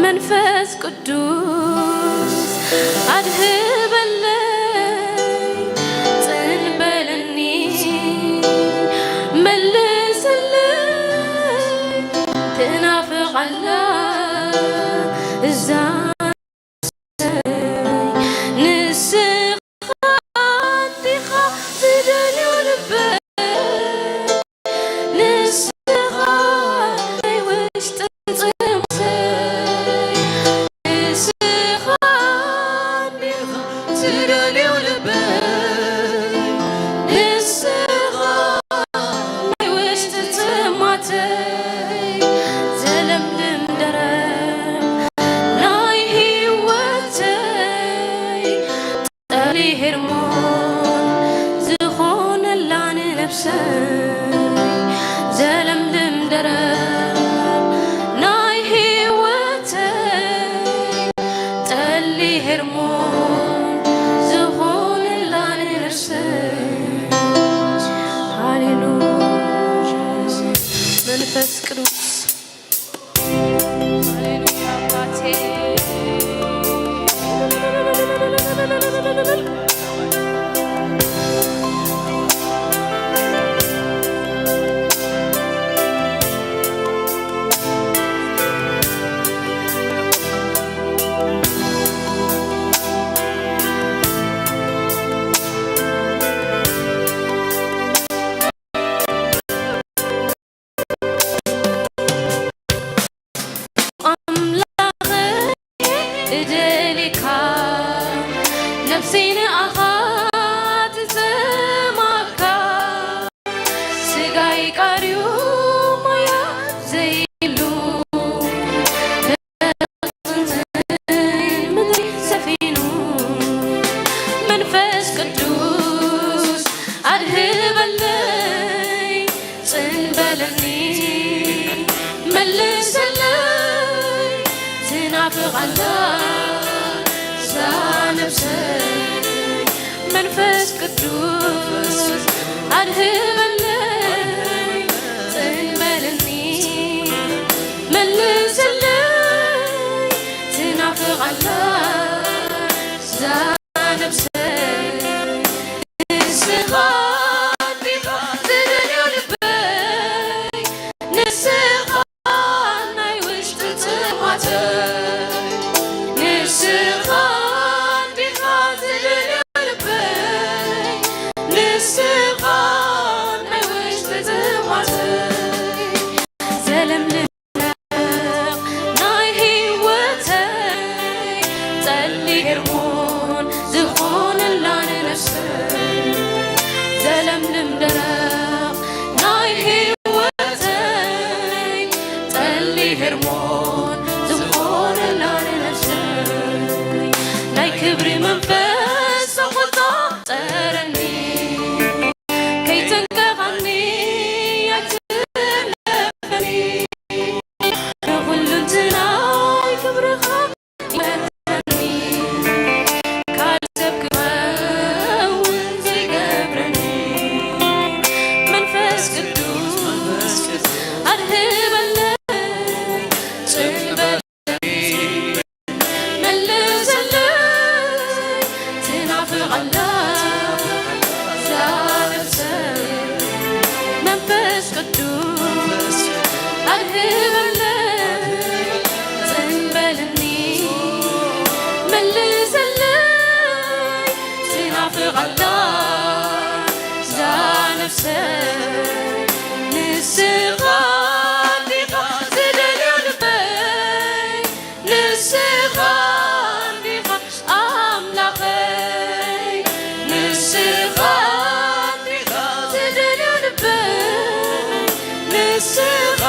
መንፈስ ቅዱስ ኣድህበለይ፣ ጽን በለኒ፣ መልሰለይ፣ ትናፍቕ ኣላ እዛ ነፍሰይ። ንስኻ እንዲኻ ዝደልዮ ልበይ፣ ንስኻ ናይ ውሽጥን ጽምተይ፣ ንስኻ እንዲኻ ዝደልዮ ልበይ፣ ንስኻ ናይ ውሽጥን ጽማተይ፣ ዘለምልም ደረቕ ናይ ህይወተይ፣ ጠሊ ሄርሞን ዝኾነላ ንነፍሰይ፣ ዘለምልም ደረቕ ናይ ህይወተይ፣ ጠሊ ሄርሞን ዝኾነላ ንነፍሰይ። ሃሌሉያ። መንፈስ ቅዱስ ሃሌሉያ ኣባቴ። ኣምላኸይ እደልየካ፣ ነፍሰይ ንኣኻ ትጽማካ፣ ስጋይ ቀርዩ ማያ ዘይብሉ፣ ምድሪ ሰፊኑ፣ መንፈስ ቅዱስ ኣድህበለይ፣ ጽን በለኒ፣ መልሰለይ፣ ትናፍቕ ኣላ እዛ ነፍሰይ። መንፈስ ቅዱስ ኣድህበለይ፣ ጽን በለኒ፣ መልሰለይ፣ ትናፍቕ ኣላ እዛ ነፍሰይ። ንስኻ እንዲኻ ዝደልዮ ልበይ፣ ንስኻ ናይ ውሽጢ ጥማተይ፣ ንስኻ እንዲኻ ዝደልዮ ልበይ፣ ንስኻ ናይ ውሽጢ ጥማተይ፣ ዘለምለም ናይ ህይወተይ፣ ጠሊ ሄርሞን ዝኾነላ ንነፍሰይ፣ ዘለምልም ደረቕ ናይ ህይወተይ፣ ጠሊ ሄርሞን ዝኾነላ ንነፍሰይ፣ ናይ ክብሪ መንፈስ ተቖጻጸረኒ፣ ከይትንቀቐኒ ኣይትለፈኒ፣ ንኹሉንትናይ ክብርኻ ይመልሰኒ፣ ካልእ ሰብ ክኸውን ዘይገብረኒ፣ መንፈስ ቅዱስ ኣድህበለይ፣ ጽን በለኒ፣ መልሰለይ፣ ትናፍቕ ኣላ እዛ ነፍሰይ። መንፈስ ቅዱስ ኣድህበለይ፣ ጽን በለኒ፣ መልሰለይ፣ ትናፍቕ ኣላ እዛ ነፍሰይ። ንስኻ እንዲኻ ዝደልዮ ልበይ፣ ንስኻ እንዲኻ ኣምላኸይ፣ ንስኻ እንዲኻ ዝደልዮ ልበይ፣ ንስኻ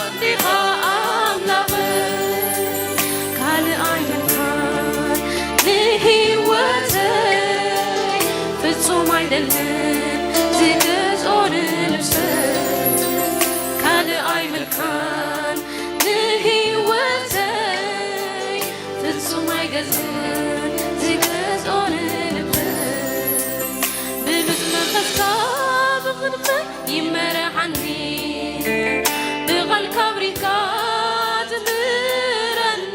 እንዲኻ ኣምላኸይ። ካልእ ኣይመልካን ንህይወተይ፣ ፍጹም ኣይደልን ዝገዝኦ ንነፍሰይ። ካልእ ኣይመልካን ንህይወተይ፣ ፍጹም ኣይገዝእን ዝገዝኦ ንልበይ። ብሉጽ መንፈስካ ብቕድመይ ይመርሓኒ፣ ብቓልካ ኣብሪህካ ትምህረኒ፣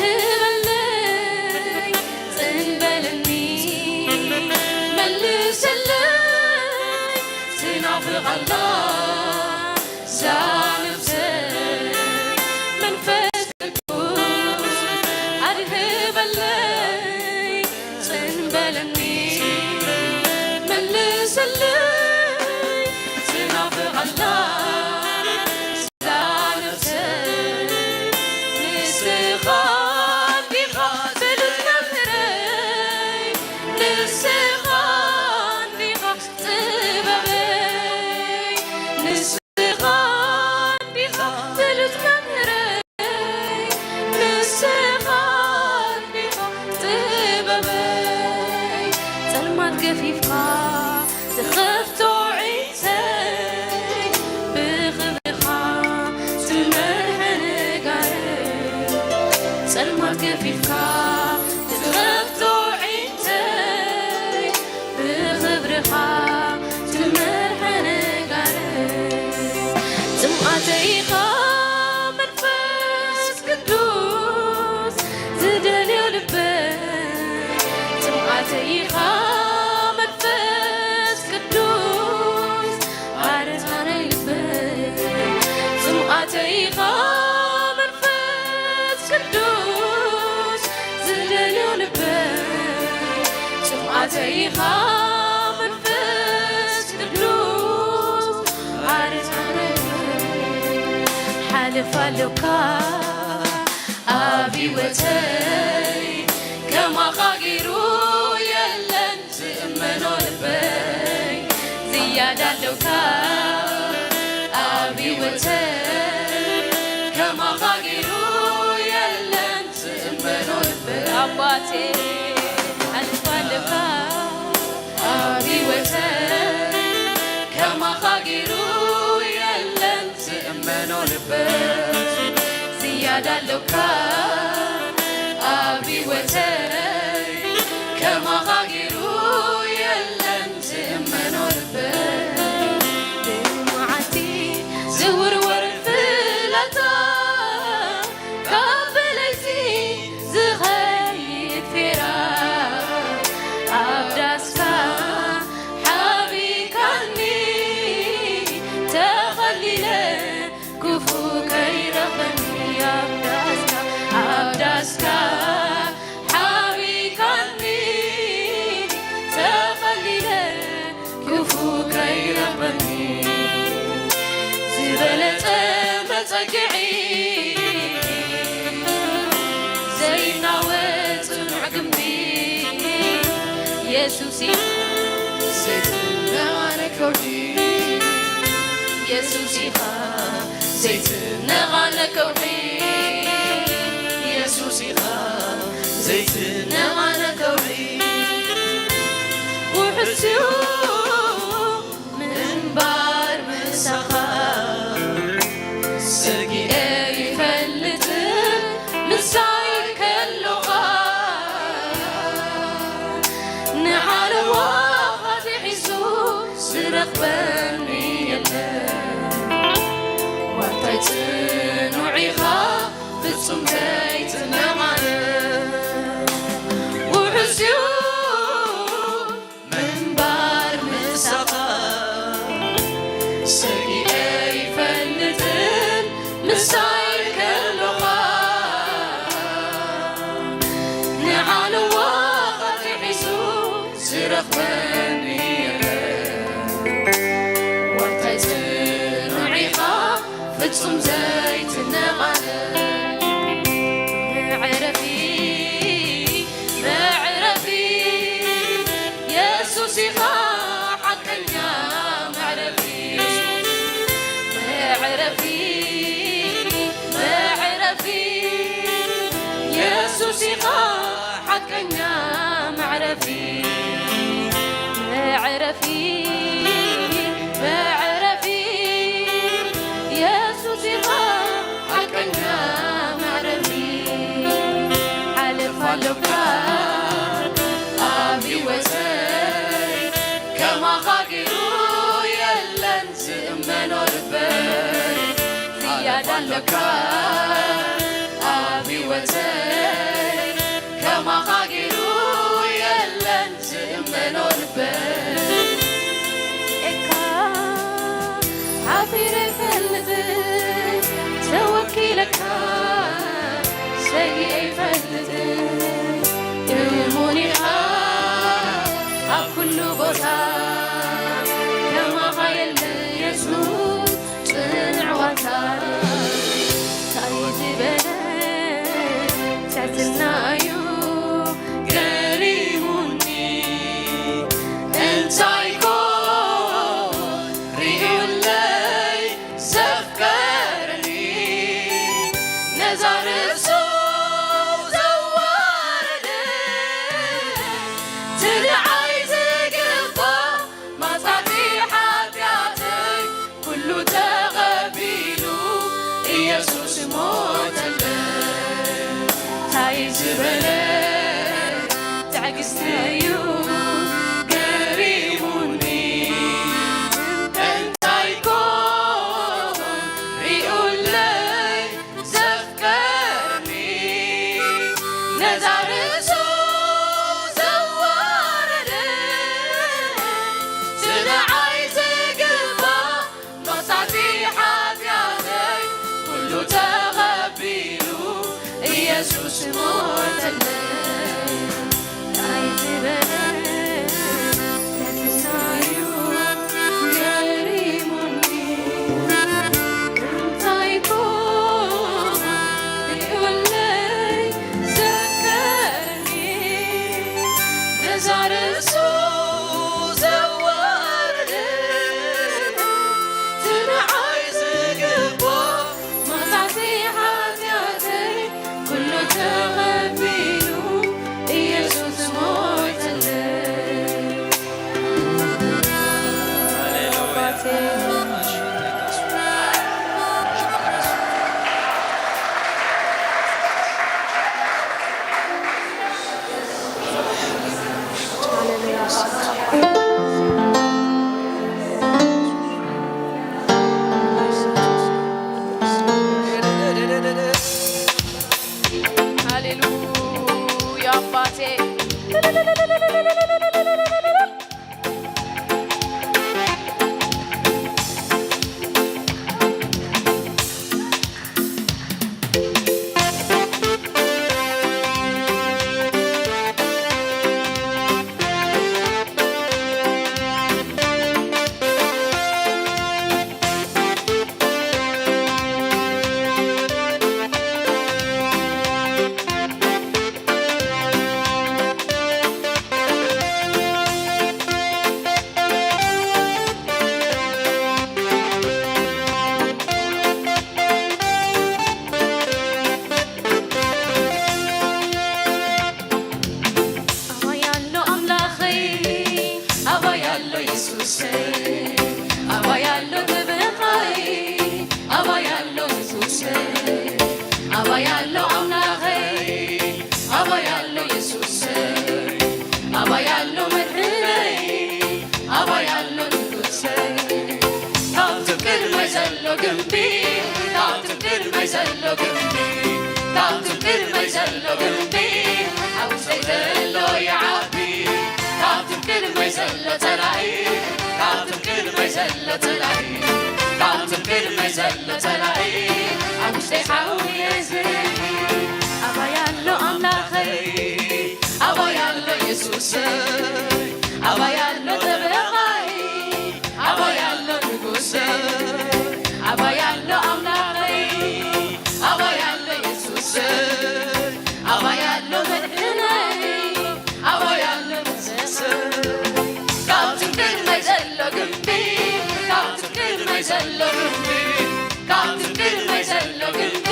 ኣድህበለይ ጽን በለኒ መልሰለይ ትናፍቕ ኣላ እዛ ነፍሰይ መንፈስ ቅዱስ ኣድህበለይ ጽን በለኒ መልሰለይ ትናፍቕ ኣላ እዛ ነፍሰይ ንስኻ እንዲኻ ብሉጽ መምህረይ ንስኻ እንዲኻ ጥበበይ ንስኻ እንዲኻ ብሉጽ መምህረይ ንስኻ እንዲኻ ጥበበይ ጸልማት ገፊፍካ ትኸፍቶ ዒንተይ ብኽብርኻ ትመርሐኒ ጋረይ ጸልማት ገፊፍካ ትኸፍቶ ዒንተይ ብኽብርኻ ትመርሐኒ ጋረይ ጽምኣተይ ኢኻ መንፈስ ቅዱስ ዝደልዮ ልበይ ጽምኣተይ ኢኻ መንፈስ ቅዱስ ኣረታ ናይ ልበይ ጽምኣተይ ኢኻ መንፈስ ቅዱስ ዝደልዮ ልበይ ጽምኣተይ ኢኻ መንፈስ ቅዱስ ኣረታ ናይ ልበይ ሓልፍ ኣለካ ኣብ ህይወተይ ከማኻ ገይሩ የለን ዝእመኖ ልበይ ዝያዳ ኣለውካ ኣብ ህይወተይ ከማኻ ገይሩ የለን ዝእመኖ ልበይ ኣባቴ ኣልፋ ኣለካ ኣብ ህይወተይ ከማኻ ገይሩ የለን ዝእመኖ ልበይ ዝያዳ ኣለካ ኣብ ህይወተይ ከማኻ ገይሩ የለን ዝእመኖ ልበይ ብመዓልቲ ዝውርወር ፍላጻ ካብ ለይቲ ዝኸይድ ፌራ ኣብ ዳስካ ሓቢካኒ ተኸሊለ ክፉ ከይረኽበኒ ኣብ ዳስካ ኣብ ዳስካ ሓቢካኒ ተኸሊለ ክፉ ከይረኽበኒ ዝበለጸ መጸግዒ ዘይናወጽ ጽኑዕ ግምቢ የሱስ ኢኻ ዘይትነቓነቕ ከውሒ የሱስ ኢኻ ዘይትነቓነቕ ከውሒ የሱስ ኢኻ ዘይትነቓነቕ ከውሒ ውሕስዩ ምንባር ምሳኻ ሰጊኤ ይፈልጥን ምሳይ ከሎኻ ንሓለዋ ኻትሒዙ ዝረኽበኒ የለን ዋንታይ ጽኑዕ ኢኻ ፍጹም ዘይትነቓነቕ ውሑስ እዩ ምንባር ምሳኻ ሰጊኤ ይፈልጥን ምሳይ ከሎኻ ንሓለዋ ኻትሒዙ ዝረኽበኒ የለን ዋንታይ ጽኑዕ ኢኻ ፍጹም ዘይትነቓነቕ መዕረፊ መዕረፊ የሱስ ኢኻ ሓቀኛ መዕረፊ መዕረፊ መዕረፊ የሱስ ኢኻ ሓቀኛ መዕረፊ መዕረፊ መዕረፊ የሱስ ኢኻ ሓቀኛ መዕረፊ ሓለፋ ኣሎካ ኣብ ህይወተይ ከማኻ ገይሩ የለን ዝእመኖ ልበይ ዝያዳ ኣሎካ ኣብ ህይወተይ ከማኻ ገይሩ የለን ዝእመኖ ልበይ። ኤካ ሓፊረ ይፈልጥ ተወኪለካ ሰጊኤ ይፈልጥ እሙን ኢኻ ኣብ ኩሉ ቦታ ከማኻ የለን የሱስ ጽንዕ ዋልታ እንታይ ዝበለ ትሕትና እዩ ገሪሙኒ እንታይ ኮን ርእዩለይ ዘፍቀረኒ ነዛ ርእሱ ዘዋረደ ትንዓይ ዝግባ ማጻቲ ሓጢኣተይ ኩሉ ተቐቢሉ ኢየሱስ ሞተለይ እንታይ ዝበለ ትዕግስቲ እዩ ገሪሙኒ እንታይ ኮን ሪኡለይ ዘፍቀርኒ ነዛ ርእሱ ዘዋረደ ትንዓይ ዝግባ መቕጻዕቲ ሓጢኣተይ ኩሉ ተቐቢሉ ኢየሱስ ሞተለይ። እንታይ ዝበለ ትሕትና እዩ ገሪሙኒ። እንታይ ኮን ርእዩለይ ዘፍቀረኒ ነዛ ርእሱ ዘዋረደ ትንዓይ ዝግባ መቕጻዕቲ ሓጢኣተይ ኩሉ ተቐቢሉ ኢየሱስ ሞተለይ። ሃሌሉያ። ሃሌሉያ ኣባቴ። ኣባይ ኣሎ ኣምላኸይ፣ ኣባይ ኣሎ የሱሰይ፣ ኣባይ ኣሎ ጠበቓይ፣ ኣባይ ኣሎ ንጉሰይ፣ ኣባይ ኣሎ ኣምላኸይ፣ ኣባይ ኣሎ የሱሰይ፣ ኣባይ ኣሎ መድሕነይ፣ ኣባይ ኣሎ ንጉሰይ። ካብቲ ቅድመይ ዘሎ ግምቢ፣ ካብቲ ቅድመይ ዘሎ ግምቢ፣ ካብቲ ቅድመይ ዘሎ ግምቢ፣ ኣብ ውሽጠይ ዘሎ ይዓቢ። ካብቲ ቅድመይ ዘሎ ጸላኢ፣ ካብቲ ቅድመይ ዘሎ ጸላኢ፣ ካብቲ ቅድመይ ዘሎ ጸላኢ፣ ኣብ ውሽጠይ ሓዊ የዝሪ። ኣባይ ኣሎ ኣምላኸይ፣ ኣባይ ኣሎ የሱሰይ፣ ኣባይ ኣሎ ጠበቓይ፣ ኣባይ ኣሎ ንጉሰይ፣ ኣባይ ኣሎ ኣምላኸይ፣ ኣባይ ኣሎ የሱሰይ፣ ኣባይ ኣሎ መድሕነይ፣ ኣባይ ኣሎ ንጉሰይ። ካብቲ ቅድመይ ዘሎ ግምቢ፣ ካብቲ ቅድመይ ዘሎ ግምቢ፣ ካብቲ ቅድመይ ዘሎ ግምቢ፣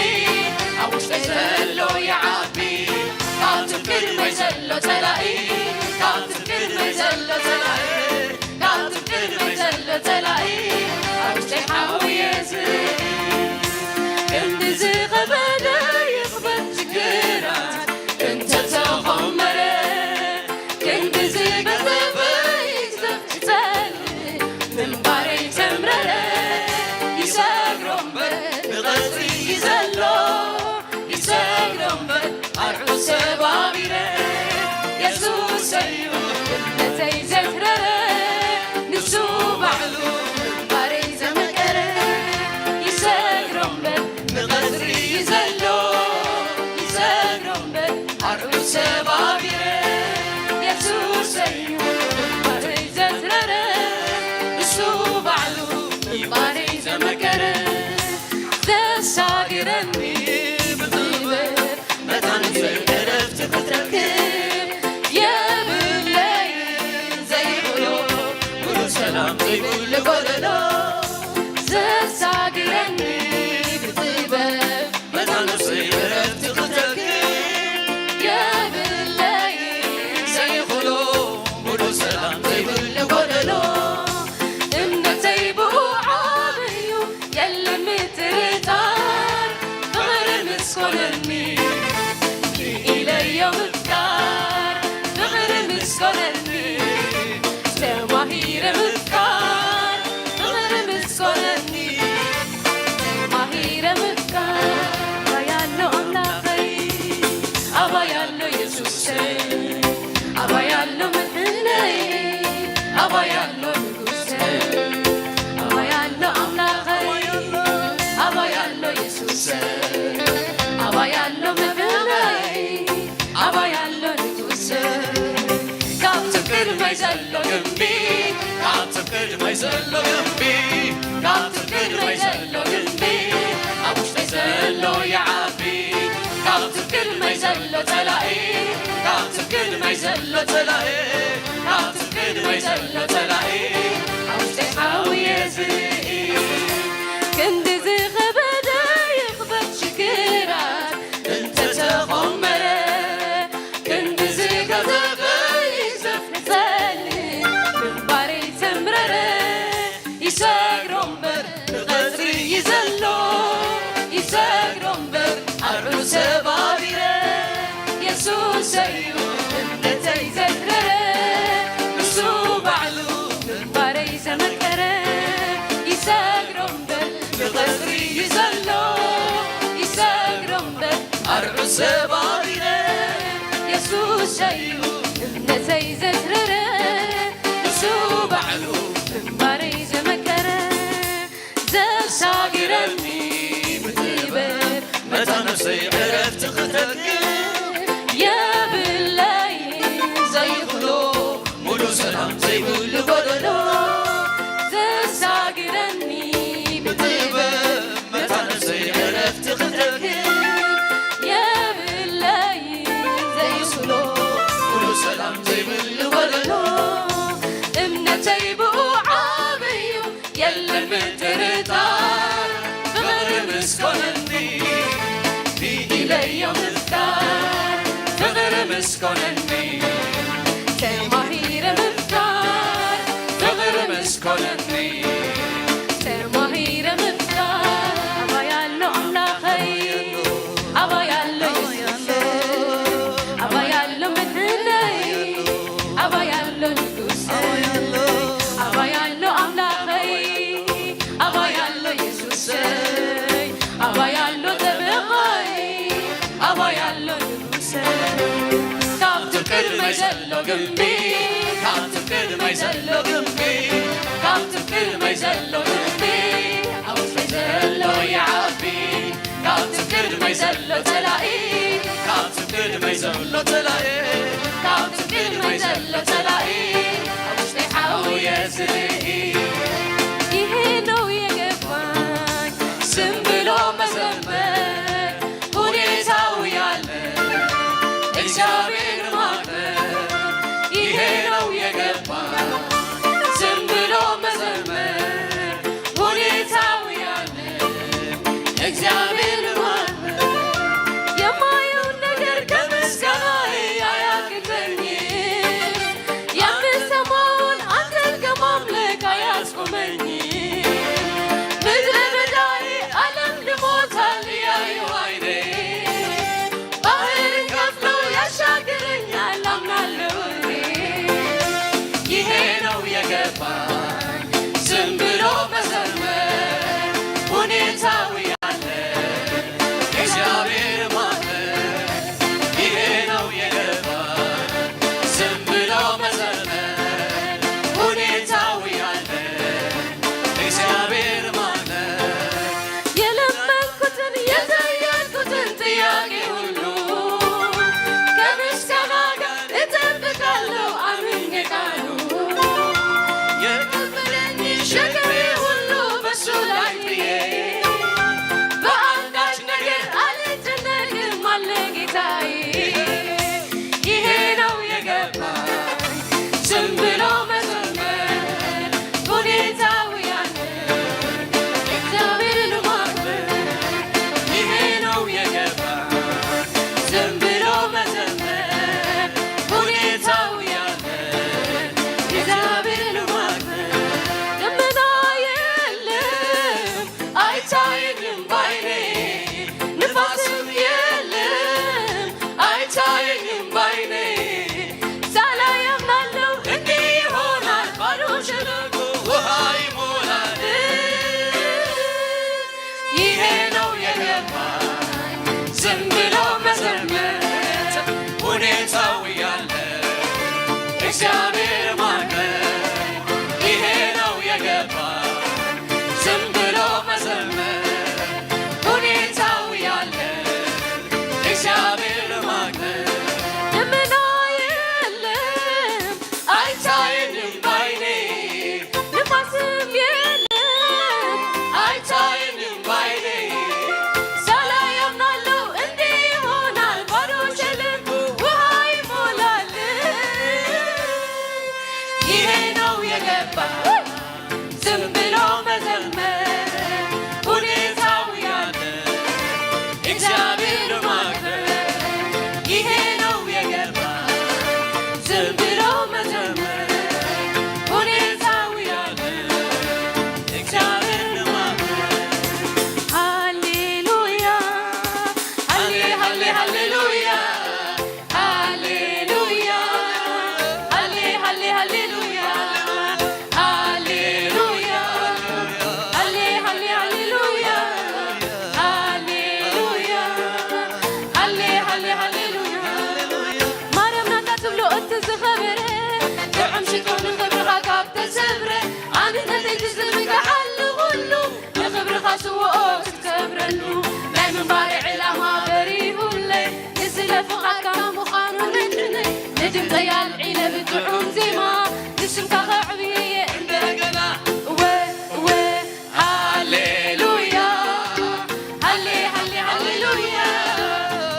ኣብ ውሽጠይ ዘሎ ይዓቢ። ካብቲ ቅድመይ ዘሎ ጸላኢ፣ ካብቲ ቅድመይ ዘሎ ጸላኢ፣ ካብቲ ቅድመይ ዘሎ ጸላኢ፣ ኣብ ውሽጠይ ሓዊ የዝሪ። ክንዲ ዝኸበደ ይኽበድ ሽግራት እንተተኾመረ፣ ክንዲ ዝገዘፈ ይግዘፍ ይጸልእ ምንባረይ ተምረረ። ይሰግሮ እምበር ንቐጽሪ እዩ ዘሎ፣ ይሰግሮ እምበር መከረ ዘሳግረኒ ብጥበብ መታን ዘይዕረፍቲ ክትረክብ የብለይ ዘይብሎ ሙሉ ሰላም ዘይብሉ ጎደሎ ዘሳግረኒ ብጥበብ መታን ዘይዕረፍቲ ክትረክብ የብለይ ዘይብሎ ሙሉ ሰላም ዘይብሉ ጎደሎ እምነተይ ብኡ ዓብዩ የለን ምጥርጣር ፍቕሪ ምስ ኮነኒ ኢለዮ ምፍቃር ፍቕሪ ምስ ኮነኒ ተማሂረ ምፍቃር ፍቕሪ ምስ ኮነኒ ተማሂረ ምፍቃር ኣባይ ኣሎ ኣምላኸይ ኣባይ ኣሎ የሱሰይ ኣባይ ኣሎ መድሕነይ ኣባይ ኣሎ ንጉሰይ ኣባይ ኣሎ ኣምላኸይ ኣባይ ኣሎ የሱሰይ ኣባይ ኣሎ መድሕነይ ኣባይ ኣሎ ንጉሰይ ካብቲ ቅድመይ ዘሎ ግንቢ ካብቲ ቅድመይ ዘሎ ግንቢ ካብቲ ቅድመይ ዘሎ ግንቢ ኣብ ውሽጠይ ዘሎ ይዓቢ ካብቲ ቅድመይ ዘሎ ጸላኢ ካብቲ ቅድመይ ዘሎ ጸላኢ ካብቲ ቅድመይ ዘሎ ጸላኢ ኣብ ውሽጠይ ሓውየ ዝርኢ ክንዲ ዝኸበደ ይኽበድ ሽግራት እንተተኾመረ ክንዲ ዝገዘፈ ይዘፍ ንጸሊ ምንባረይ ተምረረ ይሰግሮ እምበር ብቐጽሪ እዩ ዘሎ ይሰግሮ እምበር ኣርዑ ሰባቢረ የሱሰ እዩ እምነተይ ዘትረረ ንሱ ባዕሉ ምንባረይ ዘመከረ ይሰግሮ እምበር ብቐጽሪ እዩ ዘሎ ይሰግሮ እምበር ኣርዑ ሰባቢረ የሱሰ እዩ እምነተይ ዘትረረ ንሱ ባዕሉ ምንባረይ ዘመከረ ዘሳግረኒ ብጥበብ መታ ነፍሰይ ዕረፍቲ ክተክል የብለይ ዘይብሎ ሙሉ ሰላም ዘይብሉ ጎደሎ ዘሳግረኒ ብጥበብ መታ ነፍሰይ ዕረፍቲ ክተክል የብለይ ዘይብሎ ሙሉ ሰላም ዘይብሉ ጎደሎ እምነተይ ብኡ ዓብዩ የለን ምጥርጣር ፍቕሪ ምስ ኮነኒ ኢለዮ ምፍቃር ፍቕሪ ምስ ኮነኒ ተማሂረ ምፍቃር ፍቕሪ ምስ ኮነኒ ተማሂረ ምፍቃር ኣባይ ኣሎ ኣምላኸይ ኣባይ ኣሎ የሱሰይ ኣባይ ኣሎ መድሕነይ ኣባይ ኣሎ ንጉሰይ ኣባይ ኣሎ ኣምላኸይ ኣባይ ኣሎ የሱሰይ ኣባይ ኣሎ ጠበቓይ ኣባይ ኣሎ ንጉሰይ ካብቲ ቅድመይ ዘሎ ግንቢ ካብቲ ቅድመይ ዘሎ ግንቢ ካብቲ ቅድመይ ዘሎ ግንቢ ኣብ ውሽጠይ ዘሎ ይዓቢ ካብቲ ቅድመይ ዘሎ ጸላኢ ካብቲ ቅድመይ ዘሎ ጸላኢ ካብቲ ቅድመይ ዘሎ ጸላኢ ኣብ ውሽጠይ ሓውየ ዝርኢ ይሄ ነው የገባኝ ዝም ብሎ መዘመር ሁኔታው ያለ እግዚአብሔር ማክበር ይሄ ነው የገባኝ ዝም ብሎ መዘመር ሁኔታው ያለ እግዚአብሔር ማክበር የማየውን ነገር ከምስጋናዬ አያግደኝም የምሰማውን አንተን ከማምለክ አያስ ዝም ብሎ መዘመር ሁኔታው ያለ እግዚአብሔር ማክበር ይሄ ነው የገባ። ዝም ብሎ መዘመር ሁኔታው ያለ እግዚአብሔር ማክበር ደመና የለም አይታየንም ባይኔ ንፋስም የለም አይታየንም ባይኔ ሳላይ አምናለሁ እንዲህ ይሆናል ባዶ ሸለቆ ውሃ ይሞላል። ይሄ ነው የገባ ዝም ብሎ መዘመር ሁኔታው ያለ እግዚአብሔር ማክበር ይሄ ነው የገባ። ዝም ብሎ መዘመር ሁኔታው ያለ እግዚአብሔር ማክበር። ሃሌሉያ፣ ሃሌ፣ ሃሌ፣ ሃሌሉያ፣ ሃሌ፣ ሃሌ፣ ሃሌ፣ ሃሌሉያ፣ ሃሌሉያ፣ ሃሌ፣ ሃሌ፣ ሃሌሉያ፣ ሃሌሉያ፣ ሃሌ፣ ሃሌ፣ ሃሌሉያ። ማርያም ናታ ትብሎ እቲ ዝኸበረ፣ ጥዑም ሽቶ ንኽብርኻ ካብ ተሰብረ፣ ኣንነተይ ትዝርግሓሉ ኩሉ፣ ንኽብርኻ ስውኦ ክትከብረሉ፣ ናይ ምንባረ ዕላማ በሪሁለይ፣ ንስለ ፍቓድካ ምዃኑ ነድነይ፣ ንድምፀይ ኣልዒለ ብጥዑም ዜማ፣ ንስምካ ከዕብየየ እንደገና። እወ፣ እወ፣ ሃሌሉያ፣ ሃሌ፣ ሃሌ፣ ሃሌሉያ፣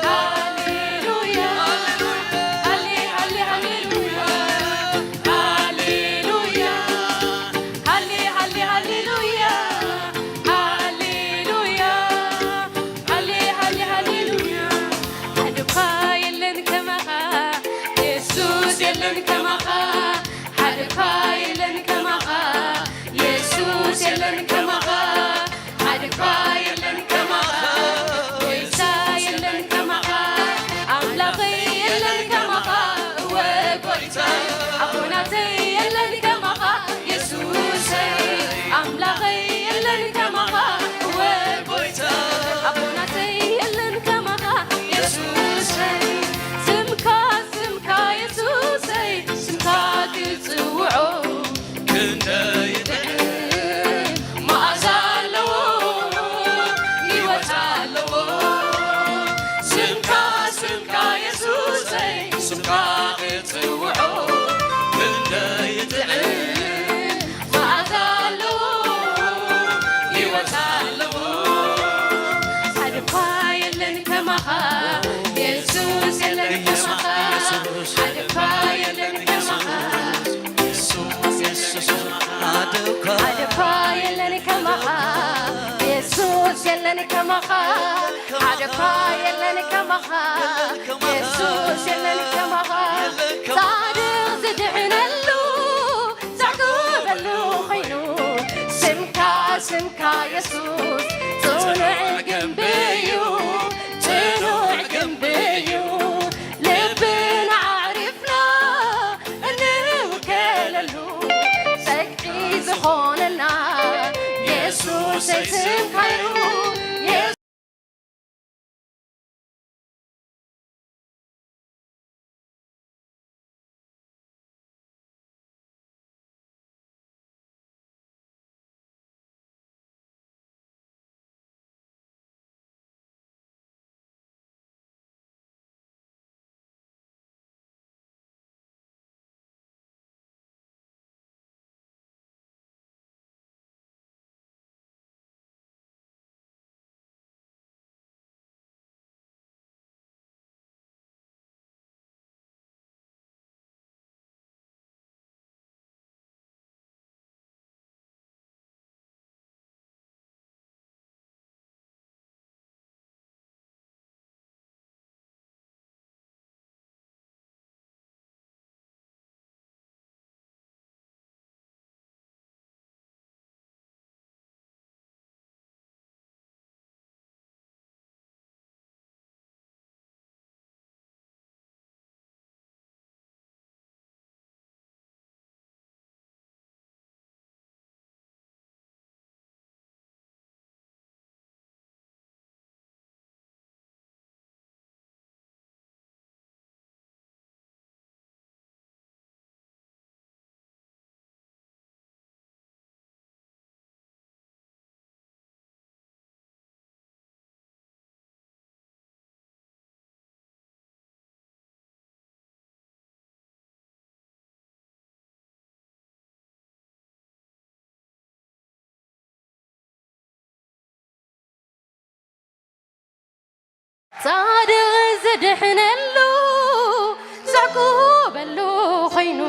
ሃሌሉያ፣ ሃሌ፣ ሃሌ፣ ሃሌሉያ፣ ሃሌሉያ፣ ሃሌ፣ ሃሌ፣ ሃሌሉያ፣ ሃሌሉያ፣ ሃሌ፣ ሃሌ፣ ሃሌሉያ። ሓደ እኳ የለን ከማኻ፣ የሱስ የለን ከማኻ፣ ሓደ እኳ የለን ከማኻ፣ የሱስ የለን ከማኻ፣ ሓደ እኳ የለን ከማኻ፣ ጎይታ የለን ከማኻ፣ ኣምላኸይ የለን ከማኻ፣ እወ ጎይታ፣ ኣቦናተይ የለን ከማኻ፣ የሱሰይ፣ ኣምላኸይ የለን ከማኻ፣ እወ ጎይታ፣ ኣቦናተይ የለን ከማኻ፣ የሱሰይ፣ ስምካ፣ ስምካ የሱሰይ፣ ስምካ ክጽውዖ ክንደይ ጥዑም መዓዛ ኣለዎ፣ ህይወት ኣለዎ። ስምካ፣ ስምካ የሱሰይ፣ ስምካ ክጽውዖ ክንደይ ጥዑም መዓዛ ኣለዎ፣ ህይወት ኣለዎ። ሓደ እኳ የለን ከማኻ፣ የሱስ የለን ከማኻ፣ ሓደ እኳ የለን ከማኻ። ሓደ እኳ የለን ከማኻ፣ የሱስ የለን ከማኻ፣ ሓደ እኳ የለን ከማኻ፣ የሱስ የለን ከማኻ። ጻድቕ ዝድሕነሉ፣ ዘዕግበሉ ኮይኑ፣ ስምካ፣ ስምካ የሱስ ጽኑዕ ግንቢ እዩ፣ ጽኑዕ ግንቢ እዩ። ልብና ኣዕሪፍና እንውከለሉ፣ ጸግዒ ዝኾነና የሱሰይ ስምካ እዩ። ጻድቕ ዝድሕነሉ ዘዕቁበሉ ኮይኑ፣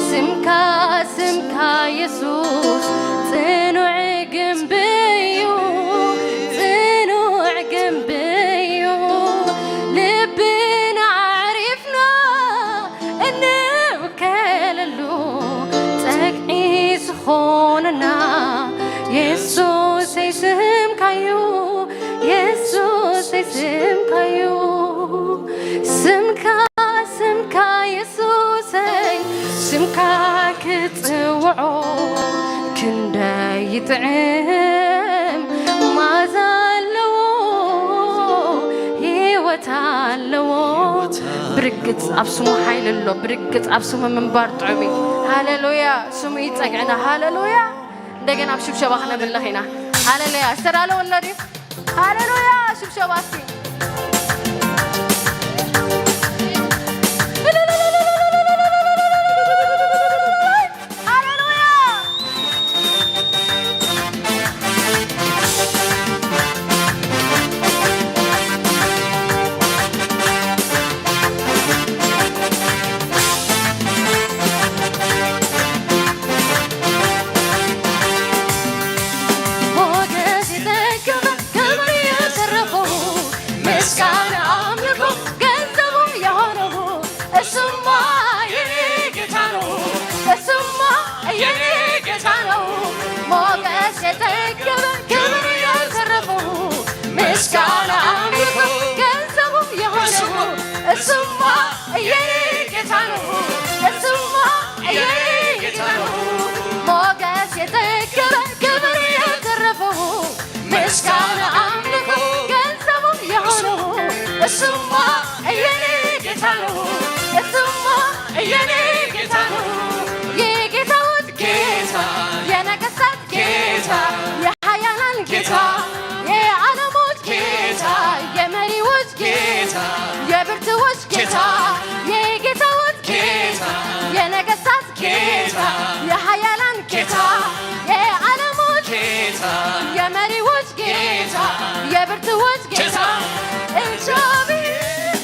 ስምካ፣ ስምካ የሱስ ጽኑዕ ግንቢ እዩ፣ ጽኑዕ ግንቢ እዩ። ልብና ኣዕሪፍና እንውከለሉ፣ ጸግዒ ዝኾነና የሱሰይ ስምካዩ፣ የሱሰይ ስምካዩ። ስምካ፣ ስምካ የሱሰይ፣ ስምካ ክጽውዖ ክንደይ ይጥዕም፣ ማዛ ኣለዎ፣ ህይወት ኣለዎ። ብርግጽ ኣብ ስሙ ሓይሊ ኣሎ፣ ብርግጽ ኣብ ስሙ ምንባር ጥዑም እዩ። ሃሌሉያ፣ ስሙ ይጸግዕና። ሃሌሉያ። እንደገና ኣብ ሽብሸባ ክነምልኽ ኢና። ሃሌሉያ። ዝተዳለወ ኣሎ ድዩ? ሃሌሉያ። ሽብሸባ እስኪ። ሃሌሉያ። ሞገስ የተገበ ክብር የተረፈው ምስጋና አምልኮ ገንዘቡ የሆነው እሱማ የኔ ጌታ ነው። እሱማ የኔ ጌታ ነው። ሞገስ የተገበ ክብር የተረፈው ምስጋና አምልኮ ገንዘቡ የሆነው እሱማ የኔ ጌታ ነው። እሱማ የኔ ጌታ ነው። ሞገስ የተገበ ክብር የተረፈው ምስጋና አምልኮ ገንዘቡ የሆነው እሱማ የኔ ጌታ ነው። እሱማ የኔ ጌታ ነው። የጌታዎች ጌታ፣ የነገስታት ጌታ፣ የኃያላን ጌታ፣ የዓለሞች ጌታ፣ የመሪዎች ጌታ፣ የብርቱዎች ጌታ፣ የጌታዎች ጌታ፣ የነገስታት ጌታ፣ የኃያላን ጌታ፣ የዓለሞች ጌታ፣ የመሪዎች ጌታ፣ የብርቱዎች ጌታ እግዚአብሔር፣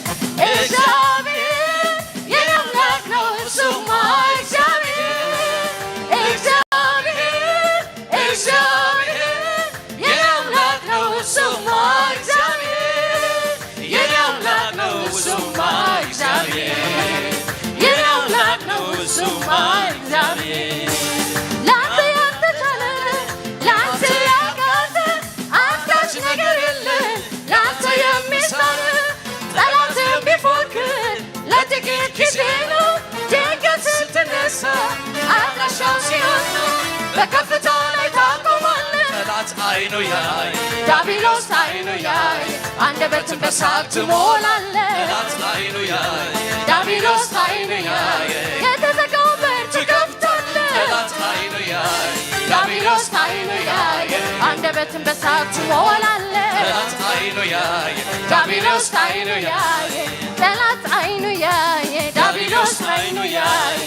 እግዚአብሔር የኔ አምላክ ነው። እሱማ እግዚአብሔር፣ እግዚአብሔር፣ እግዚአብሔር የኔ አምላክ ነው። እሱማ እግዚአብሔር፣ የኔ አምላክ ነው። እሱማ እግዚአብሔር፣ የኔ አምላክ ነው። እሱማ እግዚአብሔር። ለአንተ ያልተቻለ፣ ለአንተ ያልተቻለ አንዳች ነገር የለም። ለአንተ የሚሳን ጠላትን ቢፎክር ለጥቂት ጊዜ ነው። ድንገት ስትነሳ አድራሻው ሲሆን ነው። በከፍታ ላይ ታቆማለህ። ጠላት አይኑ ያይ፣ ዳቢሎስ አይኑ ያይ፣ አንደበትን በሳቅ ትሞላለህ። ጠላት አይኑ ያይ፣ ዳቢሎስ አይኑ ያይ፣ የተዘጋው በር ትከፍታለህ። ጠላት አይኑ ያይ፣ ዳቢሎስ አይኑ ያይ፣ አንደበትን በሳቅ ትሞላለህ። ጠላት አይኑ ያይ፣ ዳቢሎስ አይኑ ያይ፣ ጠላት አይኑ ያይ፣ ዳቢሎስ አይኑ ያይ፣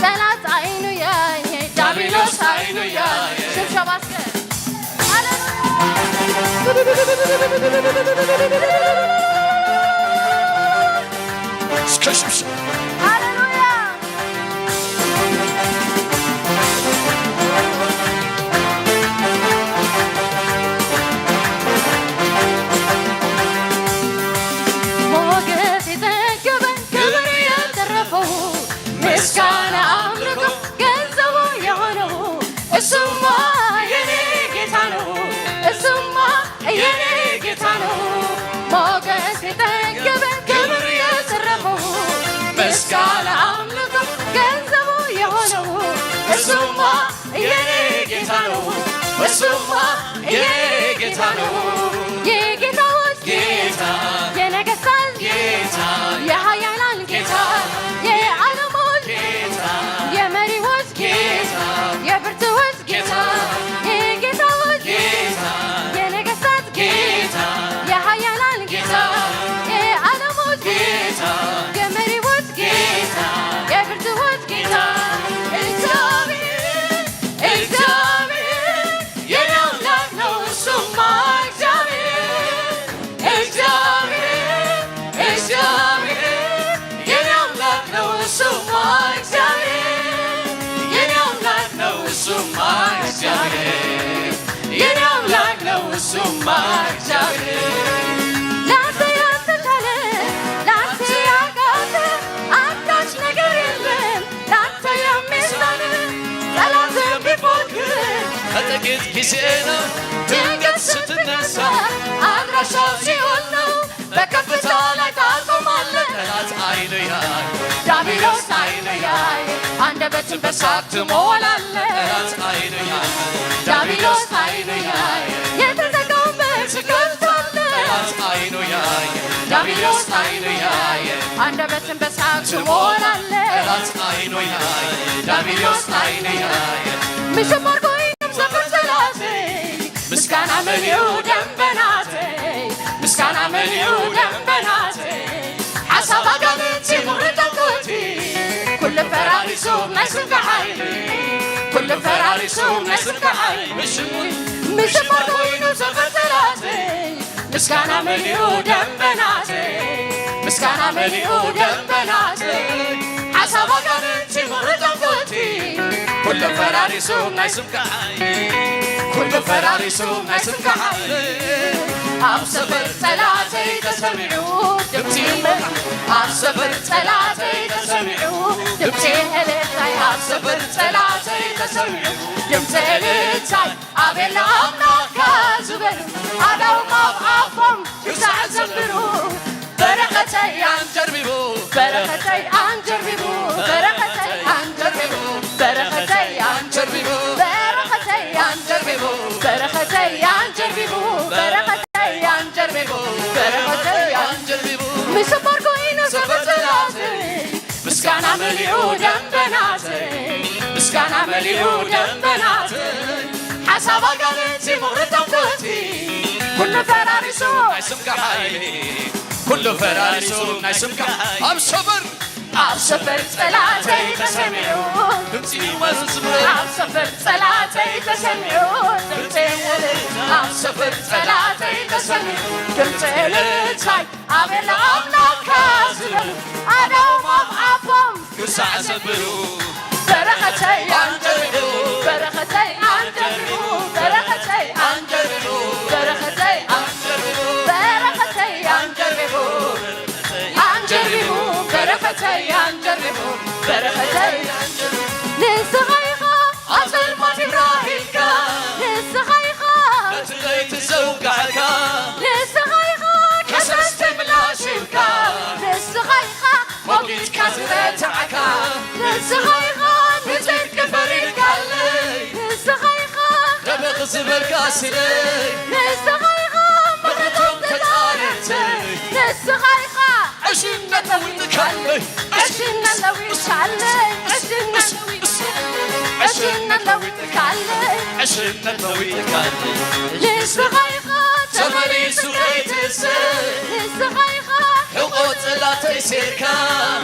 ጠላት አይኑ ያይ፣ ዳቢሎስ አይኑ ያይ። ሽብሸባ እስከ። እስከ ሽብሸባ። ሃሌሉያ። ሞገስ የጠገበ ክብር የተረፈው ምስጋና አምልኮ ገንዘቡ የሆነው እሱማ የኔ ጌታ ነው። እሱማ የኔ ጌታ ነው። ሞገስ የጠገበ ክብር የተረፈው ምስጋና አምልኮ ገንዘቡ የሆነው እሱማ የኔ ጌታ ነው። እሱማ የኔ ጌታ ነው። የጌታዎች ጌታ፣ የነገስታት ጌታ፣ የኃያላን ጌታ፣ የዓለሞች ጌታ፣ የመሪዎች ጌታ፣ የብርቱዎች ጌታ፣ የጌታዎች ጌታ፣ የነገስታት ጌታ፣ የኃያላን ጌታ፣ የዓለሞች ጌታ፣ የመሪዎች ጌታ፣ የብርቱዎች ጌታ እግዚአብሔር፣ እግዚአብሔር የኔ አምላክ ነው። እሱማ እሱማ እግዚአብሔር። ላንተ ያልተቻለ፣ ላንተ ያቃተ አንዳች ነገር የለም። ላንተ የሚሳን ጠላት የሚፎክር ከጥቂት ጊዜ ነው ድንገት ስትነሳ አድራሻው ሲኦል ነው። በከፍታ ላይ ታቆማለህ። ጠላት አይኑ ያይ፣ ዲያብሎስ አይኑ ያይ፣ አንደበትን በሳት ትሞላለህ። ጠላት አይኑ ያይ፣ ዲያብሎስ አይኑ ያይ፣ የተዘጋውን በር ትከፍታለህ። ጠላት አይኑ ያይ፣ ዲያብሎስ አይኑ ያይ፣ አንደበትን በሳት ትሞላለህ። ጠላት አይኑ ያይ፣ ዲያብሎስ አይኑ ያይ፣ ምሽም አርጎ ይነብሰ በጠላቴ ምስጋና መሊኡ ደንበናተይ፣ ምስጋና መሊኡ ደንበናተይ፣ ሓሳብ ኣጋንንቲ ምቕሪ ጠንቁቲ፣ ኩሉ ፈራሪሱ ናይ ስምካ ሓይሊ፣ ኩሉ ፈራሪሱ ናይ ስምካ ሓይሊ፣ ምሽም፣ ምሽም ኮይኑ ሰፈር ጠላተይ፣ ምስጋና መሊኡ ደንበናተይ፣ ምስጋና መሊኡ ደንበናተይ፣ ሓሳብ ኣጋንንቲ ምቕሪ ጠንቁቲ፣ ኩሉ ፈራሪሱ ናይ ስምካ ሓይሊ፣ ኩሉ ፈራሪሱ ናይ ስምካ ሓይሊ። ኣብ ሰፈር ጸላተይ ተሰሚዑ ድምጺ መ-፣ ኣብ ሰፈር ጸላተይ ተሰሚዑ ድምጺ እልልታይ፣ ኣብ ሰፈር ጸላተይ ተሰሚዑ ድምጺ እልልታይ፣ ኣቤላ ኣምላኽካ ዝበሉ ኣዳዎም ኣብ ኣፎም ክሳዕ ዘንብሩ በረኸተይ ኣንጀርቢቡ፣ በረኸተይ ኣንጀርቢቡ፣ በረኸተይ ኣንጀርቢቡ፣ በረኸተይ ኣንጀርቢቡ፣ በረኸተይ ኣንጀርቢቡ፣ በረኸተይ ኣንጀርቢቡ፣ በረኸተይ ኣንጀርቢቡ፣ በረኸተይ ኣንጀርቢቡ፣ ምሽባር ኮይኑ ሰፈር ጠላተይ፣ ምስጋና መሊኡ ደንበናተይ፣ ምስጋና መሊኡ ደንበናተይ፣ ሓሳብ ኣጋንንቲ ምቕሪ ጠንቁቲ፣ ኩሉ ፈራሪሱ ናይ ስምካ ሓይሊ፣ ኩሉ ፈራሪሱ ናይ ስምካ ኣብ ሰፈር፣ ኣብ ሰፈር ጸላተይ ተሰሚዑ፣ ድምጺ ወዝምር፣ ኣብ ሰፈር ጸላተይ ተሰሚዑ፣ ድምጺ እልል፣ ኣብ ሰፈር ጸላተይ ተሰሚዑ፣ ድምጺ እልልታይ፣ ኣቤላ ኣምላኽካ ዝበሉ ኣዳዎም ኣብ ኣፎም ክሳዕ ዘብሉ በረኸተይ ኣንጀርቢቡ፣ በረኸተይ ኣንጀርቢቡ፣ በረኸተይ ኣንጀርቢቡ፣ በረኸተይ ኣንጀርቢቡ፣ በረኸተይ ኣንጀርቢቡ፣ ኣንጀርቢቡ፣ በረኸተይ ኣንጀርቢቡ፣ በረኸተይ ኣንጀርቢቡ። ንስኻ ኢኻ ኣብ ጸልማት ይብራህ ኢልካ፣ ንስኻ ኢኻ ነቲ ለይቲ ዘውጋዕካ፣ ንስኻ ኢኻ ከሰስቲ ምላሽ ኢልካ፣ ንስኻ ኢኻ ሞጊትካ ዝረታዕካ፣ ንስኻ ኢኻ ንጽድቂ ፈሪድካለይ፣ ንስኻ ኢኻ ደበኽ ዝበልካ ስለይ፣ ንስኻ ኢኻ ምሕረቶም ተጻረተይ፣ ንስኻ ኢኻ ዕሽነት ለዊጥካለይ፣ ዕሽነት ለዊጥካለይ፣ ዕሽነት ለዊጥካለይ፣ ዕሽነት ለዊጥካለይ፣ ዕሽነት ለዊጥካለይ። ንስኻ ኢኻ ተመሊሱ ከይትስእ፣ ንስኻ ኢኻ ሕቖ ጸላተይ ሴርካ፣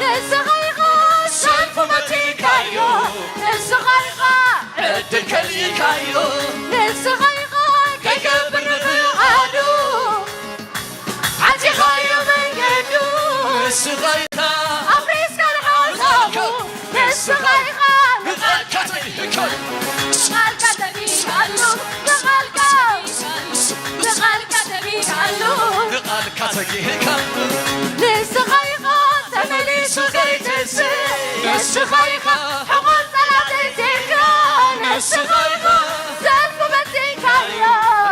ንስኻ ኢኻ ሰልፉ መቲካዮ፣ ንስኻ ኢኻ ዕድል ከሊእካዮ፣ ንስኻ ኢኻ ከይገብር ንፍቓዱ ዓጺኻዮ መንገዱ፣ ንስኻ ኢኻ ኣፍሪስካ ንሓሳቡ፣ ንስኻ ኢኻ ንቓልካ ተጊህካሉ፣ ንቓልካ ተጊህካሉ፣ ንቓልካ ንቓልካ ተጊህካሉ፣ ንስኻ ኢኻ ተመሊሱ ከይትስእ፣ ንስኻ ኢኻ ሕቖ ጸላተይ ሴርካ፣ ንስኻ ኢኻ ሰልፉ በቲንካዮ፣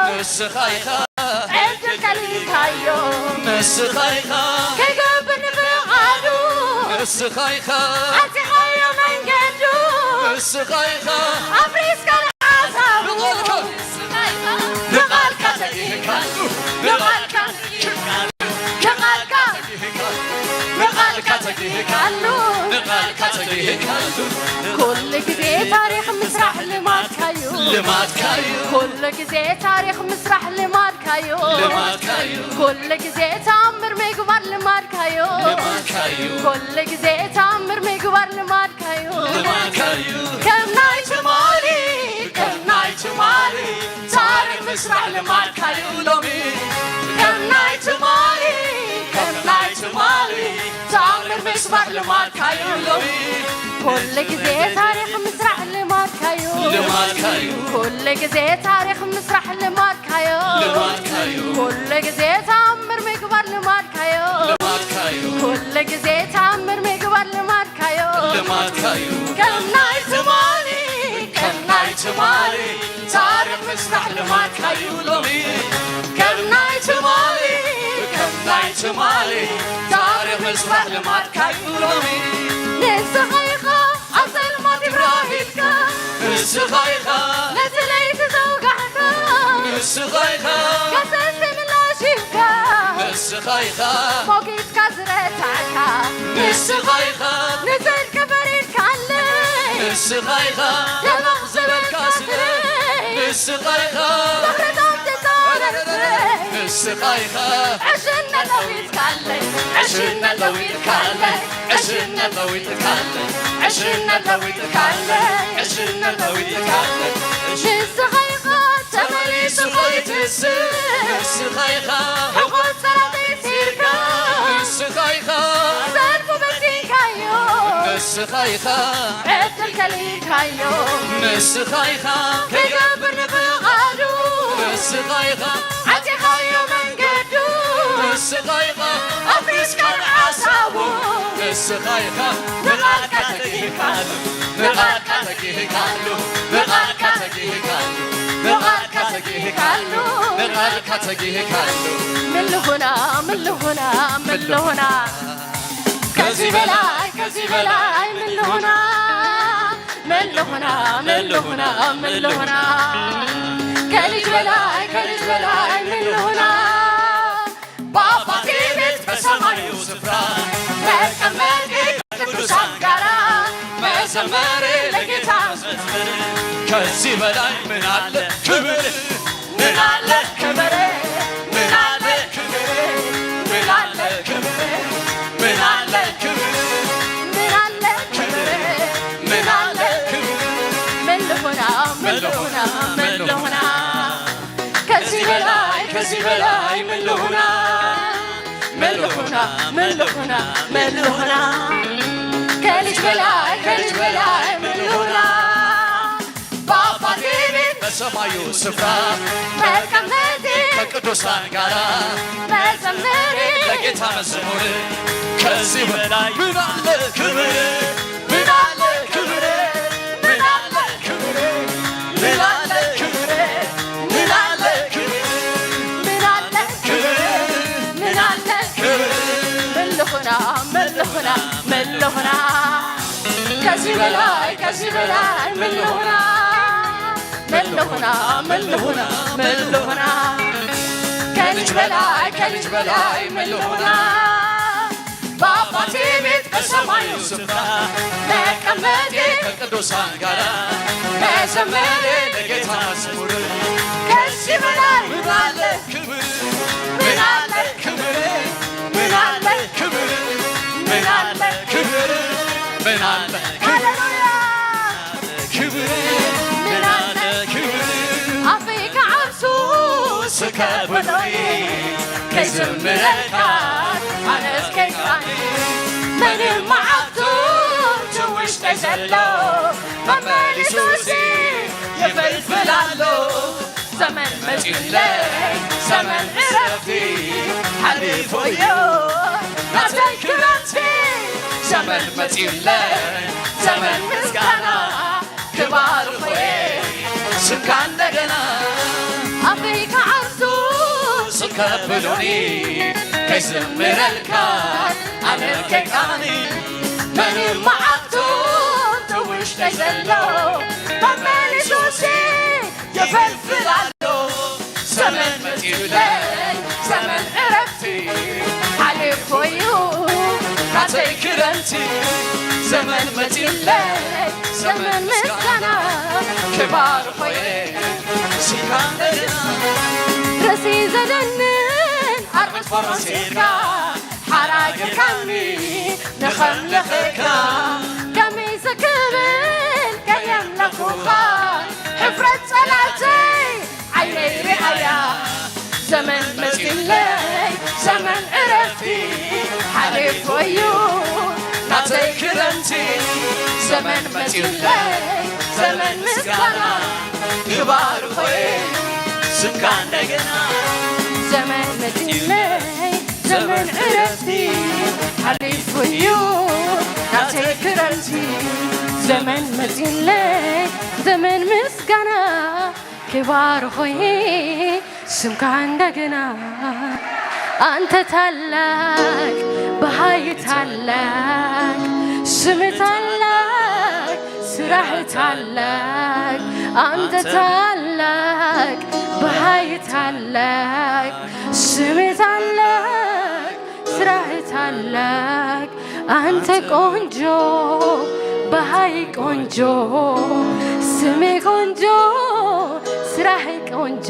ንስኻ ኢኻ ዕድል ከሊእካዮ፣ ንስኻ ኢኻ ከይገብር ንፍቓዱ፣ ንስኻ ኢኻ ዓጺኻዮ መንገዱ፣ ንስኻ ኢኻ ኣፍሪስካ ንሓሳቡ፣ ንቓልካ፣ ንቓልካ ተጊህካሉ፣ ንቓልካ፣ ንቓልካ፣ ንቓልካ ተጊህካሉ፣ ንቓልካ ተጊህካሉ። ኩሉ ግዜ ታሪኽ ምስራሕ ልማድካዩ፣ ልማድካዩ። ኩሉ ግዜ ታሪኽ ምስራሕ ልማድካዩ፣ ልማድካዩ። ኩሉ ግዜ ተኣምር ምግባር ልማድካዩ፣ ልማድካዩ። ኩሉ ግዜ ተኣምር ምግባር ልማድካዩ፣ ልማድካዩ። ከም ናይ ትማሊ፣ ከም ናይ ትማሊ ታሪኽ ምስራሕ ልማድካዩ ሎሚ። ከም ናይ ትማሊ፣ ከም ናይ ትማሊ ተኣምር ምስራሕ ልማድካዩ ሎሚ። ኩሉ ግዜ ታሪኽ ምስራሕ ልማድካዩ፣ ልማድካዩ። ኩሉ ግዜ ታሪኽ ምስራሕ ልማድካዮ። ልማድካዩ። ኩሉ ግዜ ተኣምር ምግባር ልማድካዮ። ልማድካዩ። ኩሉ ግዜ ተኣምር ምግባር ልማድካዮ። ልማድካዩ። ከም ናይ ትማሊ፣ ከም ናይ ትማሊ ታሪኽ ምስራሕ ልማድካዩ ሎሚ። ከም ናይ ትማሊ፣ ከም ናይ ትማሊ ታሪኽ ምስራሕ ልማድካዩ ሎሚ። ንስኻ ኢኻ ኣብ ጸልማት ይብራህ ኢልካ። ንስኻ ኢኻ ነቲ ለይቲ ዘውጋሕካ። ንስኻ ኢኻ ከሰስቲ ምላሽ ሂብካ። ንስኻ ኢኻ ሞጊትካ ዝረታዕካ። ንስኻ ኢኻ ንጽድቂ ፈሪድካለይ። ንስኻ ኢኻ ደበኽ ዝበልካ ስለ። ንስኻ ኢኻ ምሕረት ኣምጽእካ ነብሰይ። ንስኻ ኢኻ ዕሽነት ለዊጥካለይ። ዕሽነት ለዊጥካለይ። ዕሽነት ለዊጥካለይ። ዕሽነት ለዊጥካለይ። ዕሽነት ለዊጥካለይ። ንስኻ ኢኻ ተመሊሱ ከይትስእ። ንስኻ ኢኻ ሕቑፍ ጸላተይ ሲርካ። ንስኻ ኢኻ ሰልፉ በቲንካዮ። ንስኻ ኢኻ ዕድል ከሊእካዮ። ንስኻ ኢኻ ከይገብር ንፍቓዱ። ንስኻ ኢኻ ዓጺኻዮ መንገዱ። ንስኻ ኢኻ ኣፍሪስካ ንሓሳቡ። ንስኻ ኢኻ ንቓልካ ተጊህካሉ። ንቓልካ ተጊህካሉ። ንቓልካ ተጊህካሉ። ንቓልካ ተጊህካሉ። ንቓልካ ተጊህካሉ። ምልኹና ምልኹና ምልኹና ከዚህ በላይ ከዚህ በላይ ምልኹና ምልኹና ምልኹና ምልኹና ከልጅ በላይ ከልጅ በላይ ምልኹና በአባቴ ቤት በሰማዩ ስፍራ መቀመጤ ከቅዱሳን ጋራ መዘመሬ ለጌታ መዝሙር ከዚህ በላይ ምን አለ ክብር ምን አለ ክብር ምን አለ ክብር ምን አለ ክብር ምን አለ ክብር ምን አለ ክብር ምን አለ ክብር ምን ልሆና ምን ልሆና ምን ልሆና ከዚህ በላይ ከዚህ በላይ ምን ልሆና ምን ልሆና ምን ልሆና ምን ልሆና ከልጅ በላይ ከልጅ በላይ ምን ልሆና በአባቴ ቤት በሰማዩ ስፍራ መቀመጤ ከቅዱሳን ጋራ መዘመሬ ለጌታ መዝሙር ከዚህ በላይ ምን አለ ክብር ምን አለ ክብር ምን አለ ክብር ምን አለ ክብር ምን አለ ክብር ምን አለ ክብር ምን ልኹና ምን ልኹና ምን ልኹና ከዚህ በላይ ከዚህ በላይ ምን ልኹና ምን ልኹና ምን ልኹና ምን ልኹና ከልጅ በላይ ከልጅ በላይ ምን ልኹና በአባቴ ቤት በሰማዩ ስፍራ መቀመጤ ከቅዱሳን ጋራ መዘመሬ ለጌታ መዝሙር ከዚህ በላይ ምን አለ ክብር ምን አለ ክብር ምን አለ ክብር ምን አለ ክብር ምን አለ ክብር ሃሌሉያ ክብር ምን አለ ክብር ኣፈይ ከዓርሱ ስከ ብሎኒ ከይዝምረካ ኣነስ ከይቃኒ ምንም መዓቱ እቲ ውሽጠይ ዘሎ መመሊሱሲ ይፈልፍል ኣሎ ዘመን መጺኡለይ ዘመን ዕረፍቲ ሓሊፉ እዩ ናተይ ክረምቲ ዘመን መጺኡለይ ዘመን ምስጋና ክባርኾ እየ ስምካ እንደገና ኣፈይ ከዓርሱ ስከብሉኒ ከይዝምረልካ ኣነ ከይቃኒ ምንም መዓቱ እቲ ውሽጠይ ዘሎ መመሊሱሲ ይፈልፍል ኣሎ ዘመን መጺኡለይ ዘመን ዕረፍቲ ሓሊፉ እዩ ናተይ ክረምቲ ዘመን መጺኡለይ ዘመን ምስጋና ክባርኾ እየ ስምካ እንደገና ርእሲ ዘደንን ኣርዑት ፈረስ ጌርካ ሓራ ጌርካኒ ንኸምልኸካ ከመይ ዝክብል ከየምለኹኻ ሕፍረት ጸላእተይ ዓይነይ ርኣያ ዘመን መጺለይ ዘመን ዕረፍቲ ሓሊፉ እዩ ናተይ ክረምቲ ዘመን መጺለይ ዘመን ምስጋና ክባርኾ ስምካ እንደገና። ዘመን መጺለይ፣ ዘመን ዕረፍቲ ሓሊፉ እዩ ናተይ ክረምቲ። ዘመን መጺለይ፣ ዘመን ምስጋና ክባርኾ ስምካ እንደገና። አንተ ታላቅ፣ በኃይል ታላቅ፣ ስም ታላቅ፣ ስራህ ታላቅ። አንተ ታላቅ፣ በኃይል ታላቅ፣ ስም ታላቅ፣ ስራህ ታላቅ። አንተ ቆንጆ፣ በኃይል ቆንጆ፣ ስም ቆንጆ፣ ስራህ ቆንጆ።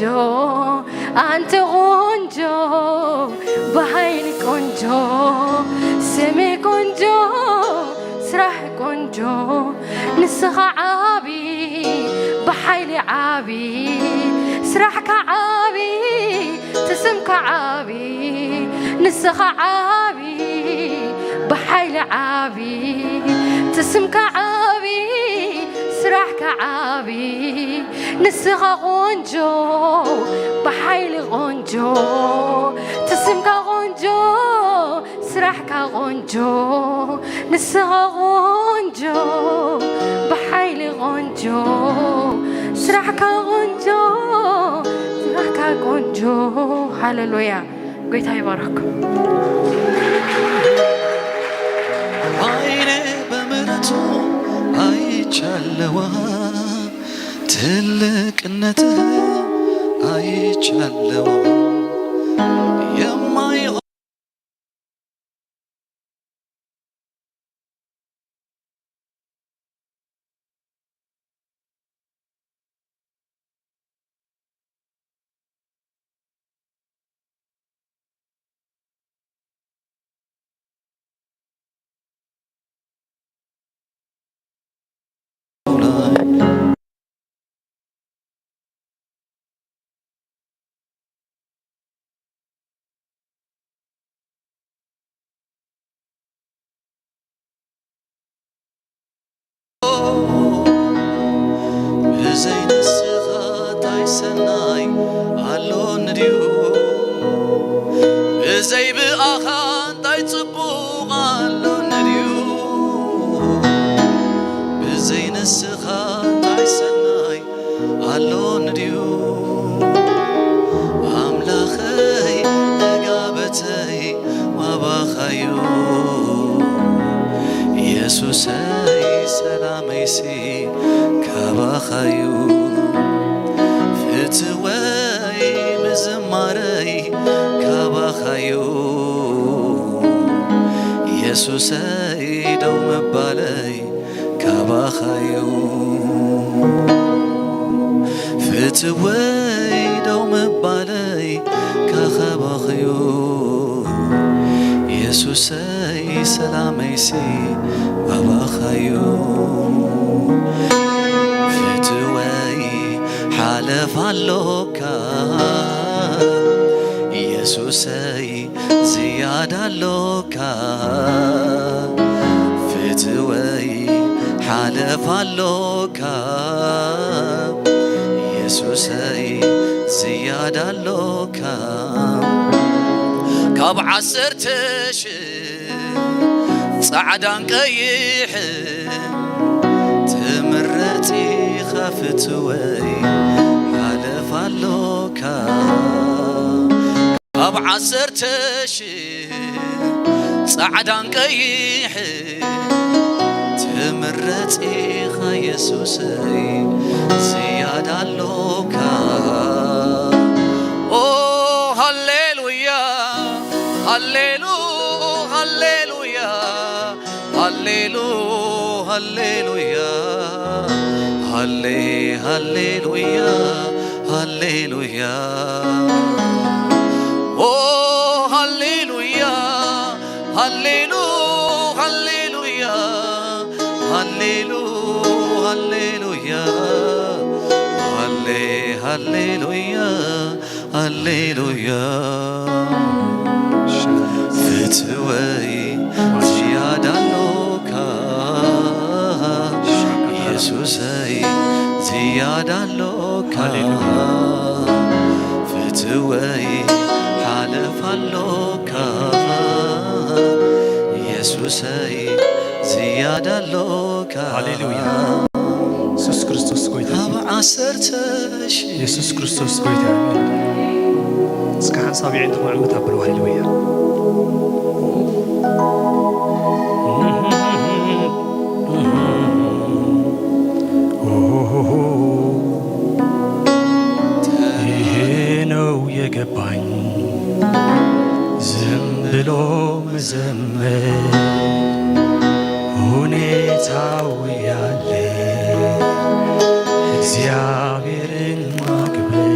አንተ ቆንጆ፣ በኃይል ቆንጆ፣ ስም ቆንጆ፣ ስራህ ቆንጆ። ንስኻ ዓቢ፣ ብሓይሊ ዓቢ፣ ስራሕካ ዓቢ፣ ትስምካ ዓቢ። ንስኻ ዓቢ፣ ብሓይሊ ዓቢ፣ ትስምካ ዓቢ፣ ስራሕካ ዓቢ። ንስኻ ቆንጆ፣ ብሓይሊ ቆንጆ፣ ትስምካ ቆንጆ፣ ስራሕካ ቆንጆ። ንስኻ ቆንጆ፣ ብሓይሊ ቆንጆ፣ ስራሕካ ቆንጆ፣ ስራሕካ ቆንጆ። ሃሌሉያ። ጎይታ ይባርኽኩም። ዓይኔ በምሕረቱ አይቻለዋ፣ ትልቅነትህ አይቻለዋ። የማይሆን ብዘይ ንስኻ ታይ ሰናይ ኣሎኒ ድዩ? ብዘይ ብኣኻ እንታይ ጽቡቕ ኣሎኒ ድዩ? ብዘይ ንስኻ እንታይ ሰናይ ኣሎኒ ድዩ? ኣምላኸይ፣ ዕጋበተይ፣ ዋባኻዩ። የሱሰይ፣ ሰላመይሲ ካባኻዩ። ፍትወይ፣ ምዝማረይ ካባኻዩ። የሱሰይ፣ ደው ምባለይ ካባኻዩ። ፍትወይ፣ ደው ምባለይ ካኻባኻዩ። የሱሰይ፣ ሰላመይሲ ኣባኻዩ። ፍትወይ፣ ሓለፍ ኣሎካ የሱሰይ፣ ዝያዳ ኣሎካ። ፍትወይ፣ ሓለፍ ኣሎካ የሱሰይ፣ ዝያዳ ኣሎካ። ካብ ዓሰርተ ሽሕ ጻዕዳን ቀይሕን ትምረጽ ኢኻ ፍትወይ፣ ሓለፍ ኣሎካ። ካብ ዓሰርተ ሽሕ ጻዕዳን ቀይሕን ትምረጽ ኢኻ የሱሰይ፣ ዝያዳ ኣሎካ። ኦ ሃሌሉያ፣ ሃሌሉ፣ ሃሌሉያ፣ ሃሌሉ፣ ሃሌሉያ፣ ሃሌ፣ ሃሌሉያ፣ ሃሌሉያ። ኦ ሃሌሉያ፣ ሃሌሉ፣ ሃሌሉያ፣ ሃሌሉ፣ ሃሌሉያ፣ ሃሌ፣ ሃሌሉያ፣ ሃሌሉያ። ፍትወይ ዝያዳ ኣሎካ የሱሰይ። ወይ ሓለፍ ኣሎካ ኢየሱሰይ ዝያዳ ኣሎካ። ሃሌሉያ። ኢየሱስ ክርስቶስ ጎይታ እዩ። ኣብ ዓሰርተ ሺህ ኢየሱስ ክርስቶስ ጎይታ እዩ። እስከ ሓንሳብ የዒንትኹም ዕምት ኣብሉ። ሃሌሉያ። ይሄ ነው የገባኝ ዝም ብሎ መዘመር፣ ሁኔታው ያለ እግዚአብሔርን ማክበር።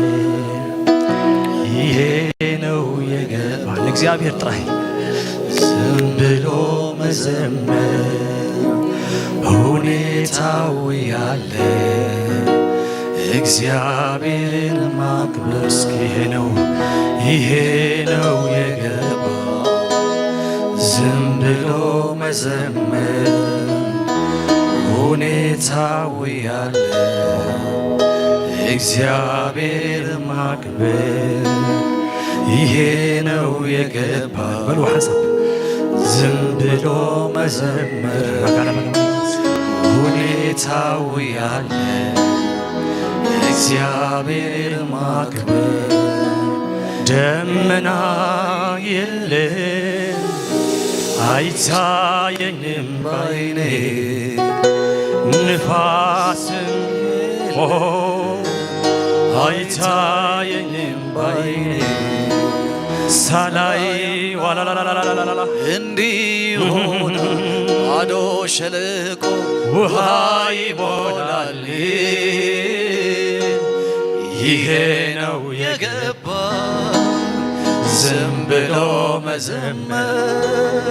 ይሄ ነው የገባኝ። እግዚአብሔር ጥራይ ዝም ብሎ መዘመር፣ ሁኔታው ያለ እግዚአብሔርን ማክበር። እስኪ ይሄ ነው፣ ይሄ ነው የገባ ዝም ብሎ መዘመር፣ ሁኔታው ያለ እግዚአብሔር ማክበር። ይሄ ነው የገባ በሉ ሐሳብ ዝም ብሎ መዘመር፣ ሁኔታው ያለ እግዚአብሔር ማክበር። ደመና የለም አይታየኝም ባይኔ፣ ንፋስም ኦ አይታየኝም ባይኔ፣ ሳላይ ዋላላላላላላ እንዲህ ሆነ ባዶ ሸለቆ ውሃ ይሞላል። ይሄ ነው የገባ ዝም ብሎ መዘመር፣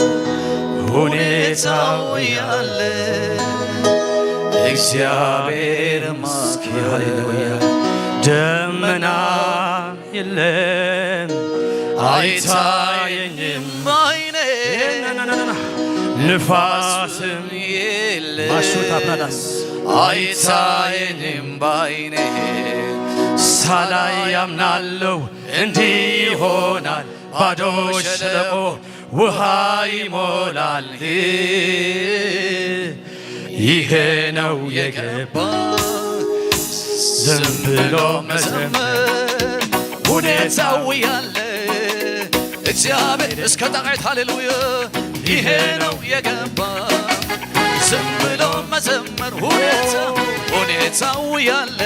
ሁኔታው ያለ እግዚአብሔር ማክበር። ደመና የለም አይታየኝም ባይኔ፣ ንፋስም የለም ማሹታ ፕራዳስ አይታየኝም ባይኔ፣ ሳላይ ያምናለው እንዲህ ይሆናል። ባዶ ሸለቆ ውሃ ይሞላል። ይሄ ነው የገባ ዝም ብሎ መዘመር፣ ሁኔታው ያለ እግዚአብሔር እስከ ጣዕት። ሃሌሉያ። ይሄ ነው የገባ ዝም ብሎ መዘመር፣ ሁኔታ ሁኔታው ያለ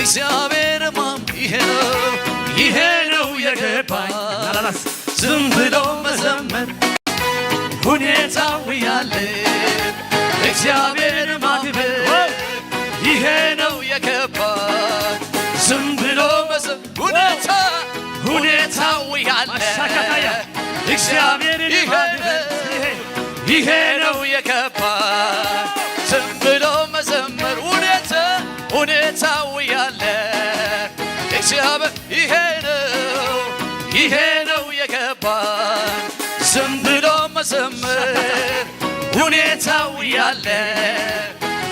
እግዚአብሔር ማም ይሄ ነው፣ ይሄ ነው የገባኝ። ዝም ብሎ መዘመር፣ ሁኔታው ያለ እግዚአብሔር ማክበር። ይሄ ነው የገባኝ። ዝም ብሎ መዘመር፣ ሁኔታ ሁኔታው ያለ ማሻካታያ እግዚአብሔርን ይሄ ማክበር። ነው፣ ይሄ ይሄ ነው የገባኝ። ዝም ብሎ መዘመር፣ ሁኔታ ሁኔታው ያለ እግዚአብሔር ይሄ ነው፣ ይሄ ነው የገባኝ። ዝም ብሎ መዘመር፣ ሁኔታው ያለ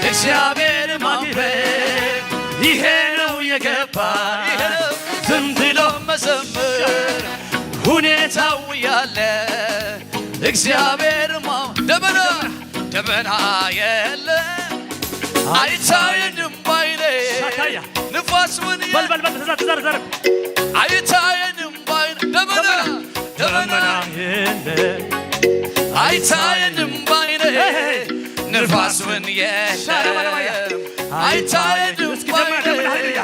እግዚአብሔር ማክበር። ይሄ ነው የገባኝ። ዝም ብሎ መዘመር፣ ሁኔታው ያለ እግዚአብሔር ማ-፣ ደመና ደመና የለ አይታየንም ባይኔ። ሻካያ። ንፋስ ምን የ-፣ በል፣ በል፣ በል፣ ተዘር፣ ተዘር፣ ተዘር። አይታየንም ባይኔ። ደመና ደመና ደመና የለ አይታየንም ባይኔ። ሄይ፣ ሄይ። ንፋስ ምን ሻራ ባላ ባያ። የለም አይታየንም እስኪ ደመና፣ ባይኔ። ደመና፣ ሃሌሉያ።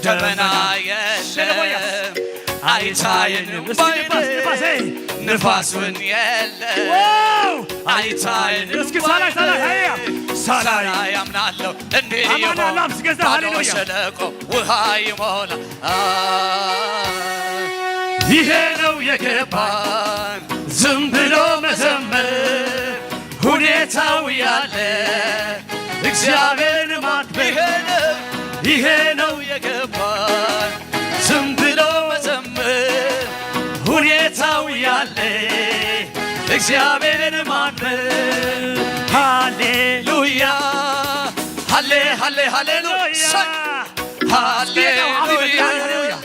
ደመና የለም አይታየንም እስኪ ንፋስ፣ ባይኔ። ንፋስ፣ ሄይ። ንፋሱን የለም ዋው! አይታየንም እስኪ ሳላይ፣ ሳላይ፣ ባይኔ። ሃያ። ሳላይ። ሳላይ አምናለሁ እንዲህ አማን ይሆን። አላህ ምስገዛ፣ ባዶ ሃሌሉያ። ሸለቆ ውሃ ይሞላ። አ፣ ይሄ ነው የገባን ዝም ብሎ መዘመር ሁኔታው ያለ እግዚአብሔርን ማክበር። ይሄ ነው፣ ይሄ ነው የገባን ዝም ብሎ መዘመር ሁኔታው ያለ እግዚአብሔርን ማክበር። ሃሌሉያ ሃሌ ሃሌ ሃሌሉያ ሃሌሉያ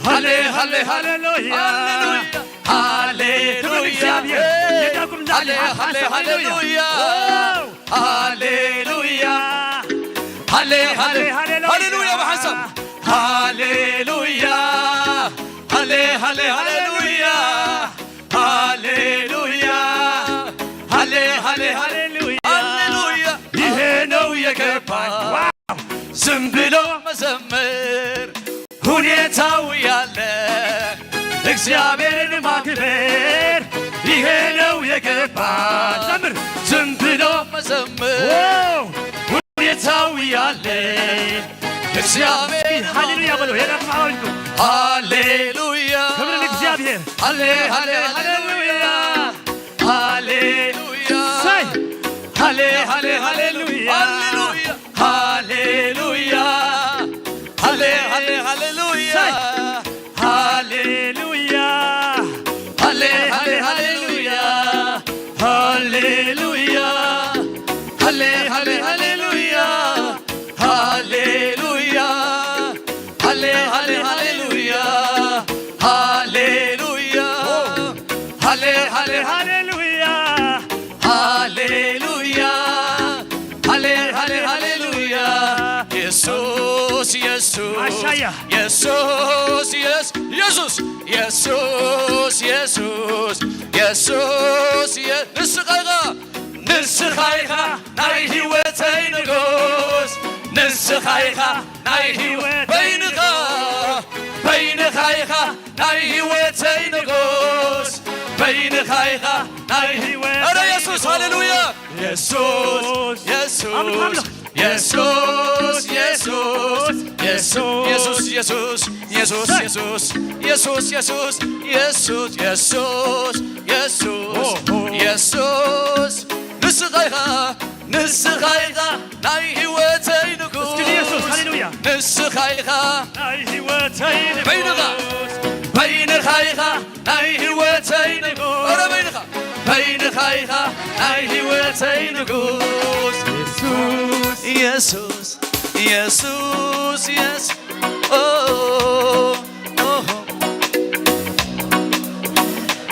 ሃሌ ሃሌ፣ ሃሌ፣ ሃሌሉያ። ሃሌሉያ። ሃሌሉያ። ክብር ለእግዚኣብሔር። የዳኩም ሃሌ፣ ሃሌ፣ ሃሌሉያ። ሃሌሉያ። ዋው። ሃሌሉያ። ሃሌ፣ ሃሌ፣ ሃሌ፣ ሃሌሉያ። ሃሌሉያ ብሓንሳብ። ሃሌሉያ። ሃሌ፣ ሃሌ፣ ሃሌሉያ። ሃሌሉያ። ሃሌ፣ ሃሌ፣ ሃሌሉያ። ሃሌሉያ። ይሄ ነው የገባኝ። ዋው። ዝም ብሎ መዘመር ሁኔታው ያለ እግዚአብሔርን ማክበር ይሄ ነው የገባኝ። ዘምር። ዝም ብሎ መዘመር ዋው። ሁኔታው ያለ እግዚአብሔር ሃሌሉያ በለው። ሄዳችሁ አውጁ። ሃሌሉያ። ክብር ለእግዚአብሔር። ሃሌ፣ ሃሌ፣ ሃሌሉያ። ሃሌሉያ። ሳይ። ሃሌ፣ ሃሌ፣ ሃሌሉያ። ሃሌሉያ። ሃሌ፣ ሃሌ፣ ሃሌሉያ። ሳይ። ሃሌሉያ። ሃሌ፣ ሃሌ፣ ሃሌሉያ። ሃሌሉያ። ሃሌ፣ ሃሌ፣ ሃሌሉያ። ሃሌሉያ። ሃሌ፣ ሃሌ፣ ሃሌሉያ። ሃሌሉያ። ሃሌ፣ ሃሌ፣ ሃሌሉያ። ሃሌሉያ። ሃሌ፣ ሃሌ፣ ሃሌሉያ። ኢየሱስ፣ ኢየሱስ፣ ማሻያ። ኢየሱስ፣ ኢየሱስ፣ ኢየሱስ፣ ኢየሱስ፣ ኢየሱስ፣ ኢየ-፣ ንስኻ ኢኻ፣ ንስኻ ኢኻ ናይ ህይወተይ ንጉስ፣ ንስኻ ኢኻ ናይ ህይወት በይንኻ፣ በይንኻ ኢኻ ናይ ህይወተይ ንጉስ፣ በይንኻ ኢኻ ናይ ህይወት ኧረ ኢየሱስ፣ ሃሌሉያ። ኢየሱስ፣ ኢየሱስ፣ ኣምልኽ፣ ኣምልኽ። ኢየሱስ፣ ኢየሱስ፣ ኢየሱስ፣ ኢየሱስ፣ ኢየሱስ፣ ኢየሱስ፣ ኢየሱስ፣ ኢየሱስ፣ ኢየሱስ፣ ኢየሱስ፣ ኢየሱስ፣ ኦ፣ ኦ። ኢየሱስ፣ ንስኻ ኢኻ፣ ንስኻ ኢኻ ናይ ህይወተይ ንጉስ። እስኪ ንየሱስ፣ ሃሌሉያ። ንስኻ ኢኻ ናይ ህይወተይ ንጉስ። በይንኻ፣ በይንኻ ኢኻ ናይ ህይወተይ ንጉስ። ኧረ በይንኻ፣ በይንኻ ኢኻ ናይ ህይወተይ ንጉስ። ኢየሱስ፣ ኢየሱስ፣ ኢየሱስ፣ ኦ፣ ኦ፣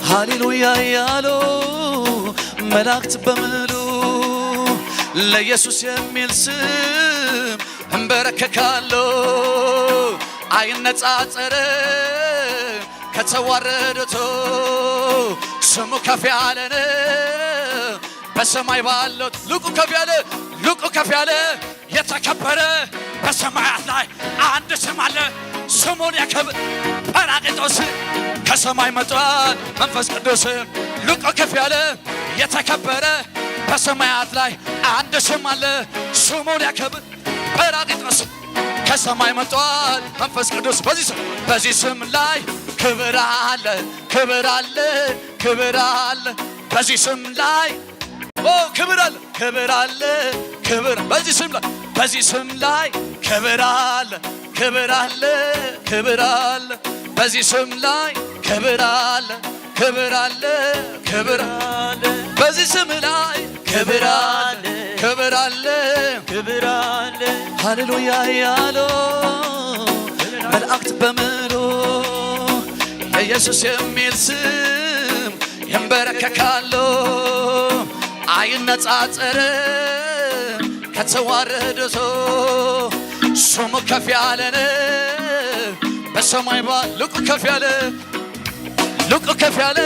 ሃሌሉያ እያሉ መላእክት በሙሉ ለኢየሱስ የሚል ስም እንበረከካለሁ። አይነጻጸርም ከተዋረዱት ስሙ ከፍ ያለ ነው። በሰማይ ባለው ልቁ ከፍ ያለ፣ ልቁ ከፍ ያለ የተከበረ በሰማያት ላይ አንድ ስም አለ። ስሙን ያከብር ጳራቅሊጦስ ከሰማይ መጥቷል መንፈስ ቅዱስ። ልቁ ከፍ ያለ የተከበረ በሰማያት ላይ አንድ ስም አለ። ስሙን ያከብር ጳራቅሊጦስ ከሰማይ መጥቷል መንፈስ ቅዱስ። በዚህ ስም፣ በዚህ ስም ላይ ክብር አለ፣ ክብር አለ፣ ክብር አለ። በዚህ ስም ላይ ኦ ክብር አለ፣ ክብር አለ፣ ክብር በዚህ ስም ላይ፣ በዚህ ስም ላይ ክብር አለ፣ ክብር አለ፣ ክብር አለ። በዚህ ስም ላይ ክብር አለ፣ ክብር አለ፣ ክብር አለ። በዚህ ስም ላይ ክብር አለ፣ ክብር አለ። ክብር አለ። ሃሌሉያ ያሉ መላእክት በሙሉ ለኢየሱስ የሚል ስም ይንበረከካሉ። አይነጻጸርም ከተዋረዱት ስሙ ከፍ ያለ ነው። በሰማይ ባ-፣ ልቁ ከፍ ያለ፣ ልቁ ከፍ ያለ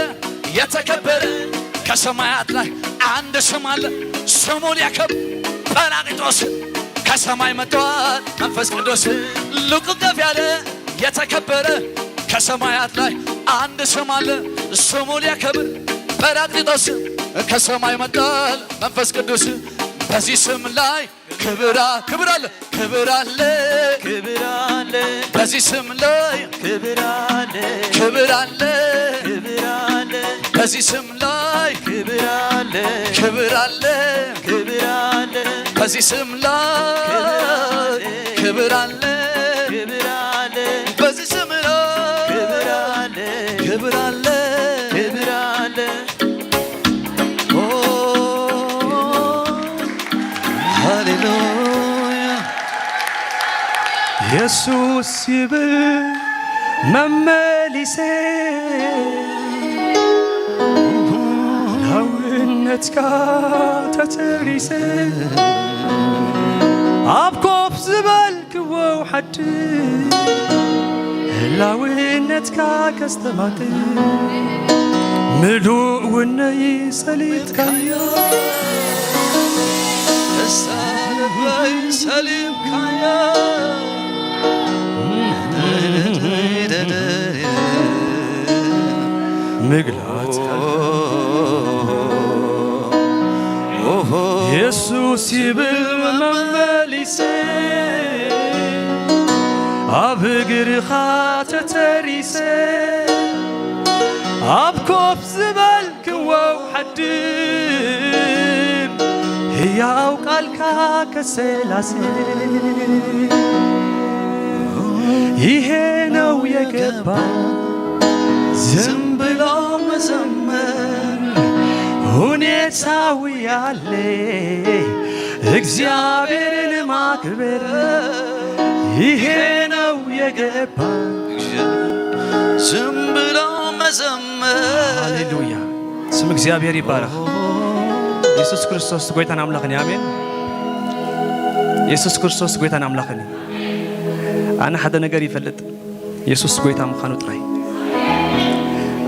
የተከበረ ከሰማያት ላይ አንድ ስም አለ። ስሙን ያከብ ጳራቅሊጦስ ከሰማይ መጥቷል መንፈስ ቅዱስ። ልቁ ከፍ ያለ የተከበረ ከሰማያት ላይ አንድ ስም አለ። ስሙን ያከብር ጳራቅሊጦስ ከሰማይ መጥቷል መንፈስ ቅዱስ። በዚህ ስም ላይ ክብር አ-፣ ክብር አለ፣ ክብር አለ፣ ክብር አለ። በዚህ ስም ላይ ክብር አለ፣ ክብር አለ፣ ክብር አለ። በዚህ ስም ላይ ክብር አለ፣ ክብር አለ፣ ክብር አለ። በዚህ ስም ላይ ክብር አለ፣ ክብር አለ። በዚህ ስም ላይ ክብር አለ፣ ክብር አለ፣ ክብር አለ። ኦ፣ ሃሌሉያ። ኢየሱስ ይብል መመ ተሪሰ፣ ናውነትካ ተተሪሰ፣ ኣብ ኮፍ ዝበልክዎ ሓድር፣ ህላውነትካ ከስተማቅር፣ ምሉእ ውነይ ሰሊጥካዮ። ደስታ ልበይ ሰሊምካዮ። ምግላጽ የሱስ ይብል መመሊሰ፣ ኣብ እግርኻ ተተሪሰ፣ ኣብ ኮፍ ዝበልክዎ ሓድር፣ ህያው ቃልካ ከሰላስል፣ ይሄ ነው የገባ ዝም ብሎ መዘመር፣ ሁኔታዊ ያለ እግዚአብሔርን ማክበር፣ ይሄ ነው የገባ ዝም ብሎ መዘመር። ሃሌሉያ፣ ስም እግዚአብሔር ይባረክ። ኢየሱስ ክርስቶስ ጎይታን ኣምላኽን እዩ። ኣሜን። ኢየሱስ ክርስቶስ ጎይታን ኣምላኽን እዩ። ኣነ ሓደ ነገር ይፈልጥ፣ ኢየሱስ ጎይታ ምዃኑ ጥራይ።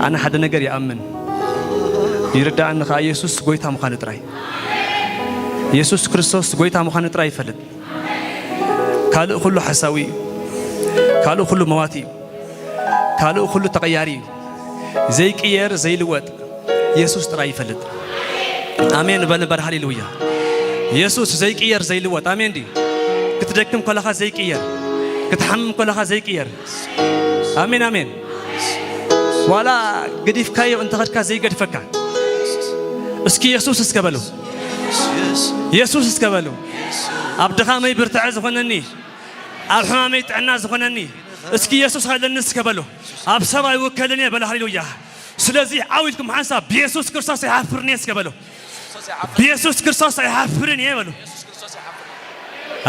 ኣነ ሓደ ነገር ይኣምን፣ ይርዳእኒ ከኣ ኢየሱስ ጎይታ ምዃኑ ጥራይ። ኢየሱስ ክርስቶስ ጎይታ ምዃኑ ጥራይ ይፈልጥ። ካልእ ኩሉ ሓሳዊ እዩ። ካልእ ኩሉ መዋቲ እዩ። ካልእ ኩሉ ተቐያሪ እዩ። ዘይቅየር፣ ዘይልወጥ ኢየሱስ ጥራይ ይፈልጥ። ኣሜን በል እምበር፣ ሃሌሉያ። ኢየሱስ ዘይቅየር፣ ዘይልወጥ። ኣሜን ድዩ? ክትደክም ከለኻ ዘይቅየር፣ ክትሓምም ከለኻ ዘይቅየር። ኣሜን፣ ኣሜን። ዋላ ገዲፍካዮ እንተኸድካ ዘይገድፈካ። እስኪ ኢየሱስ እስከ በሉ። ኢየሱስ እስከ በሉ። ኣብ ድኻመይ ብርትዐ ዝኾነኒ፣ ኣብ ሕማመይ ጥዕና ዝኾነኒ፣ እስኪ ኢየሱስ ኣለኒ እስከ በሉ። ኣብ ሰብ ኣይውከልን እየ በሉ። ሃሌሉያ። ስለዚ ዓው ኢልኩም ሓንሳብ ብኢየሱስ ክርስቶስ ኣይሓፍርን እየ እስከ በሉ። ብኢየሱስ ክርስቶስ ኣይሓፍርን እየ በሉ።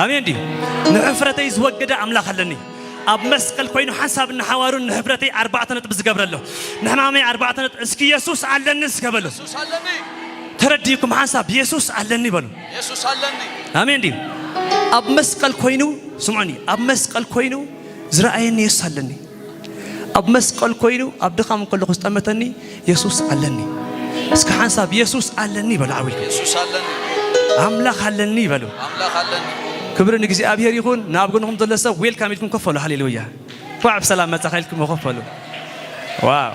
ኣሜን ድዩ? ንሕፍረተይ ዝወገደ ኣምላኽ ኣለኒ። ኣብ መስቀል ኮይኑ ሓንሳብ ንሓዋሩን ንሕፍረተይ ኣርባዕተ ነጥቢ ዝገብረሎ፣ ንሕማመይ ኣርባዕተ ነጥቢ፣ እስኪ ኢየሱስ ኣለኒ እስከ በሉ። ተረዲእኩም ሓንሳብ ኢየሱስ ኣለኒ በሉ። ኣሜን ድዩ? ኣብ መስቀል ኮይኑ፣ ስምዑኒ፣ ኣብ መስቀል ኮይኑ ዝረኣየኒ የሱስ ኣለኒ። ኣብ መስቀል ኮይኑ ኣብ ድኻም ከለኹ ዝጠመተኒ የሱስ ኣለኒ። እስኪ ሓንሳብ የሱስ ኣለኒ በሉ ዓው ኢልኩም። የሱስ ኣለኒ። ኣምላኽ ኣለኒ በሉ። ኣምላኽ ኣለኒ። ክብሪ ንእግዚኣብሔር ይኹን። ናብ ጎንኹም ዘሎ ሰብ ዌልካም ኢልኩም ኮፍ በሉ። ሃሌሉያ። እንኳዕ ብሰላም መጻኻ ኢልኩም ኮፍ በሉ። ዋው።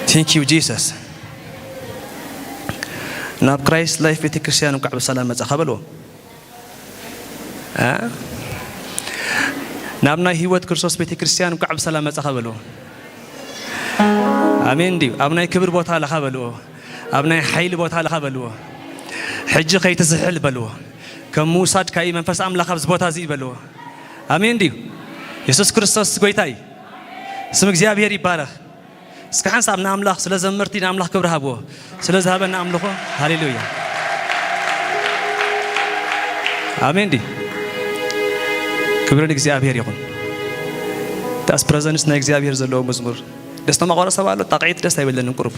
Thank you Jesus። ናብ ክራይስት ላይፍ ቤተክርስትያን እንኳዕ ብሰላም መጻኻ በልዎ። እ? ናብ ናይ ህይወት ክርስቶስ ቤተክርስትያን እንኳዕ ብሰላም መጻኻ በልዎ። ኣሜን ድዩ? ኣብ ናይ ክብር ቦታ ኣለኻ በልዎ። ኣብ ናይ ሓይሊ ቦታ ኣለኻ በልዎ። ሕጂ ከይትዝሕል በልዎ። ከም ምውሳድ ካይ መንፈስ ኣምላኽ ኣብዚ ቦታ እዚ በልዎ። ኣሜን ድዩ? የሱስ ክርስቶስ ጎይታ እዩ። ስም እግዚኣብሔር ይባረኽ። እስከ ሓንሳብ ንኣምላኽ ስለ ዘመርቲ ንኣምላኽ ክብሪ ሃብዎ። ስለ ዝሃበና ኣምልኾ። ሃሌሉያ። ኣሜን ድዩ? ክብሪ ንእግዚኣብሔር ይኹን። ዳስ ፕረዘንስ ናይ እግዚኣብሔር ዘለዎ መዝሙር። ደስ ተማቆረ ሰብ ኣሎ? ጣቕዒት ደስ ኣይበለንን ቁሩብ።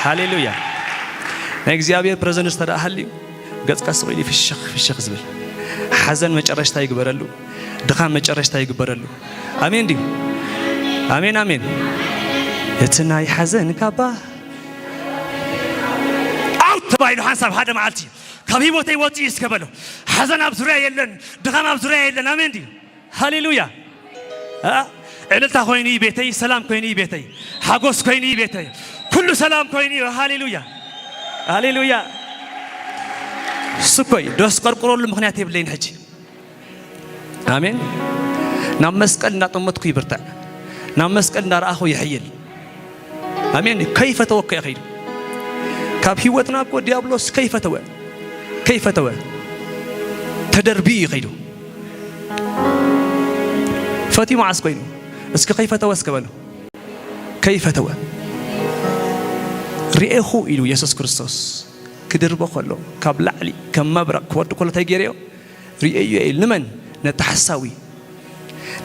ሃሌሉያ። ናይ እግዚኣብሔር ፕረዘንስ ተደኣ ሃልዩ ገጽካ ስቕ ኢሉ ፍሽኽ ፍሽኽ ዝብል። ሓዘን መጨረሽታ ይግበረሉ። ድኻም መጨረሽታ ይግበረሉ። ኣሜን ድዩ? ኣሜን፣ ኣሜን። እቲ ናይ ሓዘን ካባ ኣውት ተባሂሉ ሓንሳብ ሓደ መዓልቲ ካብ ህይወተይ ወጽኡ እስከ በሎ። ሓዘን ኣብ ዙርያ የለን፣ ድኻም ኣብ ዙርያ የለን። ኣሜን ድዩ? ሃሌሉያ። እ? ዕልልታ ኮይኑ እዩ ቤተይ፣ ሰላም ኮይኑ እዩ ቤተይ፣ ሓጎስ ኮይኑ እዩ ቤተይ፣ ኩሉ ሰላም ኮይኑ እዩ። ሃሌሉያ፣ ሃሌሉያ። እሱ እኮ እዩ። ዶስ ቀርቁረሉ ምኽንያት የብለይን ሕጂ። ኣሜን። ናብ መስቀል እንዳጠመትኩ ይብርትዕ፣ ናብ መስቀል እንዳረኣኹ ይሕይል። ኣሜን። ከይፈተወ እኮ እዩ ከይዱ። ካብ ህይወትና እኮ ዲያብሎስ ከይፈተወ፣ ከይፈተወ ተደርብዩ እዩ ከይዱ። ፈትዩ መዓስ ኮይኑ? እስኪ ከይፈተወ እስከ በሉ። ከይፈተወ ርኤኹ ኢሉ የሱስ ክርስቶስ። ክድርቦ ከሎ፣ ካብ ላዕሊ ከም መብረቕ ክወርድ ከሎ እንታይ ገይረዮ? ርእየዮ ኢሉ። ንመን? ነቲ ሓሳዊ።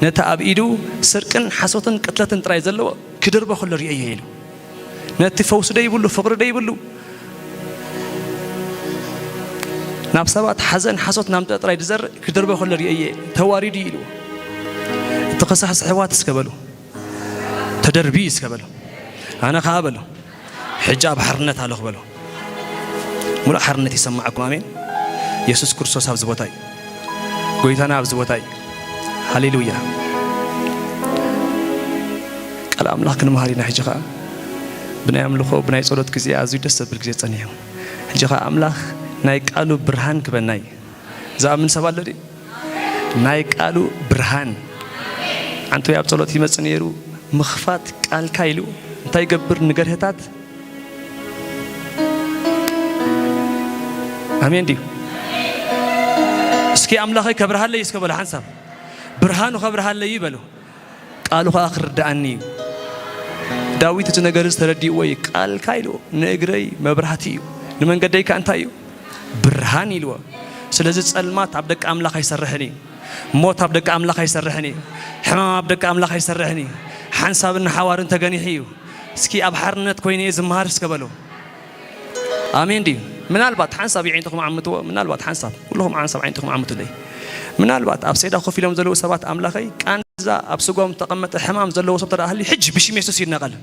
ነቲ ኣብ ኢዱ ስርቅን ሓሶትን ቅትለትን ጥራይ ዘለዎ ክድርቦ ከሎ ርእየዮ ኢሉ። ነቲ ፈውሲ ደይብሉ፣ ፍቕሪ ደይብሉ፣ ናብ ሰባት ሓዘን ሓሶት ናምጠ ጥራይ ዝዘርእ ክድርቦ ከሎ ርእየዮ። ተዋሪዱ ኢሉ። እቲ ክሳስ ኣሕዋት እስከ በሉ። ተደርቢ እስከ በሉ። ኣነ ኸዓ በሉ። ሕጂ ኣብ ሓርነት ኣለኹ በሉ። ሙሉእ ሓርነት ይሰማዓኩም። ኣሜን። የሱስ ክርስቶስ ኣብዚ ቦታ እዩ። ጎይታና ኣብዚ ቦታ እዩ። ሃሌሉያ። ቃል ኣምላኽ ክንመሃር ኢና። ሕጂ ኸዓ ብናይ ኣምልኾ፣ ብናይ ጸሎት ግዜ ኣዝዩ ደስ ዘብል ግዜ ጸኒሑ። ሕጂ ኸዓ ኣምላኽ ናይ ቃሉ ብርሃን ክበና እዩ። ዝኣምን ሰብ ኣሎ ድዩ? ናይ ቃሉ ብርሃን። ሓንቲ ወይ ኣብ ጸሎት ይመጽእ ነይሩ፣ ምኽፋት ቃልካ ኢሉ እንታይ ይገብር ንገርህታት? ኣሜን ድዩ? እስኪ ኣምላኸይ ከብርሃለይ እስከ በሉ ሓንሳብ። ብርሃኑ ከብርሃለይ በሉ። ቃሉ ኸኣ ክርድኣኒ እዩ። ዳዊት እቲ ነገር እዚ ተረዲእዎ እዩ። ቃልካ ኢልዎ፣ ንእግረይ መብራህቲ እዩ፣ ንመንገደይ ከኣ እንታይ እዩ? ብርሃን ኢልዎ። ስለዚ ጸልማት ኣብ ደቂ ኣምላኽ ኣይሰርሕን እዩ። ሞት ኣብ ደቂ ኣምላኽ ኣይሰርሕን እዩ። ሕማም ኣብ ደቂ ኣምላኽ ኣይሰርሕን እዩ። ሓንሳብን ንሓዋርን ተገኒሑ እዩ። እስኪ ኣብ ሓርነት ኮይነ እየ ዝመሃር እስከ በሉ። ኣሜን ድዩ? ምናልባት ሓንሳብ ኣዒንትኹም ዓምትዎ፣ ምናልባት ሓንሳብ፣ ኩልኹም ሓንሳብ ኣዒንትኹም ዓምቱለይ። ምናልባት ኣብ ሴዳ ኮፍ ኢሎም ዘለዉ ሰባት ኣምላኸይ ቃንዛ ኣብ ስጎም ተቐመጠ ሕማም ዘለዎ ሰብ ተደኣ ሃልዩ ሕጂ ብሽም የሱስ ይነቐል።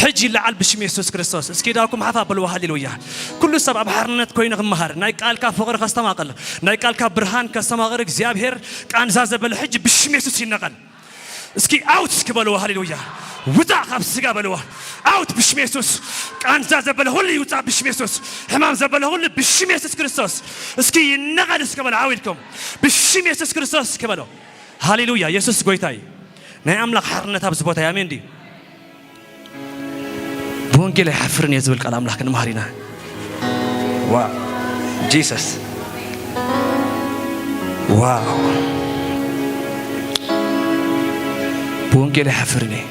ሕጂ ይለዓል ብሽም የሱስ ክርስቶስ። እስኪ ዳኩም ሓፍ ኣበልዎ ሃሌሉያ። ኩሉ ሰብ ኣብ ሓርነት ኮይኑ ክመሃር፣ ናይ ቃልካ ፍቕሪ ከስተማቕል፣ ናይ ቃልካ ብርሃን ከስተማቕር እግዚኣብሔር ቃንዛ ዘበለ ሕጂ ብሽም የሱስ ይነቐል። እስኪ ኣውት እስኪ በልዎ ሃሌሉያ። ውፃእ ካብ ስጋ በልዎ። ኣውት ብሽም የሱስ። ቃንዛ ዘበለ ሁሉ ይውፃእ ብሽም የሱስ። ሕማም ዘበለ ሁሉ ብሽም የሱስ ክርስቶስ። እስኪ ይነቐል እስኪ በልዎ ዓው ኢልኩም። ብሽም የሱስ ክርስቶስ እስኪ በልዎ። ሃሌሉያ የሱስ ጎይታ እዩ። ናይ ኣምላኽ ሓርነት ኣብዚ ቦታ እዩ። ኣሜን ድዩ? ብወንጌል ኣይሓፍርን እየ ዝብል ቃል ኣምላኽ ክንመሃር ኢና። ዋው ጂሰስ። ዋው ብወንጌል ኣይሓፍርን እየ።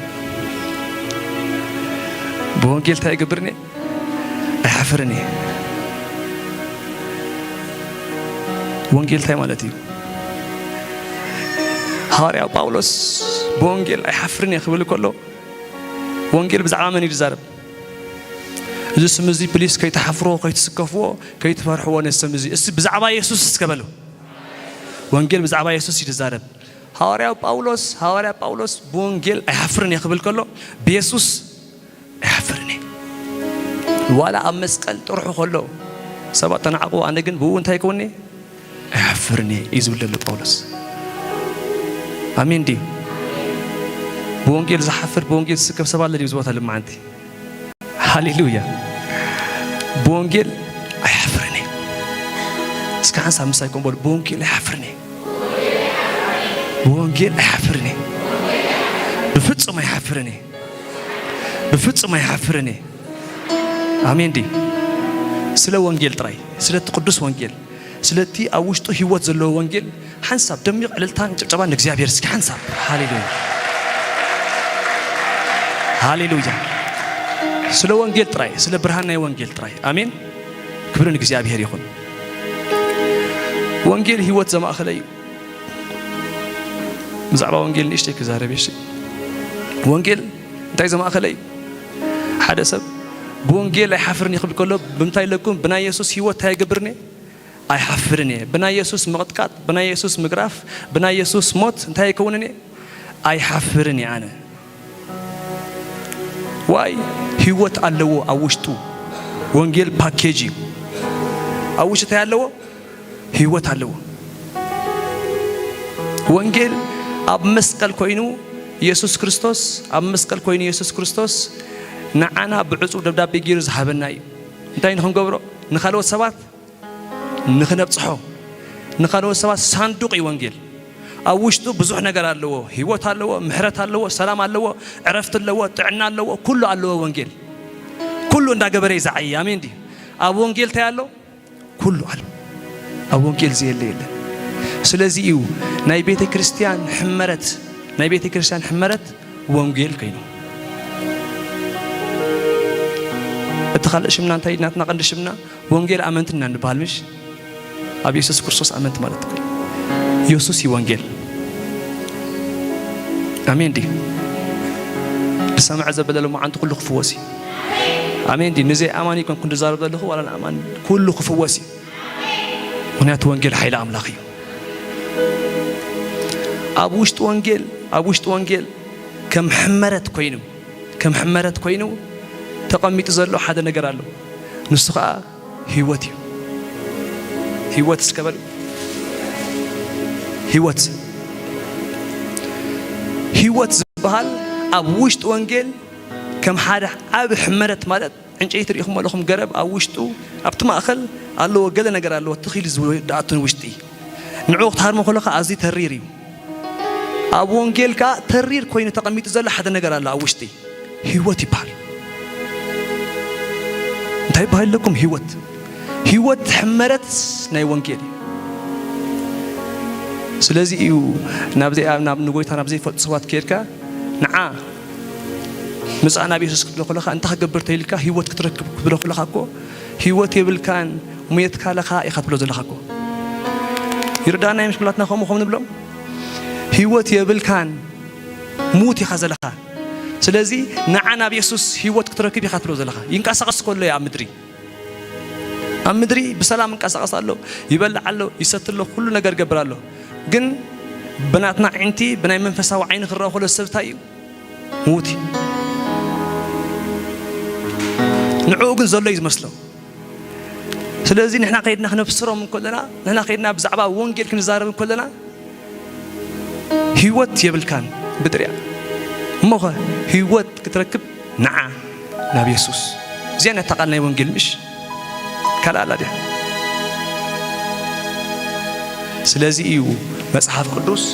ብወንጌል እንታይ ይገብርን እየ? ኣይሓፍርን እየ። ወንጌል እንታይ ማለት እዩ? ሃዋርያው ጳውሎስ ብወንጌል ኣይሓፍርን እየ ክብል ከሎ ወንጌል ብዛዕባ መን እዩ ዝዛረብ? እዚ ስም እዚ ፕሊስ ከይትሓፍሮ፣ ከይትስከፍዎ፣ ከይትፈርሕዎ ነዚ ስም እዚ። እስቲ ብዛዕባ የሱስ እስከ በሉ። ወንጌል ብዛዕባ የሱስ እዩ ዝዛረብ። ሃዋርያው ጳውሎስ፣ ሃዋርያ ጳውሎስ ብወንጌል ኣይሓፍርን እየ ክብል ከሎ ብየሱስ ኣይሓፍርን እየ። ዋላ ኣብ መስቀል ጥርሑ ከሎ ሰባት ተናዕቕዎ፣ ኣነ ግን ብኡ እንታይ ይከውኒ? ኣይሓፍርን እየ እዩ ዝብል ዘሎ ጳውሎስ። ኣሜን ድዩ? ብወንጌል ዝሓፍር ብወንጌል ዝስከፍ ሰብ ኣሎ ድዩ? ዝቦታ ልመዓንቲ ሃሌሉያ። ብወንጌል ኣይሓፍርን እየ። እስከ ሓንሳብ ምሳይ ኮን በሉ፣ ብወንጌል ኣይሓፍርን እየ። ብወንጌል ኣይሓፍርን እየ። ብፍጹም ኣይሓፍርን እየ። ብፍጹም ኣይሓፍርን እየ። ኣሜን ድዩ? ስለ ወንጌል ጥራይ፣ ስለቲ ቅዱስ ወንጌል፣ ስለቲ ኣብ ውሽጡ ህይወት ዘለዎ ወንጌል ሓንሳብ ደሚቕ ዕልልታን ጭብጨባን ንእግዚኣብሔር እስኪ ሓንሳብ። ሃሌሉያ። ሃሌሉያ። ስለ ወንጌል ጥራይ፣ ስለ ብርሃን ናይ ወንጌል ጥራይ። ኣሜን። ክብሪ ንእግዚኣብሔር ይኹን። ወንጌል ህይወት ዘማእኸለ እዩ። ብዛዕባ ወንጌል ንእሽተይ ክዛረብ እሺ። ወንጌል እንታይ ዘማእኸለ እዩ? ሓደ ሰብ ብወንጌል ኣይሓፍርን ይኽብል ከሎ ብምንታይ ኣለኩም? ብናይ የሱስ ህይወት እንታይ ይገብርን እየ? ኣይሓፍርን እየ። ብናይ የሱስ ምቕጥቃጥ፣ ብናይ የሱስ ምግራፍ፣ ብናይ የሱስ ሞት እንታይ ኣይከውንን እየ? ኣይሓፍርን እየ ኣነ። ዋይ ህይወት ኣለዎ ኣብ ውሽጡ። ወንጌል ፓኬጅ እዩ። ኣብ ውሽጡ እንታይ ኣለዎ? ህይወት ኣለዎ። ወንጌል ኣብ መስቀል ኮይኑ የሱስ ክርስቶስ፣ ኣብ መስቀል ኮይኑ የሱስ ክርስቶስ ንዓና ብዕጹብ ደብዳቤ ገይሩ ዝሃበና እዩ። እንታይ ንኽንገብሮ? ንኻልኦት ሰባት ንኽነብጽሖ። ንኻልኦት ሰባት ሳንዱቕ እዩ ወንጌል። ኣብ ውሽጡ ብዙሕ ነገር ኣለዎ። ህይወት ኣለዎ፣ ምሕረት ኣለዎ፣ ሰላም ኣለዎ፣ ዕረፍቲ ኣለዎ፣ ጥዕና ኣለዎ፣ ኩሉ ኣለዎ ወንጌል። ኩሉ እንዳገበረ እዩ ዝዓዪ። ኣሜን ድዩ? ኣብ ወንጌል እንታይ ኣሎ? ኩሉ ኣሎ። ኣብ ወንጌል ዘየለ የለን። ስለዚ እዩ ናይ ቤተ ክርስቲያን ሕመረት፣ ናይ ቤተ ክርስቲያን ሕመረት ወንጌል ኮይኑ። እቲ ካልእ ሽምና እንታይ ናትና ቀንዲ ሽምና? ወንጌል ኣመንቲ ኢና ንበሃል፣ ምሽ? ኣብ የሱስ ክርስቶስ ኣመንቲ ማለት እኮ እዩ። የሱስ እዩ ወንጌል። ኣሜን ድዩ? ዝሰምዐ ዘበለ ሎማዓንቲ ኩሉ ክፍወስ እዩ። ኣሜን ድዩ? ንዘይ ኣማኒ ይኮንኩ ዝዛረብ ዘለኹ፣ ዋላ ንኣማኒ ኩሉ ክፍወስ እዩ። ምኽንያቱ ወንጌል ሓይሊ ኣምላኽ እዩ። ኣብ ውሽጢ ወንጌል፣ ኣብ ውሽጢ ወንጌል ከም ሕመረት ኮይኑ፣ ከም ሕመረት ኮይኑ ተቐሚጡ ዘሎ ሓደ ነገር ኣሎ። ንሱ ኸኣ ህይወት እዩ። ህይወት እስከ በሉ። ህይወት፣ ህይወት ዝበሃል ኣብ ውሽጢ ወንጌል ከም ሓደ ዓቢ ሕመረት ማለት ዕንጨይቲ ርኢኹም ኣለኹም፣ ገረብ ኣብ ውሽጡ ኣብቲ ማእከል ኣለዎ፣ ገለ ነገር ኣለዎ፣ ትኽ ኢሉ ዝወ-፣ ዝኣቱ ንውሽጢ። ንዕኡ ክትሃርሞ ከለኻ ኣዝዩ ተሪር እዩ። ኣብ ወንጌል ከኣ ተሪር ኮይኑ ተቐሚጡ ዘሎ ሓደ ነገር ኣሎ ኣብ ውሽጢ። ህይወት ይበሃል። እንታይ ይበሃል ኣለኩም? ህይወት። ህይወት ሕመረት ናይ ወንጌል እዩ። ስለዚ እዩ ናብዚኣ፣ ናብ ንጎይታ ናብ ዘይፈልጡ ሰባት ከይድካ፣ ንዓ ምጻእ ናብ የሱስ ክትብሎ ከለኻ፣ እንታይ ክገብር ተይልካ ህይወት ክትረክብ ክትብሎ ከለኻ እኮ፣ ህይወት የብልካን፣ ሞየትካ ኣለኻ ኢኻ ትብሎ ዘለኻ እኮ። ይርዳና ይምሽ ኩላትና ከምኡ ከም ንብሎም? ህይወት የብልካን፣ ሙት ኢኻ ዘለኻ። ስለዚ ንዓ ናብ የሱስ ህይወት ክትረክብ ኢኻ ትብሎ ዘለኻ። ይንቀሳቐስ ከሎ እያ ኣብ ምድሪ። ኣብ ምድሪ ብሰላም እንቀሳቐስ ኣሎ፣ ይበልዕ ኣሎ፣ ይሰቲ ኣሎ፣ ኩሉ ነገር ይገብር ኣሎ። ግን ብናትና ኣዒንቲ፣ ብናይ መንፈሳዊ ዓይኒ ክረኣ ከሎ ሰብ እንታይ እዩ? ሙት እዩ። ንዕኡ ግን ዘሎ እዩ ዝመስሎ። ስለዚ ንሕና ከይድና ክነብስሮም እንከለና፣ ንሕና ከይድና ብዛዕባ ወንጌል ክንዛረብ እንከለና፣ ህይወት የብልካን ብጥሪያ። እሞኸ ህይወት ክትረክብ ንዓ ናብ የሱስ። እዚኣ ነታ ቃል ናይ ወንጌል ምሽ ካልኣ ኣላ ድያ? ስለዚ እዩ መጽሓፍ ቅዱስ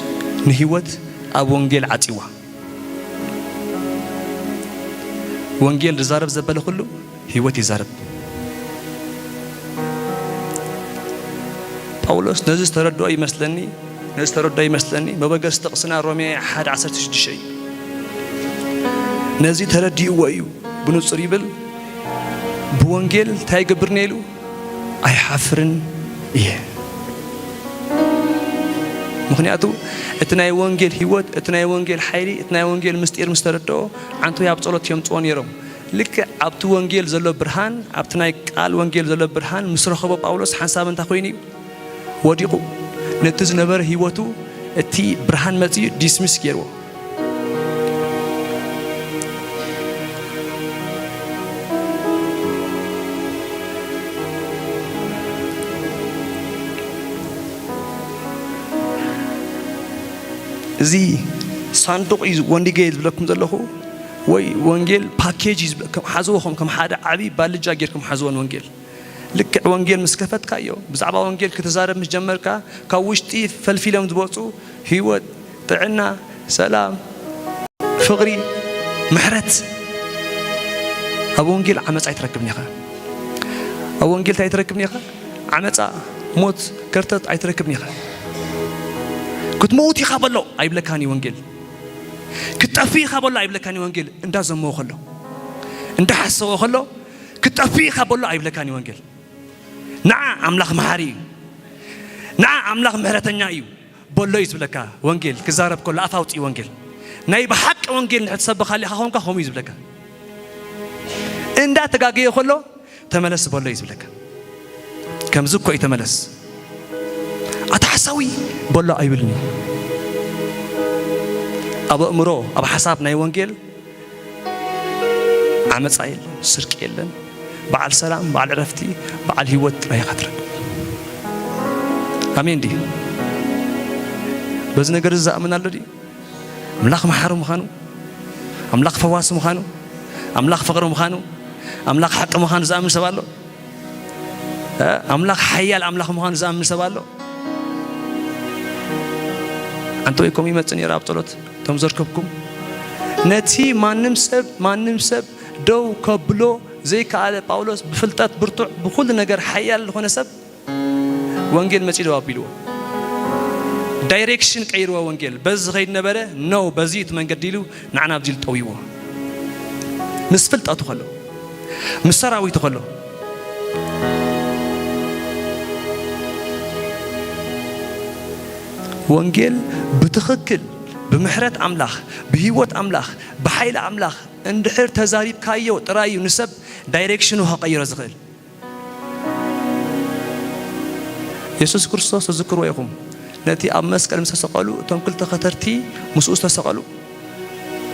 ንህይወት ኣብ ወንጌል ዓጺዋ። ወንጌል ዝዛረብ ዘበለ ኩሉ ህይወት ይዛረብ። ጳውሎስ ነዚ ዝተረድኦ ይመስለኒ፣ ነዚ ዝተረድኦ ይመስለኒ። መበገሲ ጥቕስና ሮሜ ሓደ ዓሰርተ ሽዱሽተ እዩ። ነዚ ተረዲእዎ እዩ ብንጹር ይብል። ብወንጌል እንታይ ይገብር ነይሉ? ኣይሓፍርን እየ። ምኽንያቱ እቲ ናይ ወንጌል ህይወት፣ እቲ ናይ ወንጌል ሓይሊ፣ እቲ ናይ ወንጌል ምስጢር ምስ ተረድኦ፣ ዓንቶይ ኣብ ጸሎት የምጽኦ ነይሮም። ልክዕ ኣብቲ ወንጌል ዘሎ ብርሃን፣ ኣብቲ ናይ ቃል ወንጌል ዘሎ ብርሃን ምስ ረኸቦ ጳውሎስ ሓንሳብ እንታይ ኮይኑ እዩ? ወዲቑ። ነቲ ዝነበረ ህይወቱ እቲ ብርሃን መጺኡ ዲስሚስ ገይርዎ። እዚ ሳንዱቕ እዩ ወንጌል ዝብለኩም ዘለኹ፣ ወይ ወንጌል ፓኬጅ እዩ ዝብለ-፣ ከም ሓዝዎ፣ ከም፣ ከም ሓደ ዓቢ ባልጃ ጌርኩም ሓዝዎ ንወንጌል። ልክዕ ወንጌል ምስ ከፈትካዮ፣ ብዛዕባ ወንጌል ክትዛረብ ምስ ጀመርካ፣ ካብ ውሽጢ ፈልፊሎም ዝወጹ ህይወት፣ ጥዕና፣ ሰላም፣ ፍቕሪ፣ ምሕረት። ኣብ ወንጌል ዓመጻ ኣይትረክብን ኢኻ። ኣብ ወንጌል እንታይ ኣይትረክብን ኢኻ? ዓመጻ፣ ሞት፣ ከርተት ኣይትረክብን ኢኻ። ክትመውት ኢኻ በሎ ኣይብለካን እዩ ወንጌል። ክትጠፍእ ኢኻ በሎ ኣይብለካን እዩ ወንጌል። እንዳዘመወ ከሎ፣ እንዳሓሰወ ከሎ፣ ክትጠፍእ ኢኻ በሎ ኣይብለካን እዩ ወንጌል። ንዓ ኣምላኽ መሓሪ እዩ። ንዓ ኣምላኽ ምሕረተኛ እዩ በሎ እዩ ዝብለካ። ወንጌል ክዛረብ ከሎ ኣፍ ኣውፅእ ወንጌል። ናይ ብሓቂ ወንጌል ንሕትሰብኽ ሃሊኻ ኾንካ ከምኡ እዩ ዝብለካ። እንዳተጋገየ ከሎ ተመለስ በሎ እዩ ዝብለካ። ከምዚ እኮ እዩ ተመለስ። ኣታ ሓሳዊ በሎ ኣይብልን እዩ። ኣብ ኣእምሮ፣ ኣብ ሓሳብ ናይ ወንጌል ዓመጻ የለን፣ ስርቂ የለን። በዓል ሰላም፣ በዓል ዕረፍቲ፣ በዓል ህይወት ጥራይ ኢኻ ትረክብ። ኣሜን ድዩ? በዚ ነገር እዚ ዝኣምን ኣሎ ድዩ? ኣምላኽ መሓሪ ምዃኑ፣ ኣምላኽ ፈዋሲ ምዃኑ፣ ኣምላኽ ፍቕሪ ምዃኑ፣ ኣምላኽ ሓቂ ምዃኑ ዝኣምን ሰብ ኣሎ? እ? ኣምላኽ ሓያል ኣምላኽ ምዃኑ ዝኣምን ሰብ ኣሎ? ኣንተ ወይ ከምኡ ይመጽእ ነይሩ ኣብ ጸሎት፣ እቶም ዘርከብኩም። ነቲ ማንም ሰብ፣ ማንም ሰብ ደው ከብሎ ዘይከኣለ ጳውሎስ ብፍልጠት ብርቱዕ፣ ብኹሉ ነገር ሓያል ዝኾነ ሰብ ወንጌል መጺኡ ደው ኣቢልዎ። ዳይሬክሽን ቀይርዎ ወንጌል። በዚ ዝኸይድ ነበረ፣ ኖ፣ በዚ እቲ መንገዲ ኢሉ ንዓና ኣብዚ ኢሉ ጠውይዎ። ምስ ፍልጠቱ ከሎ። ምስ ሰራዊቱ ከሎ። ወንጌል ብትኽክል ብምሕረት ኣምላኽ፣ ብህይወት ኣምላኽ፣ ብሓይሊ ኣምላኽ እንድሕር ተዛሪብካዮ ጥራይ እዩ ንሰብ ዳይሬክሽኑ ከቐይሮ ዝኽእል። የሱስ ክርስቶስ ትዝክርዎ ኢኹም። ነቲ ኣብ መስቀል ምስ ተሰቐሉ፣ እቶም ክልተ ከተርቲ ምስኡ ዝተሰቐሉ፣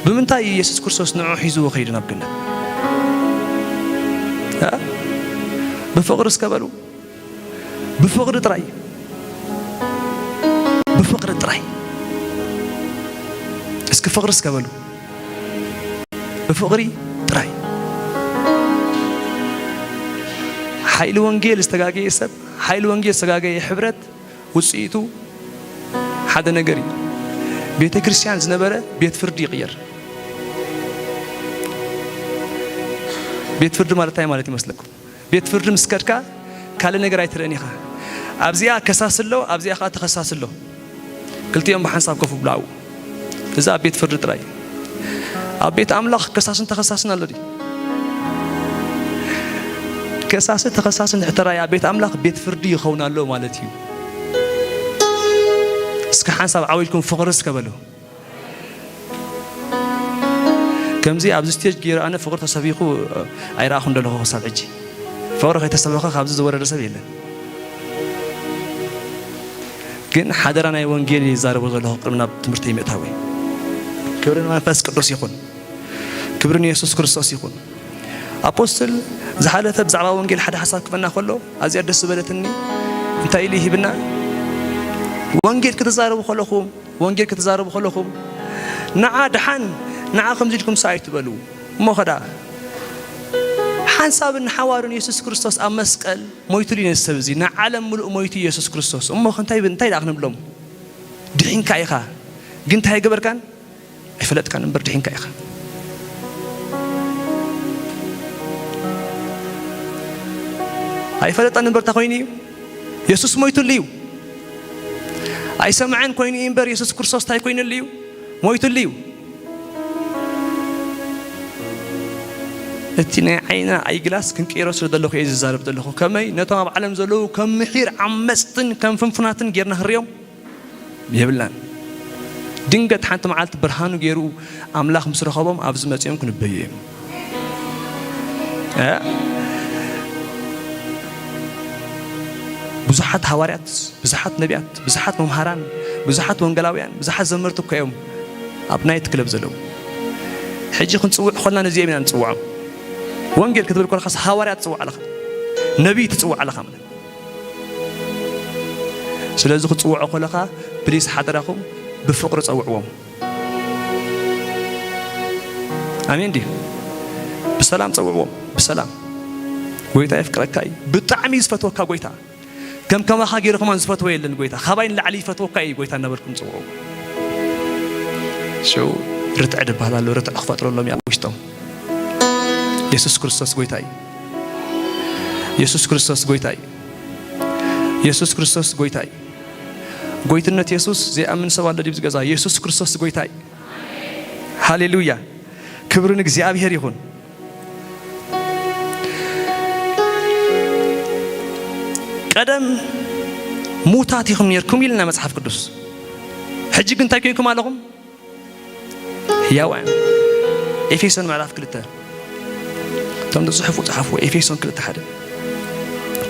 ብምንታይ እዩ የሱስ ክርስቶስ ንዕኡ ሒዝዎ ከይዱ ናብ ገነት? እ? ብፍቕሪ እስከ በሉ። ብፍቕሪ ጥራይ። ብፍቕሪ ጥራይ። እስኪ ፍቕሪ እስከ በሉ። ብፍቕሪ ጥራይ። ሓይሊ ወንጌል ዝተጋገየ ሰብ፣ ሓይሊ ወንጌል ዝተጋገየ ሕብረት ውጽኢቱ ሓደ ነገር እዩ። ቤተ ክርስቲያን ዝነበረ ቤት ፍርዲ ይቕየር። ቤት ፍርዲ ማለት እንታይ ማለት ይመስለኩም? ቤት ፍርዲ ምስ ከድካ ካልእ ነገር ኣይትርእን ኢኻ። ኣብዚኣ ከሳሲ ኣሎ፣ ኣብዚኣ ኸኣ ተኸሳሲ ኣሎ። ክልቲኦም ብሓንሳብ ኮፍ ይብሉ ኣብኡ። እዚ ኣብ ቤት ፍርዲ ጥራይ። ኣብ ቤት ኣምላኽ ከሳስን ተኸሳስን ኣሎ ድዩ? ከሳሲ ተኸሳሲ እንድሕር ተራእየ ኣብ ቤት ኣምላኽ ቤት ፍርዲ ይኸውን ኣሎ ማለት እዩ። እስከ ሓንሳብ ዓው ኢልኩም ፍቕሪ እስከ በሉ። ከምዚ ኣብዚ ስቴጅ ገይሩ ኣነ ፍቕሪ ተሰቢኹ ኣይረኣኹን ዘለኹ ክሳብ ሕጂ። ፍቕሪ ከይተሰበኸ ካብዚ ዝወረደ ሰብ የለን። ግን ሓደራ ናይ ወንጌል እየ ዝዛረቦ ዘለኹ ቅድሚ ናብ ትምህርቲ ይምእታወይ። ክብሪ ንመንፈስ ቅዱስ ይኹን። ክብሪ ንየሱስ ክርስቶስ ይኹን። ኣፖስትል ዝሓለፈ ብዛዕባ ወንጌል ሓደ ሓሳብ ክበና ከሎ ኣዝያ ደስ ዝበለትኒ እንታይ ኢሉ ይሂብና? ወንጌል ክትዛረቡ ከለኹም፣ ወንጌል ክትዛረቡ ከለኹም ንዓ ደሓን፣ ንዓ ከምዚ ኢልኩም ሰኣይ ትበሉ። እሞ ኸዳ ሓንሳብን ንሓዋሩን የሱስ ክርስቶስ ኣብ መስቀል ሞይቱሉ እዩ ነዚ ሰብ እዚ። ንዓለም ምሉእ ሞይቱ የሱስ ክርስቶስ። እሞ እንታይ እንታይ ደኣ ክንብሎም? ድሒንካ ኢኻ። ግን እንታይ ኣይገበርካን? ኣይፈለጥካን እምበር ድሒንካ ኢኻ። ኣይፈለጠን እምበር እንታይ ኮይኑ እዩ? የሱስ ሞይቱሉ እዩ። ኣይሰምዐን ኮይኑ እዩ እምበር የሱስ ክርስቶስ እንታይ ኮይኑሉ እዩ? ሞይቱሉ እዩ። እቲ ናይ ዓይና ኣይግላስ ክንቅይሮ ስለ ዘለኹ እየ ዝዛረብ ዘለኹ። ከመይ ነቶም ኣብ ዓለም ዘለዉ ከም ምሒር ዓመጽትን ከም ፍንፉናትን ጌርና ክንሪኦም የብልናን። ድንገት ሓንቲ መዓልቲ ብርሃኑ ገይሩ ኣምላኽ ምስ ረኸቦም ኣብዚ መጺኦም ክንበዩ እዮም። እ? ብዙሓት ሃዋርያት፣ ብዙሓት ነቢያት፣ ብዙሓት መምሃራን፣ ብዙሓት ወንጌላውያን፣ ብዙሓት ዘመርቲ እኮ እዮም ኣብ ናይት ክለብ ዘለዉ። ሕጂ ክንጽውዕ ከለና ነዚኦም ኢና ንጽውዖም። ወንጌል ክትብል ከለኻስ ሃዋርያ ትጽውዕ ኣለኻ፣ ነቢይ ትጽውዕ ኣለኻ ማለት። ስለዚ ክትጽውዖ ከለኻ ፕሊስ ሓደራኹም ብፍቕሪ ጸውዕዎም። ኣሜን ድዩ? ብሰላም ጸውዕዎም፣ ብሰላም። ጎይታ የፍቅረካ እዩ። ብጣዕሚ እዩ ዝፈትወካ ጎይታ። ከም ከማኻ ገይሩ ከማን ዝፈትዎ የለን ጎይታ። ካባይ ንላዕሊ ይፈትወካ እዩ ጎይታ እናበልኩም ጽውዕዎ። ሽዑ ርትዕ ዝበሃል ኣሎ፣ ርትዕ ክፈጥረሎም እዩ ኣብ ውሽጦም። የሱስ ክርስቶስ ጎይታ እዩ። የሱስ ክርስቶስ ጎይታ እዩ። የሱስ ክርስቶስ ጎይታ እዩ። ጎይትነት የሱስ ዘይኣምን ሰብ ኣሎ ድዩ ኣብዚ ገዛ? የሱስ ክርስቶስ ጎይታ እዩ። ሃሌሉያ! ክብሪ ንእግዚኣብሔር ይኹን። ቀደም ሙታት ኢኹም ኔርኩም ኢልና መጽሓፍ ቅዱስ። ሕጂ ግን እንታይ ኮይንኩም ኣለኹም? ህያዋን። ኤፌሶን ምዕራፍ ክልተ። እቶም ትጽሕፉ ጽሓፍዎ። ኤፌሶን ክልተ ሓደ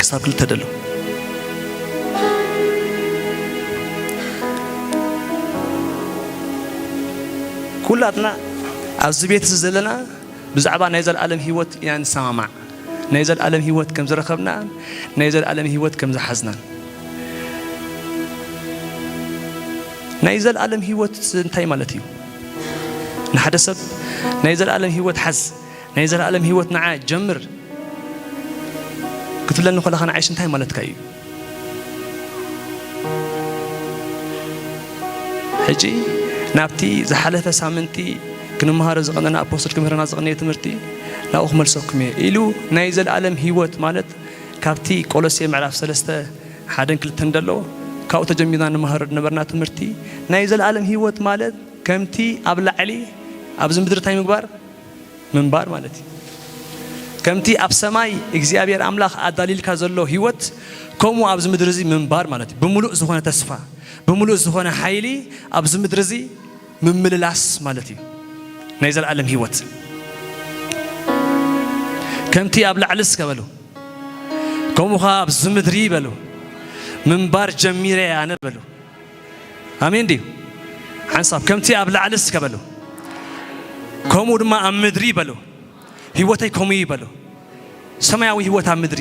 ክሳብ ክልተ ደሎ። ኩላትና ኣብዚ ቤት እዚ ዘለና ብዛዕባ ናይ ዘለኣለም ህይወት ኢና ንሰማማዕ። ናይ ዘለኣለም ህይወት ከም ዝረኸብናን ናይ ዘለኣለም ህይወት ከም ዝሓዝናን። ናይ ዘለኣለም ህይወት እንታይ ማለት እዩ? ንሓደ ሰብ ናይ ዘለኣለም ህይወት ሓዝ፣ ናይ ዘለኣለም ህይወት ንዓ ጀምር ክትብለኒ ከለኻ ንዓይሽ እንታይ ማለትካ እዩ? ሕጂ ናብቲ ዝሓለፈ ሳምንቲ ክንመሃሮ ዝቐነና ኣፖስትል ክምህረና ዝቐነየ ትምህርቲ ናብኡ ክመልሰኩም እየ ኢሉ ናይ ዘለኣለም ህይወት ማለት ካብቲ ቆሎሴ ምዕራፍ ሰለስተ ሓደን ክልተን ደሎ ካብኡ ተጀሚርና ንመሃሮ ዝነበርና ትምህርቲ ናይ ዘለኣለም ህይወት ማለት ከምቲ ኣብ ላዕሊ ኣብዚ ምድሪ እንታይ ምግባር ምንባር ማለት እዩ። ከምቲ ኣብ ሰማይ እግዚኣብሔር ኣምላኽ ኣዳሊልካ ዘሎ ህይወት፣ ከምኡ ኣብዚ ምድሪ እዚ ምንባር ማለት እዩ። ብምሉእ ዝኾነ ተስፋ፣ ብምሉእ ዝኾነ ሓይሊ ኣብዚ ምድሪ እዚ ምምልላስ ማለት እዩ። ናይ ዘለኣለም ህይወት። ከምቲ ኣብ ላዕሊ እስከ በሉ፣ ከምኡ ኸዓ ኣብዚ ምድሪ በሉ፣ ምንባር ጀሚረ ኣነ በሉ። ኣሜን ድዩ? ሓንሳብ ከምቲ ኣብ ላዕሊ እስከ በሉ፣ ከምኡ ድማ ኣብ ምድሪ በሉ። ህይወተይ ከምኡ እዩ በሉ። ሰማያዊ ህይወት ኣብ ምድሪ።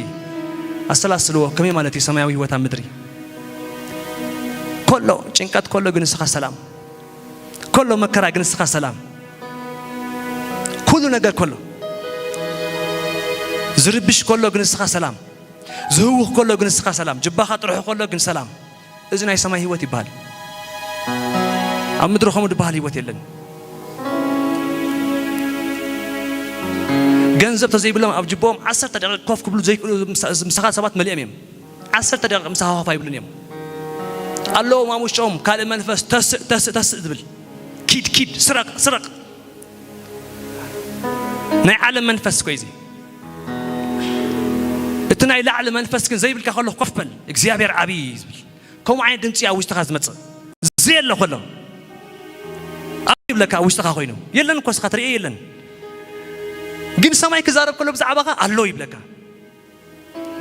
ኣሰላስልዎ፣ ከመይ ማለት እዩ ሰማያዊ ህይወት ኣብ ምድሪ? ከሎ ጭንቀት ከሎ ግን ንስኻ ሰላም፣ ከሎ መከራ ግን ንስኻ ሰላም፣ ኩሉ ነገር ከሎ ዝርብሽ ከሎ ግን ንስኻ ሰላም፣ ዝህውኽ ከሎ ግን ንስኻ ሰላም፣ ጅባኻ ጥርሑ ከሎ ግን ሰላም። እዚ ናይ ሰማይ ህይወት ይበሃል። ኣብ ምድሪ ከምኡ ዝበሃል ህይወት የለን። ገንዘብ ተዘይብሎም ኣብ ጅቦም ዓሰርተ ደቂቕ ኮፍ ክብሉ ዘይክእሉ ምሳ-፣ ምሳኻ ሰባት መሊኦም እዮም። ዓሰርተ ደቂቕ ምሳኻ ኮፍ ኣይብሉን እዮም። ኣለዎም ኣብ ውሽጦም ካልእ መንፈስ፣ ተስእ፣ ተስእ፣ ተስእ ዝብል፣ ኪድ፣ ኪድ፣ ስረቕ፣ ስረቕ። ናይ ዓለም መንፈስ እኮ እዩ እዚ። እቲ ናይ ላዕሊ መንፈስ ግን ዘይብልካ ከሎ ኮፍ በል፣ እግዚኣብሔር ዓብዪ እዩ ዝብል። ከምኡ ዓይነት ድምፂ ኣብ ውሽጥኻ ዝመፅእ ዘየለ ከሎ ኣብ ይብለካ ኣብ ውሽጥኻ ኮይኑ የለን እኮ፣ እስኻ ትርእዮ የለን። ግን ሰማይ ክዛረብ ከሎ ብዛዕባኻ ኣሎ ይብለካ።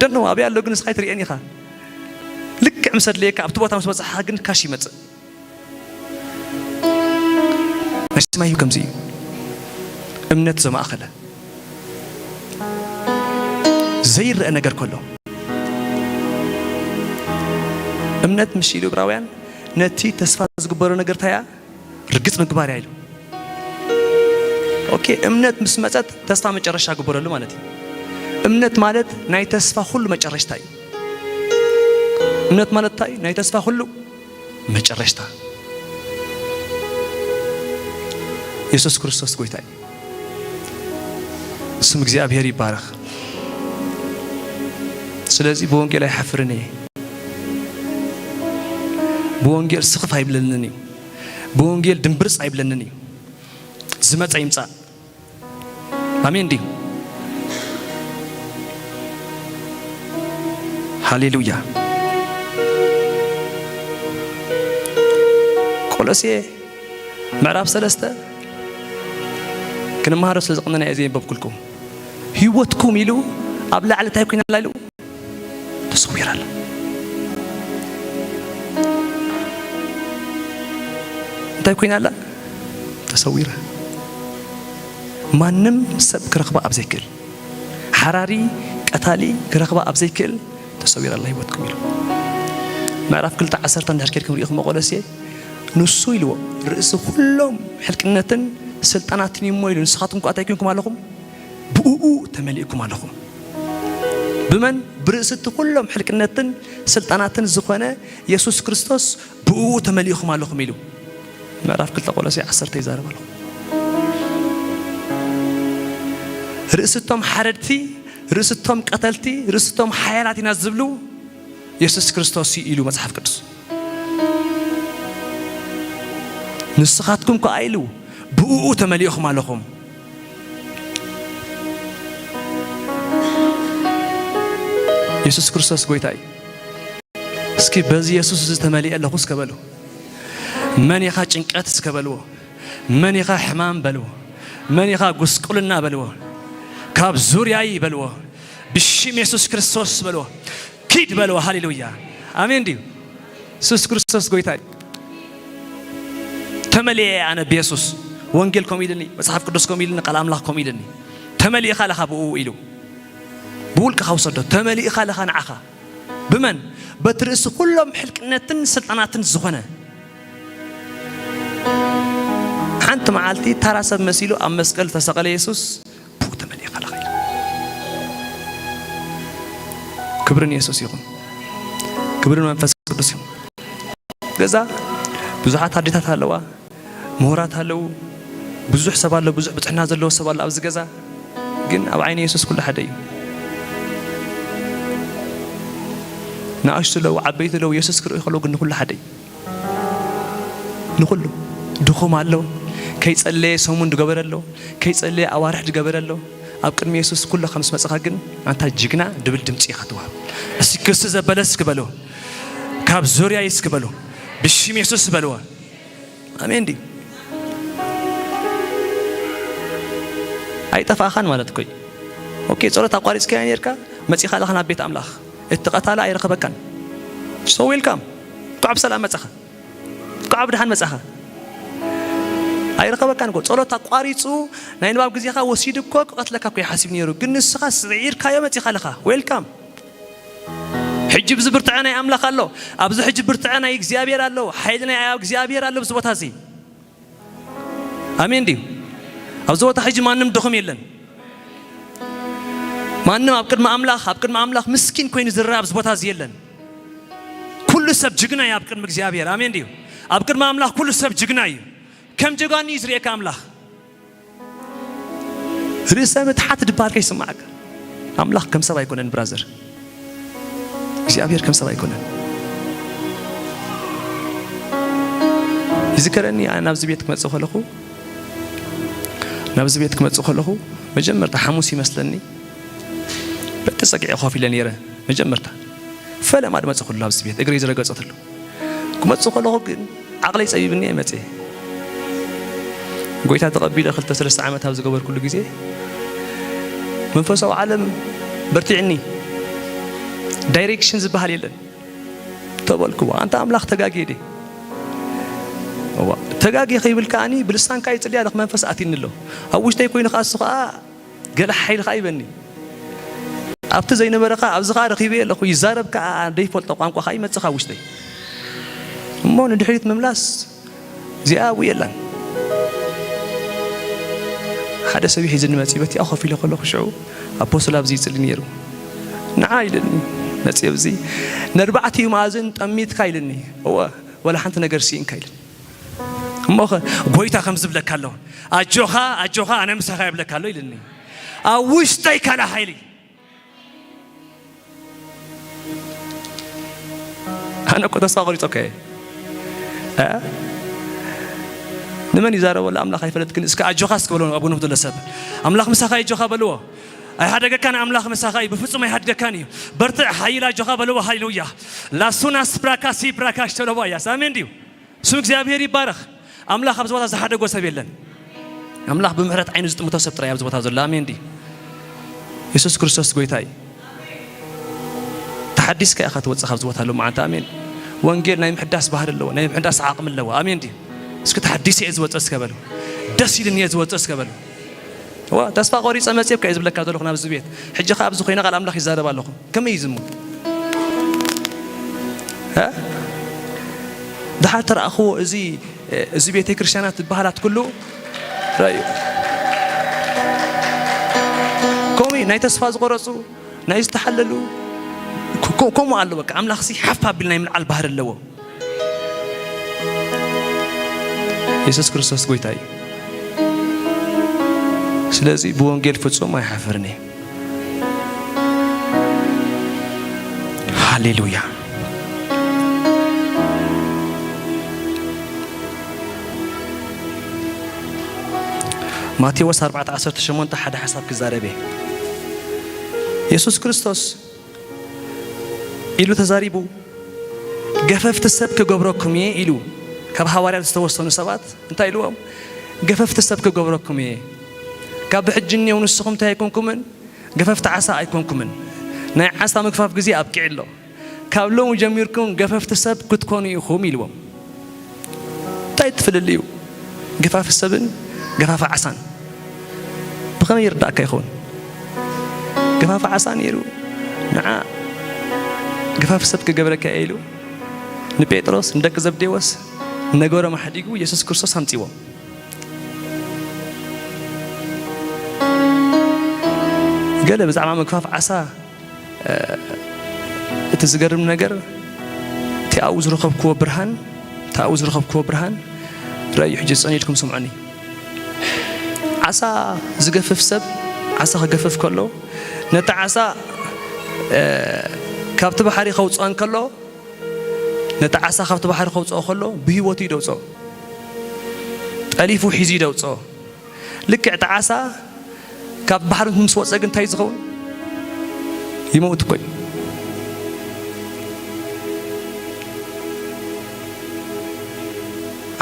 ደኖ ኣበይ ኣሎ ግን እስኻ ኣይትርእዮን ኢኻ። ልክዕ ምስ ኣድለየካ ኣብቲ ቦታ ምስ በፃሕኻ ግን ካሽ ይመፅእ። ናይ ሰማይ ከምዚ እዩ። እምነት ዘማእኸለ ዘይረአ ነገር ከሎ፣ እምነት ምሽ ኢሉ ዕብራውያን ነቲ ተስፋ ዝግበሮ ነገር እንታይ እያ? ርግጽ ምግባር እያ ኢሉ። ኦኬ፣ እምነት ምስ መጸት ተስፋ መጨረሻ ግበረሉ ማለት እዩ። እምነት ማለት ናይ ተስፋ ኩሉ መጨረሽታ እዩ። እምነት ማለት እንታይ? ናይ ተስፋ ኩሉ መጨረሽታ። የሱስ ክርስቶስ ጎይታ እዩ። ስም እግዚኣብሔር ይባረኽ። ስለዚ ብወንጌል ኣይሓፍርን እየ። ብወንጌል ስኽፍ ኣይብለንን እዩ። ብወንጌል ድምብርጽ ኣይብለንን እዩ። ዝመጸ ይምጻእ። ኣሜን ድዩ? ሃሌሉያ። ቆሎሴ ምዕራፍ ሰለስተ ክንመሃሮ ስለ ዝቐነና እየ ዘየንበብኩልኩም። ህይወትኩም ኢሉ ኣብ ላዕሊ እንታይ ኮይና ኣላ ኢሉ ተሰዊራ ኣላ። እንታይ ኮይና ኣላ? ተሰዊራ። ማንም ሰብ ክረኽባ ኣብ ዘይክእል፣ ሓራሪ ቀታሊ ክረኽባ ኣብ ዘይክእል ተሰዊራ ኣላ ህይወትኩም ኢሉ። ምዕራፍ ክልተ ዓሰርተ እንድሕር ኬድኩም ርኢኹም ቆሎሴ፣ ንሱ ኢልዎ ርእሲ ኩሎም ሕልቅነትን ስልጣናትን እዩ እሞ ኢሉ። ንስኻትኩም ከ እንታይ ኮይንኩም ኣለኹም? ብእኡ ተመሊእኩም ኣለኹም። ብመን? ብርእሲ እቲ ኩሎም ሕልቅነትን ስልጣናትን ዝኾነ የሱስ ክርስቶስ ብእኡ ተመሊእኹም ኣለኹም ኢሉ። ምዕራፍ ክልተ ቆሎሴ ዓሰርተ ይዛረብ ኣለኹ። ርእሲ እቶም ሓረድቲ፣ ርእሲ እቶም ቀተልቲ፣ ርእሲ እቶም ሓያላት ኢና ዝብሉ የሱስ ክርስቶስ እዩ ኢሉ መጽሓፍ ቅዱስ። ንስኻትኩም ከኣ ኢሉ ብእኡ ተመሊእኹም ኣለኹም። የሱስ ክርስቶስ ጎይታ እዩ። እስኪ በዚ የሱስ እዚ ተመሊኤ ኣለኹ እስከ በሉ። መን ኢኻ ጭንቀት እስከ በልዎ። መን ኢኻ ሕማም በልዎ። መን ኢኻ ጉስቁልና በልዎ። ካብ ዙርያይ በልዎ። ብሽም የሱስ ክርስቶስ በልዎ። ኪድ በልዎ። ሃሌሉያ። ኣሜን ድዩ? የሱስ ክርስቶስ ጎይታ እዩ። ተመሊኤ ኣነ ብየሱስ። ወንጌል ከምኡ ኢልኒ፣ መጽሓፍ ቅዱስ ከምኡ ኢልኒ፣ ቃል ኣምላኽ ከምኡ ኢልኒ። ተመሊእኻ ኣለኻ ብኡ ኢሉ። ብውልቅኻ ውሰዶ። ተመሊእኻ ኣለኻ ንዓኻ። ብመን? በቲ ርእሲ ኩሎም ሕልቅነትን ስልጣናትን ዝኾነ። ሓንቲ መዓልቲ ታራ ሰብ መሲሉ ኣብ መስቀል ዝተሰቐለ የሱስ ብኡ ተመሊእኻ ኣለኻ ኢሉ። ክብሪ ንየሱስ ይኹን። ክብሪ ንመንፈስ ቅዱስ ይኹን። ገዛ ብዙሓት ኣዴታት ኣለዋ፣ ምሁራት ኣለዉ፣ ብዙሕ ሰብ ኣሎ፣ ብዙሕ ብጽሕና ዘለዎ ሰብ ኣሎ ኣብዚ ገዛ። ግን ኣብ ዓይኒ የሱስ ኩሉ ሓደ እዩ። ንኣሽቱ ኣለዉ፣ ዓበይቲ ኣለዉ፣ የሱስ ክርእዩ ከለዉ ግን ንኹሉ ሓደ እዩ። ንኹሉ ድኹም ኣሎ፣ ከይጸለየ ሰሙን ዝገበረ ኣሎ፣ ከይጸለየ ኣዋርሕ ዝገበረ ኣሎ፣ ኣብ ቅድሚ የሱስ ኩለኻ ምስ መጻኻ ግን፣ ኣንታ ጅግና ድብል ድምጺ ኢኻ ትወሃብ። እስኪ ክስ ዘበለ እስኪ በልዎ፣ ካብ ዙርያይ እስኪ በልዎ፣ ብሽም የሱስ በልዎ። ኣሜን ድዩ? ኣይጠፋእኻን ማለት እኮ እዩ። ኦኬ፣ ጸሎት ኣቋሪጽካዮ ኔርካ፣ መጺኻ ኣለኻ ናብ ቤት ኣምላኽ። እቲ ቀታሊ ኣይረኸበካን። So welcome። እንኳዕ ብሰላም መጻኻ። እንኳዕ ብደሓን መጻኻ። ኣይረኸበካን እኮ። ጸሎት ኣቋሪጹ ናይ ንባብ ግዜኻ ወሲዱ እኮ ክቐትለካ እኮ ይሓስብ ነይሩ። ግን ንስኻ ስዒርካዮ መጺኻ ኣለኻ። Welcome። ሕጂ ብዚ ብርትዐ ናይ ኣምላኽ ኣሎ። ኣብዚ ሕጂ ብርትዐ ናይ እግዚኣብሔር ኣሎ። ሓይሊ ናይ እግዚኣብሔር ኣሎ ኣብዚ ቦታ እዚ። ኣሜን ድዩ? ኣብዚ ቦታ ሕጂ ማንም ድኹም የለን። ማንም ኣብ ቅድሚ ኣምላኽ፣ ኣብ ቅድሚ ኣምላኽ ምስኪን ኮይኑ ዝረኣ ኣብዚ ቦታ እዚ የለን። ኩሉ ሰብ ጅግና እዩ ኣብ ቅድሚ እግዚኣብሔር። ኣሜን ድዩ? ኣብ ቅድሚ ኣምላኽ ኩሉ ሰብ ጅግና እዩ። ከም ጀጋኑ እዩ ዝርእየካ ኣምላኽ። ርእሰ ምትሓት ድበሃል ከይስማዓካ። ኣምላኽ ከም ሰብ ኣይኮነን ብራዘር። እግዚኣብሔር ከም ሰብ ኣይኮነን። ይዝከረኒ፣ ኣነ ናብዚ ቤት ክመጽእ ከለኹ፣ ናብዚ ቤት ክመጽእ ከለኹ፣ መጀመርታ ሓሙስ ይመስለኒ፣ በቲ ጸግዒ ኮፍ ኢለ ነይረ። መጀመርታ ፈለማ ድመጽእ ኩሉ ኣብዚ ቤት እግረይ ዝረገጸትሉ። ክመጽእ ከለኹ ግን ዓቕለይ ጸቢብኒ እየ መጽየ። ጎይታ ተቐቢለ ክልተ ሰለስተ ዓመት ኣብ ዝገበርኩሉ ግዜ፣ መንፈሳዊ ዓለም በርቲዕኒ። ዳይሬክሽን ዝበሃል የለን። ተበልኩ፣ "ኣንታ ኣምላኽ ተጋግየ ድየ?" እዋ፣ ተጋግየ ከይብል ከኣኒ ብልሳን ከኣ ይጽሊ ኣለኹ፣ መንፈስ ኣትዩኒ ኣሎ። ኣብ ውሽጠይ ኮይኑ ከኣ እሱ ከኣ ገለ ሓይሊ ከኣ ይበኒ። ኣብቲ ዘይነበረ ከኣ ኣብዚ ከኣ ረኺበዮ ኣለኹ፣ ይዛረብ ከኣ ዘይፈልጦ ቋንቋ ከኣ ይመጽእ ከኣ ውሽጠይ። እሞ ንድሕሪት ምምላስ እዚኣ ኣብኡ የላን። ሓደ ሰብ እዩ ሒዝኒ መጺኡ፣ በቲኣ ኮፍ ኢለ ከለኹ ሽዑ ኣፖስትል ኣብዚ ይጽሊ ነይሩ። ንዓ ኢልኒ፣ መጺኡ ኣብዚ ነርባዕቲኡ መኣዝን ጠሚትካ ኢልኒ። እወ፣ ወላ ሓንቲ ነገር ስኢንካ ኢልኒ። እሞኸ ጎይታ ከም ዝብለካ ኣሎ፣ "ኣጆኻ፣ ኣጆኻ፣ ኣነ ምሳኻ እየ" ይብለካ ኣሎ ኢልኒ። ኣብ ውሽጠይ ካልእ ሓይሊ። ኣነ እኮ ተስፋ ቆሪጸ እኮ እየ። እ? ንመን ይዛረበሉ ኣምላኽ ኣይፈለጥክን። እስከ ኣጆኻ እስከ በልዎ፣ ኣብ ጎንኹም ዘሎ ሰብ፣ "ኣምላኽ ምሳኻ እዩ፣ ኣጆኻ" በልዎ። ኣይሃደገካን ኣምላኽ ምሳኻ እዩ፣ ብፍጹም ኣይሃድገካን እዩ። በርትዕ፣ ሓይል፣ ኣጆኻ በልዎ። ሃሌሉያ። ላሱና ስፕራካ ሲፕራካ ሽተለቦ ኣያስ። ኣሜን ድዩ? ስም እግዚኣብሔር ይባረኽ። ኣምላኽ ኣብዚ ቦታ ዝሓደጎ ሰብ የለን። ኣምላኽ ብምሕረት ዓይኑ ዝጥምቶ ሰብ ጥራይ ኣብዚ ቦታ ዘሎ። ኣሜን ድዩ? የሱስ ክርስቶስ ጎይታ እዩ። ተሓዲስካ ኢኻ ትወጽእ ካብዚ ቦታ ሎማዓንቲ። ኣሜን። ወንጌል ናይ ምሕዳስ ባህሪ ኣለዎ፣ ናይ ምሕዳስ ዓቕሚ ኣለዎ። ኣሜን ድዩ? እስኪ ተሓዲሰ እየ ዝወጽእ እስከ በሉ። ደስ ኢልኒ እየ ዝወጽእ እስከ በሉ። እዋ፣ ተስፋ ቆሪጸ መጽየ እኮ እየ ዝብለካ ዘለኹ ናብዚ ቤት። ሕጂ ኸኣ ኣብዚ ኮይነ ቃል ኣምላኽ ይዛረብ ኣለኹ። ከመይ እዩ ዝሙ? እ? ድሓር ተረኣኽዎ እዚ፣ እዚ ቤተ ክርስቲያናት ዝበሃላት ኩሉ ረኣዩ። ከምኡ እዩ፣ ናይ ተስፋ ዝቆረጹ፣ ናይ ዝተሓለሉ፣ ኮ-፣ ኮ-፣ ከምኡ ኣሎ በቃ። ኣምላኽሲ ሓፍ ኣቢል ናይ ምልዓል ባህሪ ኣለዎ። የሱስ ክርስቶስ ጎይታ እዩ። ስለዚ ብወንጌል ፍጹም ኣይሓፍርን እየ። ሃሌሉያ። ማቴዎስ ኣርባዕተ ዓሰርተ ሸሞንተ ሓደ ሓሳብ ክዛረብ እየ። የሱስ ክርስቶስ ኢሉ ተዛሪቡ፣ "ገፈፍቲ ሰብ ክገብረኩም እየ" ኢሉ ካብ ሃዋርያት ዝተወሰኑ ሰባት እንታይ ኢልዎም? "ገፈፍቲ ሰብ ክገብረኩም እየ። ካብ ብሕጂ እኔው ንስኹም እንታይ ኣይኮንኩምን? ገፈፍቲ ዓሳ ኣይኮንኩምን። ናይ ዓሳ ምግፋፍ ግዜ ኣብቂዑ ኣሎ። ካብ ሎሚ ጀሚርኩም ገፈፍቲ ሰብ ክትኮኑ ኢኹም" ኢልዎም። እንታይ እቲ ፍልልዩ? ገፋፊ ሰብን ገፋፊ ዓሳን ብኸመይ ይርዳእካ ይኸውን? ገፋፊ ዓሳ ነይሩ፣ ንዓ ገፋፊ ሰብ ክገብረካ እየ ኢሉ ንጴጥሮስ፣ ንደቂ ዘብዴዎስ ነገሮም ኣሕዲጉ የሱስ ክርስቶስ ኣምጺዎም። ገለ ብዛዕባ ምግፋፍ ዓሳ፣ እ፣ እቲ ዝገርም ነገር፣ እቲ ኣብኡ ዝረኸብክዎ ብርሃን፣ እቲ ኣብኡ ዝረኸብክዎ ብርሃን፣ ረኣዩ፣ ሕጂ ጽን ኢልኩም ስምዑኒ። ዓሳ ዝገፍፍ ሰብ፣ ዓሳ ክገፍፍ ከሎ፣ ነቲ ዓሳ፣ እ፣ ካብቲ ባሕሪ ከውጽኦ እንከሎ፣ ነቲ ዓሳ ካብቲ ባሕሪ ከውጽኦ ከሎ፣ ብህይወቱ እዩ ደውጽኦ። ጠሊፉ ሒዙ እዩ ደውጽኦ። ልክዕ እቲ ዓሳ ካብ ባሕሪ ምስ ወፀ ግን እንታይ ዝኸውን? ይመውት እኮ እዩ።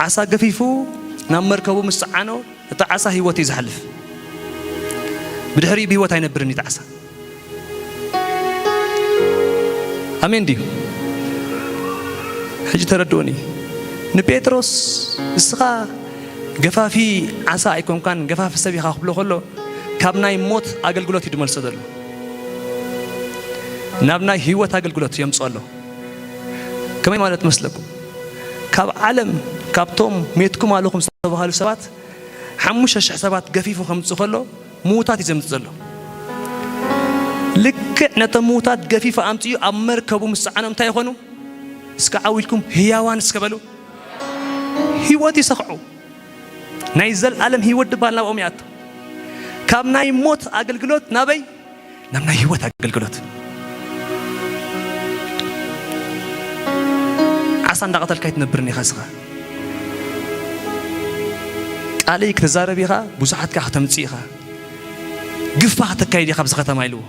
ዓሳ ገፊፉ ናብ መርከቡ ምስ ጸዓኖ፣ እቲ ዓሳ ህይወት እዩ ዝሓልፍ። ብድሕሪኡ ብህይወት ኣይነብርን እዩ እቲ ዓሳ። ኣሜን ድዩ? ሕጂ ተረድኡኒ። ንጴጥሮስ፣ "እስኻ ገፋፊ ዓሳ ኣይኮንካን፣ ገፋፊ ሰብ ኢኻ" ክብሎ ከሎ፣ ካብ ናይ ሞት ኣገልግሎት እዩ ዝመልሶ ዘሎ። ናብ ናይ ህይወት ኣገልግሎት የምጽኦ ኣሎ። ከመይ ማለት መስለኩም? ካብ ዓለም፣ ካብቶም ሜትኩም ኣለኹም ዝተባሃሉ ሰባት፣ ሓሙሽተ ሽሕ ሰባት ገፊፉ ከምጽእ ከሎ፣ ምዉታት እዩ ዘምጽእ ዘሎ። ልክዕ ነቶም ምዉታት ገፊፉ ኣምጺኡ ኣብ መርከቡ ምስ ጸዓኖም እንታይ ይኾኑ? እስከ ዓው ኢልኩም ህያዋን እስከ በሉ። ህይወት ይሰኽዑ። ናይ ዘልኣለም ህይወት ድባል ናብኦም ይኣቱ። ካብ ናይ ሞት ኣገልግሎት ናበይ? ናብ ናይ ህይወት ኣገልግሎት። ዓሳ እንዳቐተልካ ኣይትነብርን ኢኻ እስኻ። ቃለይ ክትዛረብ ኢኻ፣ ብዙሓት ከኣ ከተምጽእ ኢኻ። ግፋ ከተካይድ ኢኻ ኣብዚ ከተማ ኢልዎ።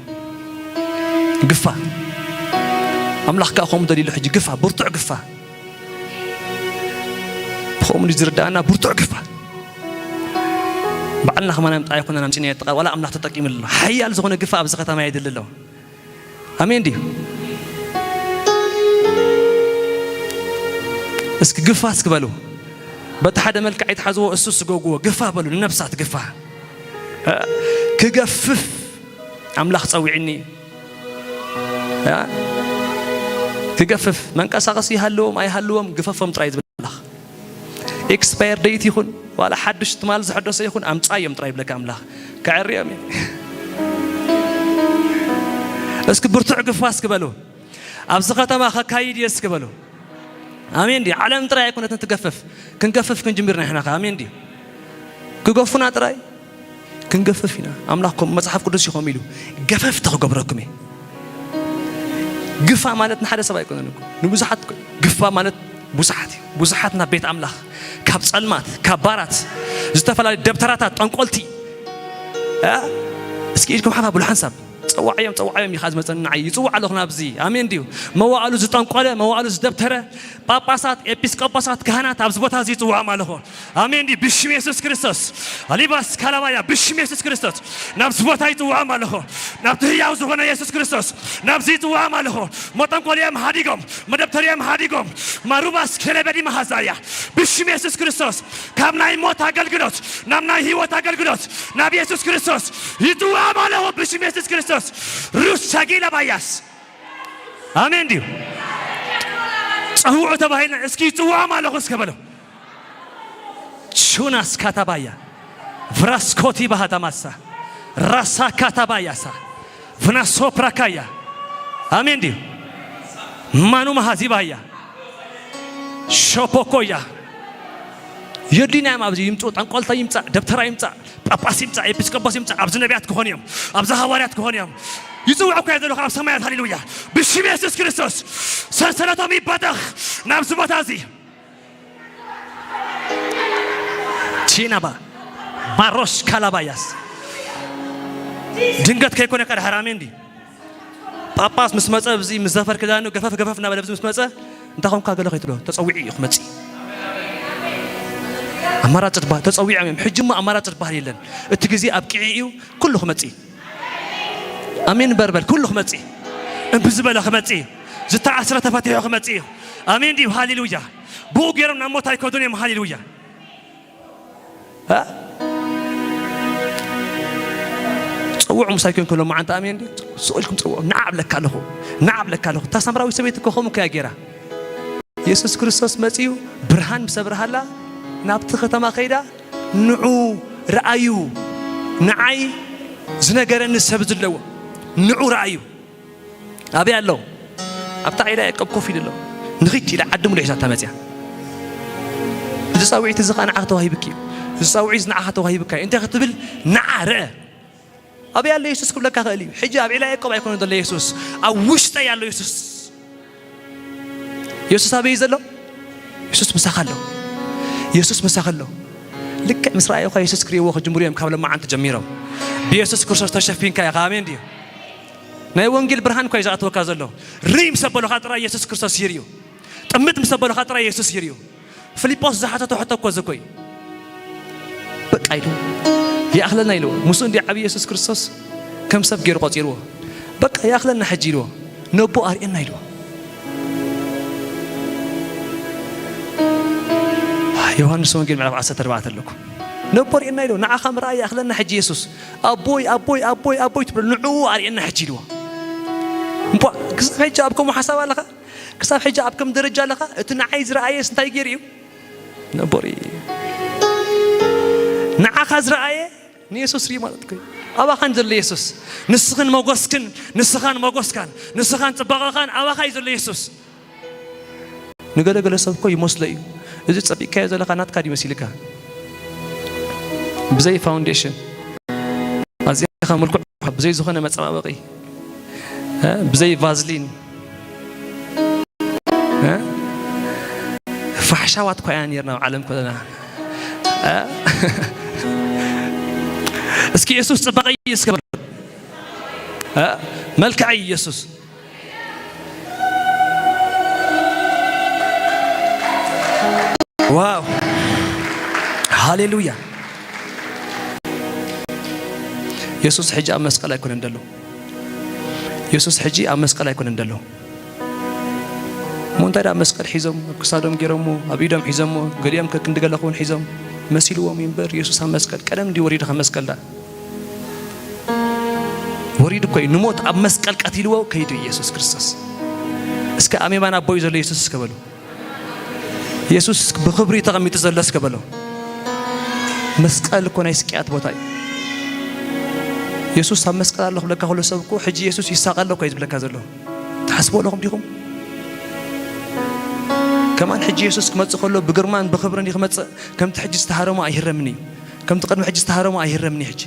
ግፋ። ኣምላኽ ከኣ ከምኡ ደሊሉ ሕጂ ግፋ፣ ብርቱዕ ግፋ። ብኸምኡ ዝርዳእና ብርቱዕ ግፋ። ባዕልና ከማና ምጣ ኣይኮነና ምጽና የጥቃ፣ ዋላ ኣምላኽ ተጠቂሙ ኣሎ። ሓያል ዝኾነ ግፋ ኣብዚ ከተማ የድሊ ኣሎ። ኣሜን ድዩ? እስኪ ግፋ እስኪ በሉ። በቲ ሓደ መልክዕ ኣይትሓዝዎ፣ እሱ ስጎግዎ። ግፋ በሉ፣ ንነብሳት ግፋ። እ፣ ክገፍፍ ኣምላኽ ጸዊዕኒ። እ፣ ክገፍፍ መንቀሳቐሲ ይሃልዎም ኣይሃልዎም ግፈፎም ጥራይ ዝብል ኣምላኽ። ኤክስፓየር ደይት ይኹን ዋላ ሓዱሽ ትማል ዝሐደሰ ይኹን ኣምጻዮም ጥራይ ይብለካ ኣምላኽ። ከዕርዮም እዩ። እስኪ ብርቱዕ ግፋ እስኪ በሉ። ኣብዚ ከተማ ከካይድ እየ እስኪ በሉ። ኣሜን ድዩ? ዓለም ጥራይ ኣይኮነትን ትገፍፍ፣ ክንገፍፍ ክንጅምር ኢና ሕና ከ። ኣሜን ድዩ? ክገፉና ጥራይ ክንገፍፍ ኢና። ኣምላኽ ከም መጽሓፍ ቅዱስ እዩ ከምኡ ኢሉ፣ "ገፈፍቲ ክገብረኩም እየ።" ግፋ ማለት ንሓደ ሰብ ኣይኮነን እኮ፣ ንብዙሓት እኮ። ግፋ ማለት ብዙሓት እዩ። ብዙሓት ናብ ቤት ኣምላኽ፣ ካብ ጸልማት፣ ካብ ባራት፣ ዝተፈላለዩ ደብተራታት፣ ጠንቆልቲ፣ እ? እስኪ ኢድኩም ሓፍ ኣብሉ ሓንሳብ። ጸዋዓዮም፣ ጸዋዓዮም እዩ ዝመጸኒ ንዓይ። ይጽዋዕ ኣለኹ ናብዚ። ኣሜን ድዩ? መዋእሉ ዝጠንቆለ፣ መዋእሉ ዝደብተረ፣ ጳጳሳት፣ ኤጲስቆጶሳት፣ ካህናት ኣብዚ ቦታ እዚ ይጽውዖም ኣለኹ። ኣሜን ድዩ? ብሽም የሱስ ክርስቶስ። ኣሊባስ ካላባያ፣ ብሽም የሱስ ክርስቶስ ናብዚ ቦታ ይጽውዖም ኣለኹ። ናብቲ ህያው ዝኾነ የሱስ ክርስቶስ ናብዚ ይጽውዖም ኣለኹ። መጠንቆሊኦም ሃዲጎም፣ መደብተሪኦም ሃዲጎም። ማሩባስ ከለበዲ መሃዛያ፣ ብሽም የሱስ ክርስቶስ ካብ ናይ ሞት ኣገልግሎት ናብ ናይ ህይወት ኣገልግሎት ናብ የሱስ ክርስቶስ ይጽውዖም ኣለኹ። ብሽም የሱስ ክርስቶስ ሩስ ሻጊላ ባያስ። ኣሜን ድዩ? ጸውዑ ተባሂልና፣ እስኪ ይጽውዖም ኣለኹ እስከ በለው። ሹናስ ካታባያ፣ ቭራስኮቲ ባህታ ማሳ፣ ራሳ ካታባያሳ፣ ቭናሶፕራካያ። ኣሜን ድዩ? ማኑ መሃዚ ባያ፣ ሾፖኮያ። የድልዩና እዮም ኣብዚ ይምጹ፣ ጠንቆልታ ይምጻእ፣ ደብተራ ይምጻእ፣ ጳጳስ ይምጻእ፣ ኤጲስቆጶስ ይምጻእ፣ ኣብዚ ነቢያት ክኾኑ እዮም፣ ኣብዚ ሃዋርያት ክኾኑ እዮም። ይጽውዑ እኮ እዮም ዘለኹ ኣብ ሰማያት። ሃሌሉያ። ብሽም የሱስ ክርስቶስ ሰንሰለቶም ይበተኽ ናብዚ ቦታ እዚ። ቺናባ ማሮሽ ካላባያስ። ድንገት ከይኮነካ ድሓር ኣሜን ድዩ? ጳጳስ ምስ መጸ፣ ኣብዚ ምስ ዘፈር ክዳኑ ገፈፍ ገፈፍ እናበለ ኣብዚ ምስ መጸ፣ እንታይ ኾንካ ገለ ከይትብሎ፣ ተጸዊዑ እዩ ክመጽእ። ኣማራጺ ትበሃል፣ ተጸዊዖም እዮም። ሕጂ እሞ ኣማራጺ ትበሃል የለን። እቲ ግዜ ኣብቂዑ እዩ፣ ኩሉ ክመጽእ እዩ። ኣሜን በርበል፣ ኩሉ ክመጽእ እዩ። እምቢ ዝበለ ክመጽእ እዩ። ዝተኣስረ ተፈቲሑ ክመጽእ እዩ። ኣሜን ድዩ? ሃሌሉያ። ብኡ ገይሮም ናብ ሞት ኣይከዱን እዮም። ሃሌሉያ። እ? ጸውዑ ምሳይ ኮንኩ ሎማዓንቲ ኣሜን ድዩ? ስቕ ኢልኩም ጸውዑ። ንዓ እብለካ ኣለኹ። ንዓ እብለካ ኣለኹ። እታ ሳምራዊት ሰበይቲ እኮ ከምኡ እኮ እያ ገይራ። የሱስ ክርስቶስ መጺኡ ብርሃን ምስ ኣብርሃላ ናብቲ ከተማ ከይዳ ንዑ ረኣዩ። ንዓይ ዝነገረኒ ሰብ ዘለዎ ንዑ ረኣዩ። ኣበይ ኣሎ? ኣብታ ዒላ ያዕቆብ ኮፍ ኢሉ ኣሎ። ንኺድ ኢላ ዓዲ ሙሉ ሒዛታ መጽያ። እዚ ጻውዒት እዚ ኸኣ ንዓኺ ተዋሂብኪ እዩ። እዚ ጻውዒት እዚ ንዓኻ ተዋሂብካ እዩ። እንታይ ክትብል? ንዓ ርአ። ኣበይ ኣሎ የሱስ ክብለካ ክእል እዩ። ሕጂ ኣብ ዒላ ያዕቆብ ኣይኮነን ዘሎ የሱስ። ኣብ ውሽጠይ ኣሎ የሱስ። የሱስ ኣበይ እዩ ዘሎ? የሱስ ምሳኻ ኣሎ። የሱስ ምሳኻ ኣሎ። ልክዕ ምስ ረኣዩኻ የሱስ ክርእይዎ ክጅምሩ እዮም ካብ ለማዓንቲ ጀሚሮም። ብየሱስ ክርስቶስ ተሸፊንካ ኢኻ። ኣሜን ድዩ? ናይ ወንጌል ብርሃን እኳ እዩ ዝኣትወካ ዘሎ። ርኢ ምስ ኣበሉኻ ጥራይ የሱስ ክርስቶስ ይርእዩ። ጥምት ምስ ኣበሉኻ ጥራይ የሱስ ይርእዩ። ፊልጶስ ዝሓተቶ ሕቶ እኮ እዚ እኮ እዩ። በቃ ኢሉ ይኣኽለና ኢሉ። ምስኡ እንዲ ዓብዪ የሱስ ክርስቶስ ከም ሰብ ገይሩ ቆጺርዎ። በቃ ይኣኽለና ሕጂ ኢልዎ። ነቦ ኣርእየና ኢልዎ። ዮሃንስ ወንጌል ምዕራፍ ዓሰርተ ኣርባዕተ ኣለኩ። ነቦ ኣርእየና ኢልዎ። ንዓኻ ምርኣይ ይኣኽለና ሕጂ የሱስ። ኣቦይ፣ ኣቦይ፣ ኣቦይ፣ ኣቦይ ትብሎ፣ ንዕኡ ኣርእየና ሕጂ ኢልዎ። እምቧ፣ ክሳብ ሕጂ ኣብ ከምኡ ሓሳብ ኣለኻ? ክሳብ ሕጂ ኣብ ከም ደረጃ ኣለኻ? እቲ ንዓይ ዝረኣየስ እንታይ ገይሩ እዩ? ነቦ ርኢ። ንዓኻ ዝረኣየ ንየሱስ ርኢ ማለት እኮ እዩ። ኣባኻን ዘሎ የሱስ። ንስኽን ሞጎስክን፣ ንስኻን ሞጎስካን፣ ንስኻን ጽባቐኻን ኣባኻ እዩ ዘሎ የሱስ። ንገለገለ ሰብ እኮ ይመስሎ እዩ። እዚ ጸቢቕካዮ ዘለኻ ናትካ ድዩ መሲልካ? ብዘይ ፋውንዴሽን፣ ኣዚኻ ምልኩዕ፣ ብዘይ ዝኾነ መጸባበቒ፣ እ፣ ብዘይ ቫዝሊን፣ እ፣ ፋሕሻዋት እኳ ኢና ነርና ኣብ ዓለም ከለና። እ፣ እስኪ የሱስ ጽባቐይ እስከ በሉ። እ፣ መልክዐይ የሱስ። ዋው፣ ሃሌሉያ። የሱስ ሕጂ ኣብ መስቀል ኣይኮነን ደሎ። የሱስ ሕጂ ኣብ መስቀል ኣይኮነን ደሎ። እሞ እንታይ ደኣ መስቀል ሒዞም ኣብ ክሳዶም ገይሮሞ፣ ኣብ ኢዶም ሒዞሞ፣ ገሊኦም ከክንዲ ገለ ክውን ሒዞም መሲልዎም እዩ እምበር፣ የሱስ ኣብ መስቀል ቀደም እንዲ ወሪዱ ካብ መስቀል ደኣ ወሪዱ እኮ እዩ። ንሞት ኣብ መስቀል ቀቲልዎ ከይዱ ኢየሱስ ክርስቶስ። እስከ ኣሜባን ኣቦይ ዘሎ የሱስ እስከ በሉ። የሱስ ብኽብሪ ተቐሚጡ ዘሎ እስከ በሎ። መስቀል እኮ ናይ ስቅያት ቦታ እዩ። የሱስ ኣብ መስቀል ኣሎ ክብለካ ከሎ ሰብ እኮ ሕጂ የሱስ ይሳቐ ኣሎ እኮ እዩ ዝብለካ ዘሎ። ትሓስቡ ኣለኹም ዲኹም? ከማን ሕጂ የሱስ ክመጽእ ከሎ ብግርማን ብኽብርን እዩ ክመጽእ። ከምቲ ሕጂ ዝተሃረሞ ኣይህረምን እዩ። ከምቲ ቅድሚ ሕጂ ዝተሃረሞ ኣይህረምን እዩ ሕጂ።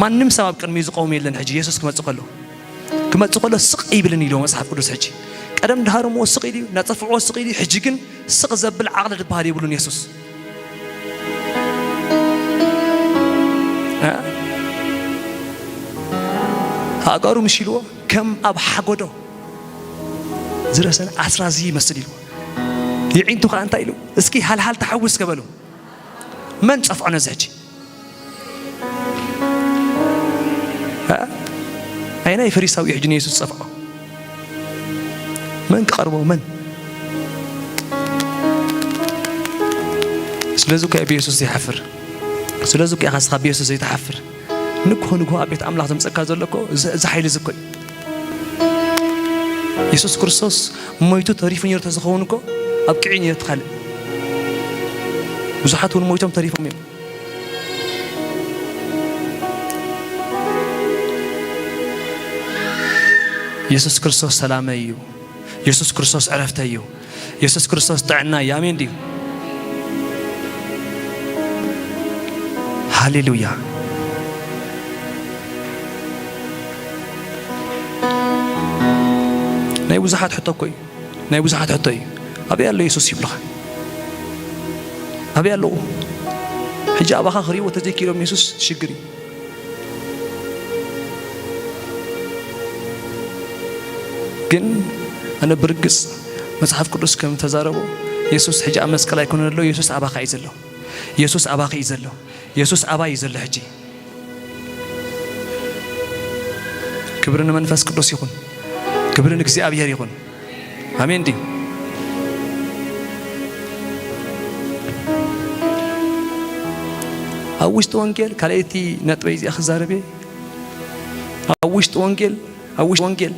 ማንም ሰብ ኣብ ቅድሚኡ ዝቐውም የለን። ሕጂ የሱስ ክመጽእ ከሎ፣ ክመጽእ ከሎ ስቕ ኣይብልን ኢሉ መጽሓፍ ቅዱስ። ሕጂ ቀደም እንዳሃረምዎ ስቕ ኢሉ እዩ፣ እናጸፍዕዎ ስቕ ኢሉ እዩ። ሕጂ ግን ስቕ ዘብል ዓቕሊ ዝበሃል የብሉን የሱስ። እ? ኣእጋሩ ምሽ ኢልዎ ከም ኣብ ሓጎዶ ዝረሰነ ኣስራዚ ይመስል ኢልዎ። የዒንቱ ኸኣ እንታይ ኢሉ? እስኪ ሃልሃል ተሓውስ ከበሉ። መን ጸፍዖ ነዚ ሕጂ? እ? ኣየናይ ፈሪሳዊ እዩ ሕጂ ንየሱስ ጸፍዖ? መን ክቐርቦ? መን? ስለዚ እኮ እዩ ብየሱስ ዘይሓፍር። ስለዚ እኮ ኢኻ ንስኻ ብየሱስ ዘይትሓፍር። ንግሆ ንግሆ ኣብ ቤት ኣምላኽ ዘምጸካ ዘሎ እኮ እዚ፣ እዚ ሓይሊ እዚ እኮ እዩ። የሱስ ክርስቶስ ሞይቱ ተሪፉ ነይሩ ተዝኸውን እኮ ኣብቂዑ ነይሩ እቲ ካልእ። ብዙሓት እውን ሞይቶም ተሪፎም እዮም። የሱስ ክርስቶስ ሰላመይ እዩ። የሱስ ክርስቶስ ዕረፍተይ እዩ። የሱስ ክርስቶስ ጥዕና እዩ። ኣሜን ድዩ? ሃሌሉያ። ናይ ብዙሓት ሕቶ እኮ እዩ። ናይ ብዙሓት ሕቶ እዩ። ኣበይ ኣሎ የሱስ ይብሉኻ? ኣበይ ኣለዉ? ሕጂ ኣባኻ ክርእይዎ ተዘይኪሎም የሱስ ሽግር እዩ። ግን ኣነ ብርግጽ መጽሓፍ ቅዱስ ከም ተዛረቦ የሱስ ሕጂ ኣብ መስቀል ኣይኮነን ኣሎ፣ የሱስ ኣባኻ እዩ ዘሎ። የሱስ ኣባኺ እዩ ዘሎ። የሱስ ኣባይ እዩ ዘሎ ሕጂ። ክብሪ ንመንፈስ ቅዱስ ይኹን። ክብሪ ንእግዚኣብሔር ይኹን። ኣሜን ድዩ? ኣብ ውሽጢ ወንጌል፣ ካልኣይቲ ነጥበይ እዚኣ ክዛረብ እየ። ኣብ ውሽጢ ወንጌል፣ ኣብ ውሽጢ ወንጌል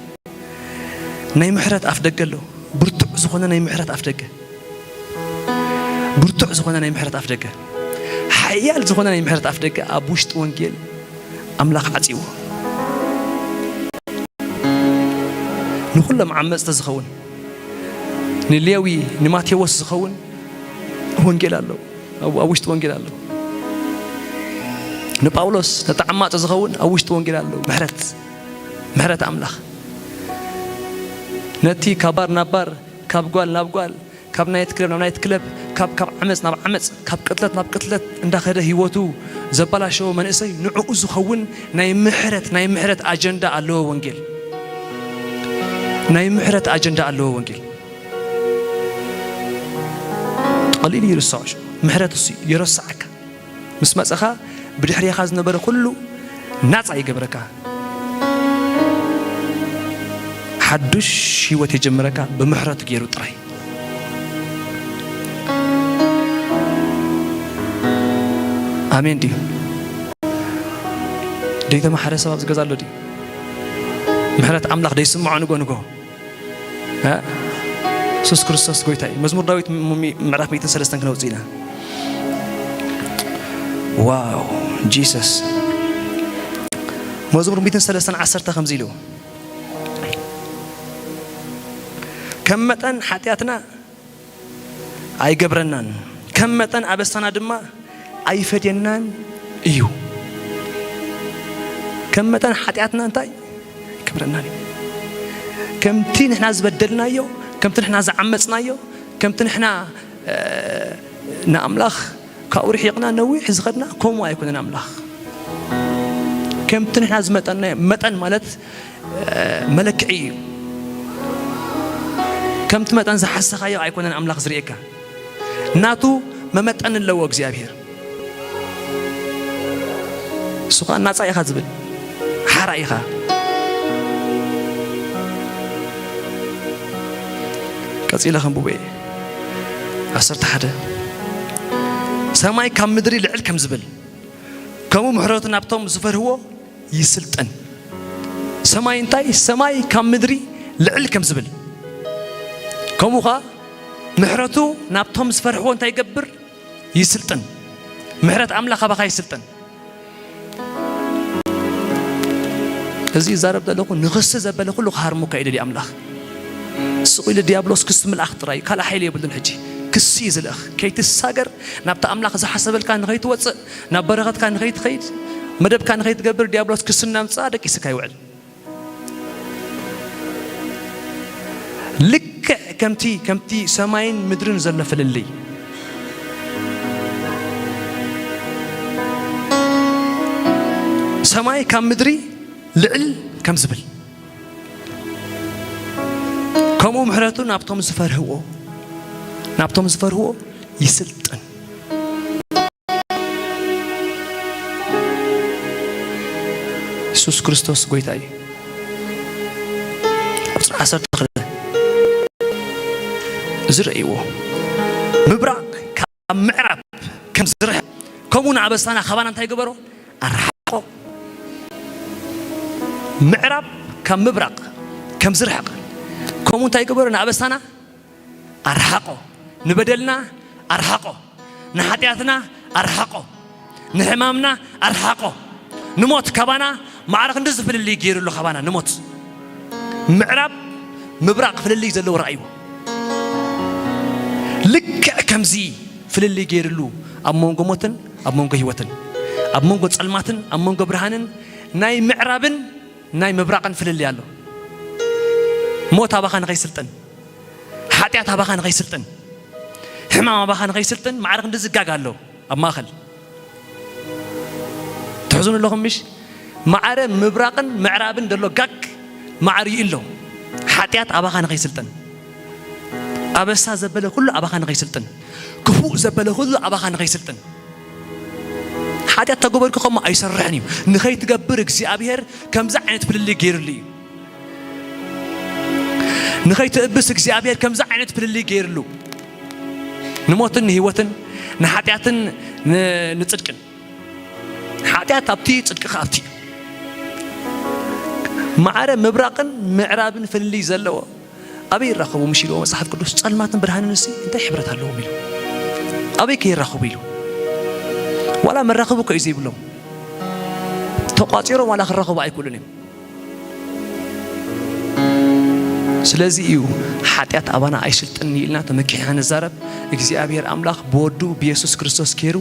ናይ ምሕረት ኣፍ ደገ ኣሎ። ብርቱዕ ዝኾነ ናይ ምሕረት ኣፍ ደገ። ብርቱዕ ዝኾነ ናይ ምሕረት ኣፍ ደገ። ሓያል ዝኾነ ናይ ምሕረት ኣፍ ደገ ኣብ ውሽጢ ወንጌል ኣምላኽ ዓጽይዎ። ንኹሎም ዓመጽቲ ዝኸውን፣ ንሌዊ፣ ንማቴዎስ ዝኸውን ወንጌል ኣሎ። ኣብ፣ ኣብ ውሽጢ ወንጌል ኣሎ። ንጳውሎስ፣ ነቲ ዓማጺ ዝኸውን ኣብ ውሽጢ ወንጌል ኣሎ። ምሕረት፣ ምሕረት ኣምላኽ። ነቲ ካብ ባር ናብ ባር፣ ካብ ጓል ናብ ጓል፣ ካብ ናይት ክለብ ናብ ናይት ክለብ፣ ካብ፣ ካብ ዓመፅ ናብ ዓመፅ፣ ካብ ቅትለት ናብ ቅትለት እንዳኸደ ህይወቱ ዘበላሸወ መንእሰይ፣ ንዕኡ ዝኸውን ናይ ምሕረት፣ ናይ ምሕረት ኣጀንዳ ኣለዎ ወንጌል። ናይ ምሕረት ኣጀንዳ ኣለዎ ወንጌል። ቀሊል ይርሳዕ፣ ምሕረት እሱ ይረስዓካ። ምስ መጸኻ ብድሕሬኻ ዝነበረ ኩሉ ናጻ ይገብረካ። ሓዱሽ ህይወት የጀምረካ ብምሕረቱ ገይሩ ጥራይ። ኣሜን ድዩ? ደይተማሕረ ሰብ ኣብዚ ገዛ ኣሎ ድዩ? ምሕረት ኣምላኽ ደይስምዖ ንጎ ንጎ። እ? የሱስ ክርስቶስ ጎይታ እዩ። መዝሙር ዳዊት ም-፣ ም-፣ ምዕራፍ ሚእትን ሰለስተን ክነውጽእ ኢና። ዋው፣ ጂሰስ። መዝሙር ሚእትን ሰለስተን ዓሰርተ ከምዚ ኢሉ፣ ከም መጠን ሓጢኣትና ኣይገብረናን፣ ከም መጠን ኣበሳና ድማ ኣይፈድየናን እዩ። ከም መጠን ሓጢኣትና እንታይ ኣይገብረናን እዩ። ከምቲ ንሕና ዝበደልናዮ፣ ከምቲ ንሕና ዝዓመጽናዮ፣ ከምቲ ንሕና፣ እ፣ ንኣምላኽ ካብኡ ርሒቕና ነዊሕ ዝኸድና፣ ከምኡ ኣይኮነን ኣምላኽ። ከምቲ ንሕና ዝመጠንናዮ፣ መጠን ማለት፣ እ፣ መለክዒ እዩ። ከምቲ መጠን ዝሓሰኻዮ ኣይኮነን ኣምላኽ ዝርእየካ። ናቱ መመጠኒ ኣለዎ እግዚኣብሔር። እሱ ኸኣ ናጻ ኢኻ ዝብል ሓራ ኢኻ። ቀጺለ ከንብቦ እየ። ዓሰርተ ሓደ፣ ሰማይ ካብ ምድሪ ልዕል ከም ዝብል፣ ከምኡ ምሕረቱ ናብቶም ዝፈርህዎ ይስልጥን። ሰማይ እንታይ? ሰማይ ካብ ምድሪ ልዕል ከም ዝብል፣ ከምኡ ኸኣ ምሕረቱ ናብቶም ዝፈርሕዎ እንታይ ይገብር? ይስልጥን። ምሕረት ኣምላኽ ኣባኻ ይስልጥን። እዚ ይዛረብ ዘለኹ ንኽሲ ዘበለ ኩሉ ክሃርመካ እዩ ደልዩ ኣምላኽ። ስቕ ኢሉ ዲያብሎስ ክሲ ምልኣኽ ጥራይ እዩ፣ ካልእ ሓይሊ የብሉን። ሕጂ ክሲ እዩ ዝልእኽ። ከይትሳገር፣ ናብቲ ኣምላኽ ዝሓሰበልካ ንኸይትወጽእ፣ ናብ በረኸትካ ንኸይትኸይድ፣ መደብካ ንኸይትገብር ዲያብሎስ ክሲ እናምጽኣ ደቂስካ ይውዕል። ልክዕ ከምቲ፣ ከምቲ ሰማይን ምድርን ዘሎ ፍልልይ፣ ሰማይ ካብ ምድሪ ልዕል ከም ዝብል፣ ከምኡ ምሕረቱ ናብቶም ዝፈርህዎ፣ ናብቶም ዝፈርህዎ ይስልጥን። የሱስ ክርስቶስ ጎይታ እዩ። ቁጽሪ ዓሰርተ ክልተ፣ እዚ ረእይዎ። ምብራቕ ካብ ምዕራብ ከም ዝርሕቕ፣ ከምኡ ንኣበሳና ካባና እንታይ ገበሮ? ኣርሓቖ። ምዕራብ ካብ ምብራቕ ከም ዝርሕቕ፣ ከምኡ እንታይ ገበሮ? ንኣበሳና ኣርሓቖ። ንበደልና ኣርሓቖ። ንሓጢኣትና ኣርሓቖ። ንሕማምና ኣርሓቖ። ንሞት ካባና ማዕረ ክንድዚ ፍልልይ ገይሩሉ፣ ካባና ንሞት። ምዕራብ ምብራቕ ፍልልይ ዘለዎ ረኣይዎ። ልክዕ ከምዚ ፍልልይ ገይሩሉ ኣብ መንጎ ሞትን ኣብ መንጎ ህይወትን፣ ኣብ መንጎ ጸልማትን ኣብ መንጎ ብርሃንን፣ ናይ ምዕራብን ናይ ምብራቕን ፍልልይ ኣሎ። ሞት ኣባኻ ንኸይስልጥን፣ ሓጢኣት ኣባኻ ንኸይስልጥን፣ ሕማም ኣባኻ ንኸይስልጥን ማዕረ ክንድዚ ጋግ ኣሎ ኣብ ማእከል። ትሕዝኑ ኣለኹም ምሽ? ማዕረ ምብራቕን ምዕራብን ዘሎ ጋግ ማዕረ ይእሎ። ሓጢኣት ኣባኻ ንኸይስልጥን፣ ኣበሳ ዘበለ ኩሉ ኣባኻ ንኸይስልጥን፣ ክፉእ ዘበለ ኩሉ ኣባኻ ንኸይስልጥን። ሓጢኣት ተገበርኩ ከምኡ ኣይሰርሕን እዩ። ንኸይትገብር እግዚኣብሔር ከምዚ ዓይነት ፍልልይ ገይሩሉ እዩ። ንኸይትእብስ እግዚኣብሔር ከምዚ ዓይነት ፍልልይ ገይሩሉ። ንሞትን ንህይወትን፣ ንሓጢኣትን ን-፣ ንጽድቅን። ሓጢኣት ኣብቲ፣ ጽድቂ ኸኣ ኣብቲ። ማዕረ ምብራቕን ምዕራብን ፍልልይ ዘለዎ ኣበይ ይራኸቡ? ምሽ ኢልዎ መጽሓፍ ቅዱስ፣ ጸልማትን ብርሃንን እሲ እንታይ ሕብረት ኣለዎም ኢሉ። ኣበይ ከ ይራኸቡ ኢሉ። ዋላ መራኸቢ እኮ እዩ ዘይብሎም። ተቋጺሮም ዋላ ክራኸቡ ኣይክእሉን እዮም። ስለዚ እዩ ሓጢኣት ኣባና ኣይስልጥን ኢልና ተመኪሕና ንዛረብ። እግዚኣብሔር ኣምላኽ ብወዱ ብየሱስ ክርስቶስ ገይሩ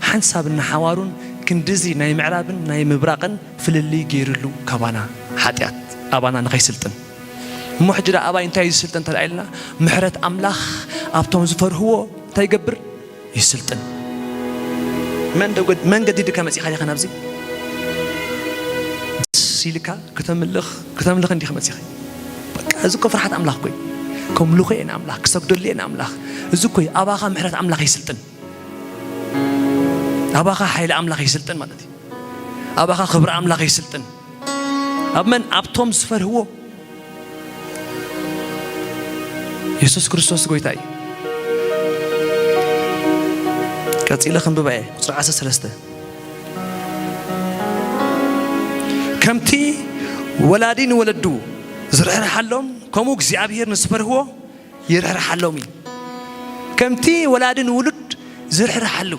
ሓንሳብን ንሓዋሩን ክንድዚ ናይ ምዕራብን ናይ ምብራቕን ፍልልይ ገይሩሉ ካባና፣ ሓጢኣት ኣባና ንኸይስልጥን። እሞ ሕጂ ደኣ ኣባይ እንታይ እዩ ዝስልጥን እንተ ደኣ ኢልና፣ ምሕረት ኣምላኽ ኣብቶም ዝፈርህዎ እንታይ ይገብር? ይስልጥን። መን ደው-፣ መን ገዲድካ መጺኻ ዲኻ ናብዚ? ደስ ኢልካ ክተምልኽ፣ ክተምልኽ እንዲኻ መጺኻ። በቃ፣ እዚ እኮ ፍርሓት ኣምላኽ እኮ እዩ። ከምልኾ እየ ንኣምላኽ፣ ክሰግደሉ እየ ንኣምላኽ። እዚ እኮ እዩ፣ ኣባኻ ምሕረት ኣምላኽ ይስልጥን። ኣባኻ ሓይሊ ኣምላኽ ይስልጥን ማለት እዩ። ኣባኻ ክብሪ ኣምላኽ ይስልጥን። ኣብ መን? ኣብቶም ዝፈርህዎ። የሱስ ክርስቶስ ጎይታ እዩ። ቀጺለ ከንብባ እየ። ቁጽሪ ዓሰርተ ሰለስተ። ከምቲ ወላዲ ንወለዱ ዝርሕርሓሎም፣ ከምኡ እግዚኣብሔር ንዝፈርህዎ ይርሕርሓሎም እዩ። ከምቲ ወላዲ ንውሉድ ዝርሕርሓሉ፣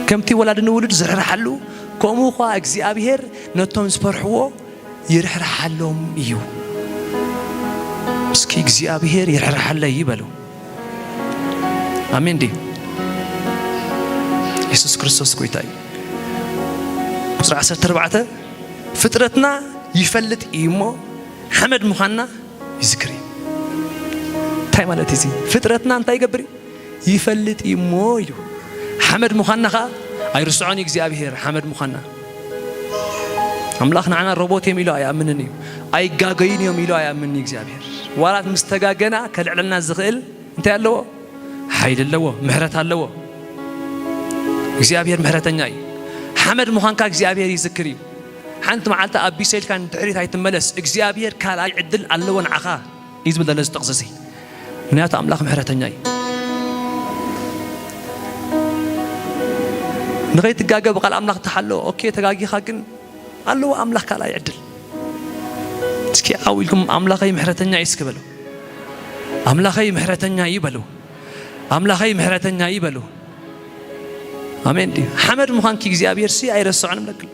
ከምቲ ወላዲ ንውሉድ ዝርሕርሓሉ፣ ከምኡ ኸዓ እግዚኣብሔር ነቶም ዝፈርሕዎ ይርሕርሓሎም እዩ። እስኪ እግዚኣብሔር ይርሕርሓለይ ይበሉ። ኣሜን ድዩ? የሱስ ክርስቶስ ጎይታ እዩ። ቁጽሪ ዓሰርተ ኣርባዕተ፣ ፍጥረትና ይፈልጥ እዩ እሞ ሓመድ ምዃንና ይዝክር እዩ። እንታይ ማለት እዩ እዚ? ፍጥረትና እንታይ ይገብር እዩ? ይፈልጥ እዩ እሞ ኢሉ። ሓመድ ምዃንና ኸዓ ኣይርስዖን እዩ እግዚኣብሔር፣ ሓመድ ምዃንና። ኣምላኽ ንዓና ሮቦት እዮም ኢሉ ኣይኣምንን እዩ። ኣይጋገዩን እዮም ኢሉ ኣይኣምንን እዩ እግዚኣብሔር። ዋላት ምስ ተጋገና ከልዕለና ዝኽእል እንታይ ኣለዎ? ሓይሊ ኣለዎ፣ ምሕረት ኣለዎ። እግዚኣብሔር ምሕረተኛ እዩ። ሓመድ ምዃንካ እግዚኣብሔር ይዝክር እዩ። ሓንቲ መዓልቲ ኣቢሰ ኢልካ ንድሕሪት ኣይትመለስ። እግዚኣብሔር ካልኣይ ዕድል ኣለዎ ንዓኻ እዩ ዝብል ዘሎ እዚ ጥቕሲ እዚ። ምኽንያቱ ኣምላኽ ምሕረተኛ እዩ። ንኸይትጋገ ብቓል ኣምላኽ ተሓሎ። ኦኬ፣ ተጋጊኻ ግን ኣለዎ ኣምላኽ ካልኣይ ዕድል። እስኪ ዓው ኢልኩም ኣምላኸይ ምሕረተኛ እዩ እስኪ በሉ። ኣምላኸይ ምሕረተኛ እዩ በሉ። ኣምላኸይ ምሕረተኛ እዩ በሉ። ኣሜን ድዩ? ሓመድ ምዃንኪ እግዚኣብሔር ሲ ኣይረስዖን እብለክን።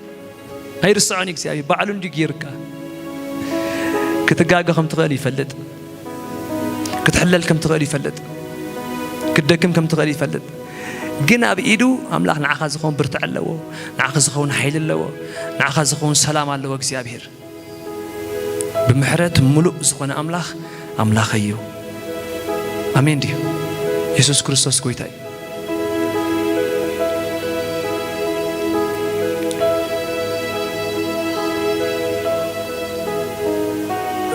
ኣይርስዖን እግዚኣብሔር፣ ባዕሉ እንድዩ ገይሩካ። ክትጋገ ከም ትኽእል ይፈልጥ። ክትሕለል ከም ትኽእል ይፈልጥ። ክትደክም ከም ትኽእል ይፈልጥ። ግን ኣብ ኢዱ ኣምላኽ ንዓኻ ዝኸውን ብርትዕ ኣለዎ። ንዓኻ ዝኸውን ሓይሊ ኣለዎ። ንዓኻ ዝኸውን ሰላም ኣለዎ እግዚኣብሔር። ብምሕረት ምሉእ ዝኾነ ኣምላኽ ኣምላኸይ እዩ። ኣሜን ድዩ? የሱስ ክርስቶስ ጎይታ እዩ።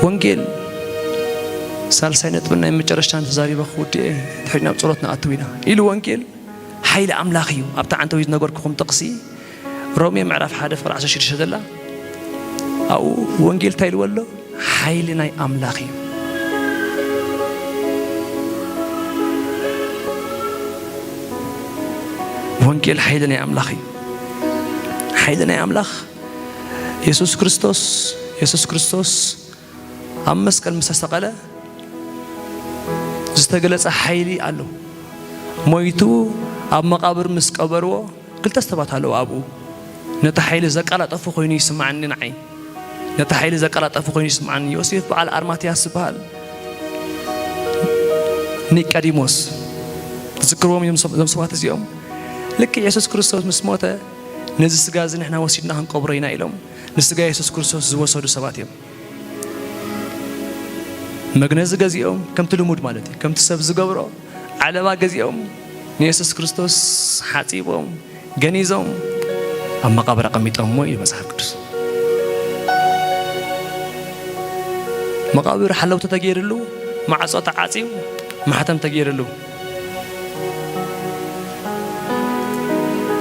ወንጌል ሳልሳይ ነጥብን ናይ መጨረሽታን ተዛሪበ ክውድእ እየ። ድሕሪ ናብ ጸሎት ንኣትው ኢና ኢሉ ወንጌል ሓይሊ ኣምላኽ እዩ። ኣብታ ዓንተዊት ዝነገርኩኹም ጥቕሲ ሮሜ ምዕራፍ ሓደ ፍቕሪ ዓሰርተ ሽዱሽተ ዘላ ኣብኡ ወንጌል እንታይ ኢልዎ ኣሎ? ሓይሊ ናይ ኣምላኽ እዩ። ወንጌል ሓይሊ ናይ ኣምላኽ እዩ። ሓይሊ ናይ ኣምላኽ የሱስ ክርስቶስ፣ የሱስ ክርስቶስ ኣብ መስቀል ምስ ተሰቐለ ዝተገለጸ ሓይሊ ኣሎ። ሞይቱ ኣብ መቓብር ምስ ቀበርዎ ክልተ ሰባት ኣለዉ ኣብኡ። ነቲ ሓይሊ ዘቀላጠፉ ኮይኑ ይስምዓኒ ንዓይ። ነቲ ሓይሊ ዘቀላጠፉ ኮይኑ ይስምዓኒ። ዮሴፍ በዓል ኣርማትያስ ዝበሃል ኒቀዲሞስ። ትዝክርዎም እዮም እዞም ሰባት እዚኦም። ልክዕ የሱስ ክርስቶስ ምስ ሞተ ነዚ ስጋ እዚ ንሕና ወሲድና ክንቀብሮ ኢና ኢሎም ንስጋ የሱስ ክርስቶስ ዝወሰዱ ሰባት እዮም። መግነዚ ገዚኦም ከምቲ ልሙድ ማለት እዩ፣ ከምቲ ሰብ ዝገብሮ ዓለባ ገዚኦም ንየሱስ ክርስቶስ ሓጺቦም ገኒዞም ኣብ መቓብር ኣቐሚጦምዎ እዩ መጽሓፍ ቅዱስ። መቓብር ሓለውቲ ተገይርሉ፣ ማዕጾ ተዓጽዩ፣ ማሕተም ተገይርሉ።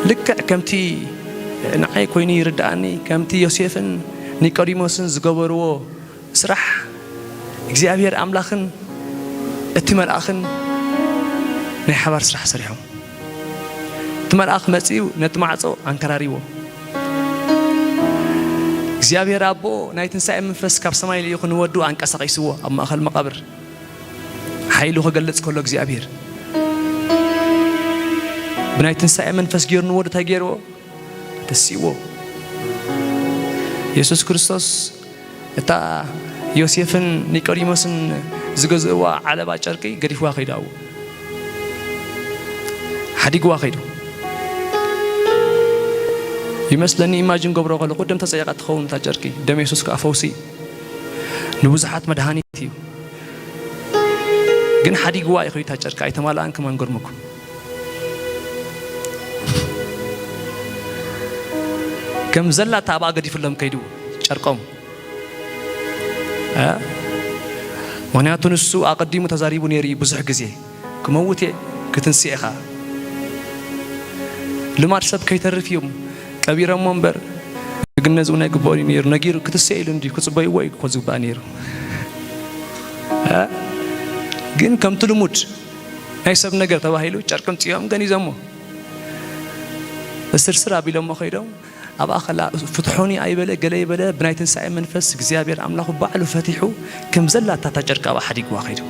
ልክዕ ከምቲ ንዓይ ኮይኑ ይርድኣኒ፣ ከምቲ ዮሴፍን ኒቆዲሞስን ዝገበርዎ ስራሕ እግዚኣብሔር ኣምላኽን እቲ መልኣኽን ናይ ሓባር ስራሕ ሰሪሖም። እቲ መልኣኽ መጺኡ ነቲ ማዕጾ ኣንከራሪዎ። እግዚኣብሔር ኣቦ ናይ ትንሳኤ መንፈስ ካብ ሰማይ ልኢኹ ንወዱ ኣንቀሳቒስዎ ኣብ ማእኸል መቓብር። ሓይሉ ክገልጽ ከሎ እግዚኣብሔር ብናይ ትንሳኤ መንፈስ ገይሩ ንወዱ እንታይ ገይርዎ? ተሲእዎ። የሱስ ክርስቶስ እታ ዮሴፍን ኒቆዲሞስን ዝገዝእዋ ዓለባ ጨርቂ ገዲፍዋ ከይዱ ኣብኡ። ሓዲግዋ ከይዱ። ይመስለኒ ኢማጂን ገብሮ ከለኹ ደም ተጸይቓ ትኸውን እታ ጨርቂ። ደም የሱስ ከኣ ፈውሲ እዩ። ንብዙሓት መድሃኒት እዩ። ግን ሓዲግዋ እዩ ከይዱ፣ እታ ጨርቂ ኣይተማልኣን። ከማን ገርመኩም፣ ከም ዘላ እታ ኣብኣ ገዲፍሎም ከይዱ ጨርቆም። እ? ምኽንያቱ ንሱ ኣቐዲሙ ተዛሪቡ ነይሩ እዩ ብዙሕ ግዜ። ክመውት እየ፣ ክትንስእ ኢኻ። ልማድ ሰብ ከይተርፍ እዮም ቀቢሮሞ እምበር፣ ግን ነዚ እውን ኣይግበኦን እዩ ነይሩ። ነጊሩ ክትስእ ኢሉ እንዲ ክጽበይዎ እዩ እኮ ዝግባእ ነይሩ። እ? ግን ከምቲ ልሙድ ናይ ሰብ ነገር ተባሂሉ ጨርቂ ኣምጺኦም ገኒዞሞ። እስርስር ኣቢሎሞ ከይዶም ኣብኣ ከላ ፍትሑኒ ኣይበለ፣ ገለ ይበለ፣ ብናይ ትንሳኤ መንፈስ እግዚኣብሔር ኣምላኹ ባዕሉ ፈቲሑ ከም ዘላታ እታ ጨርቂ ኣብኣ ሓዲግዋ ከይዱ።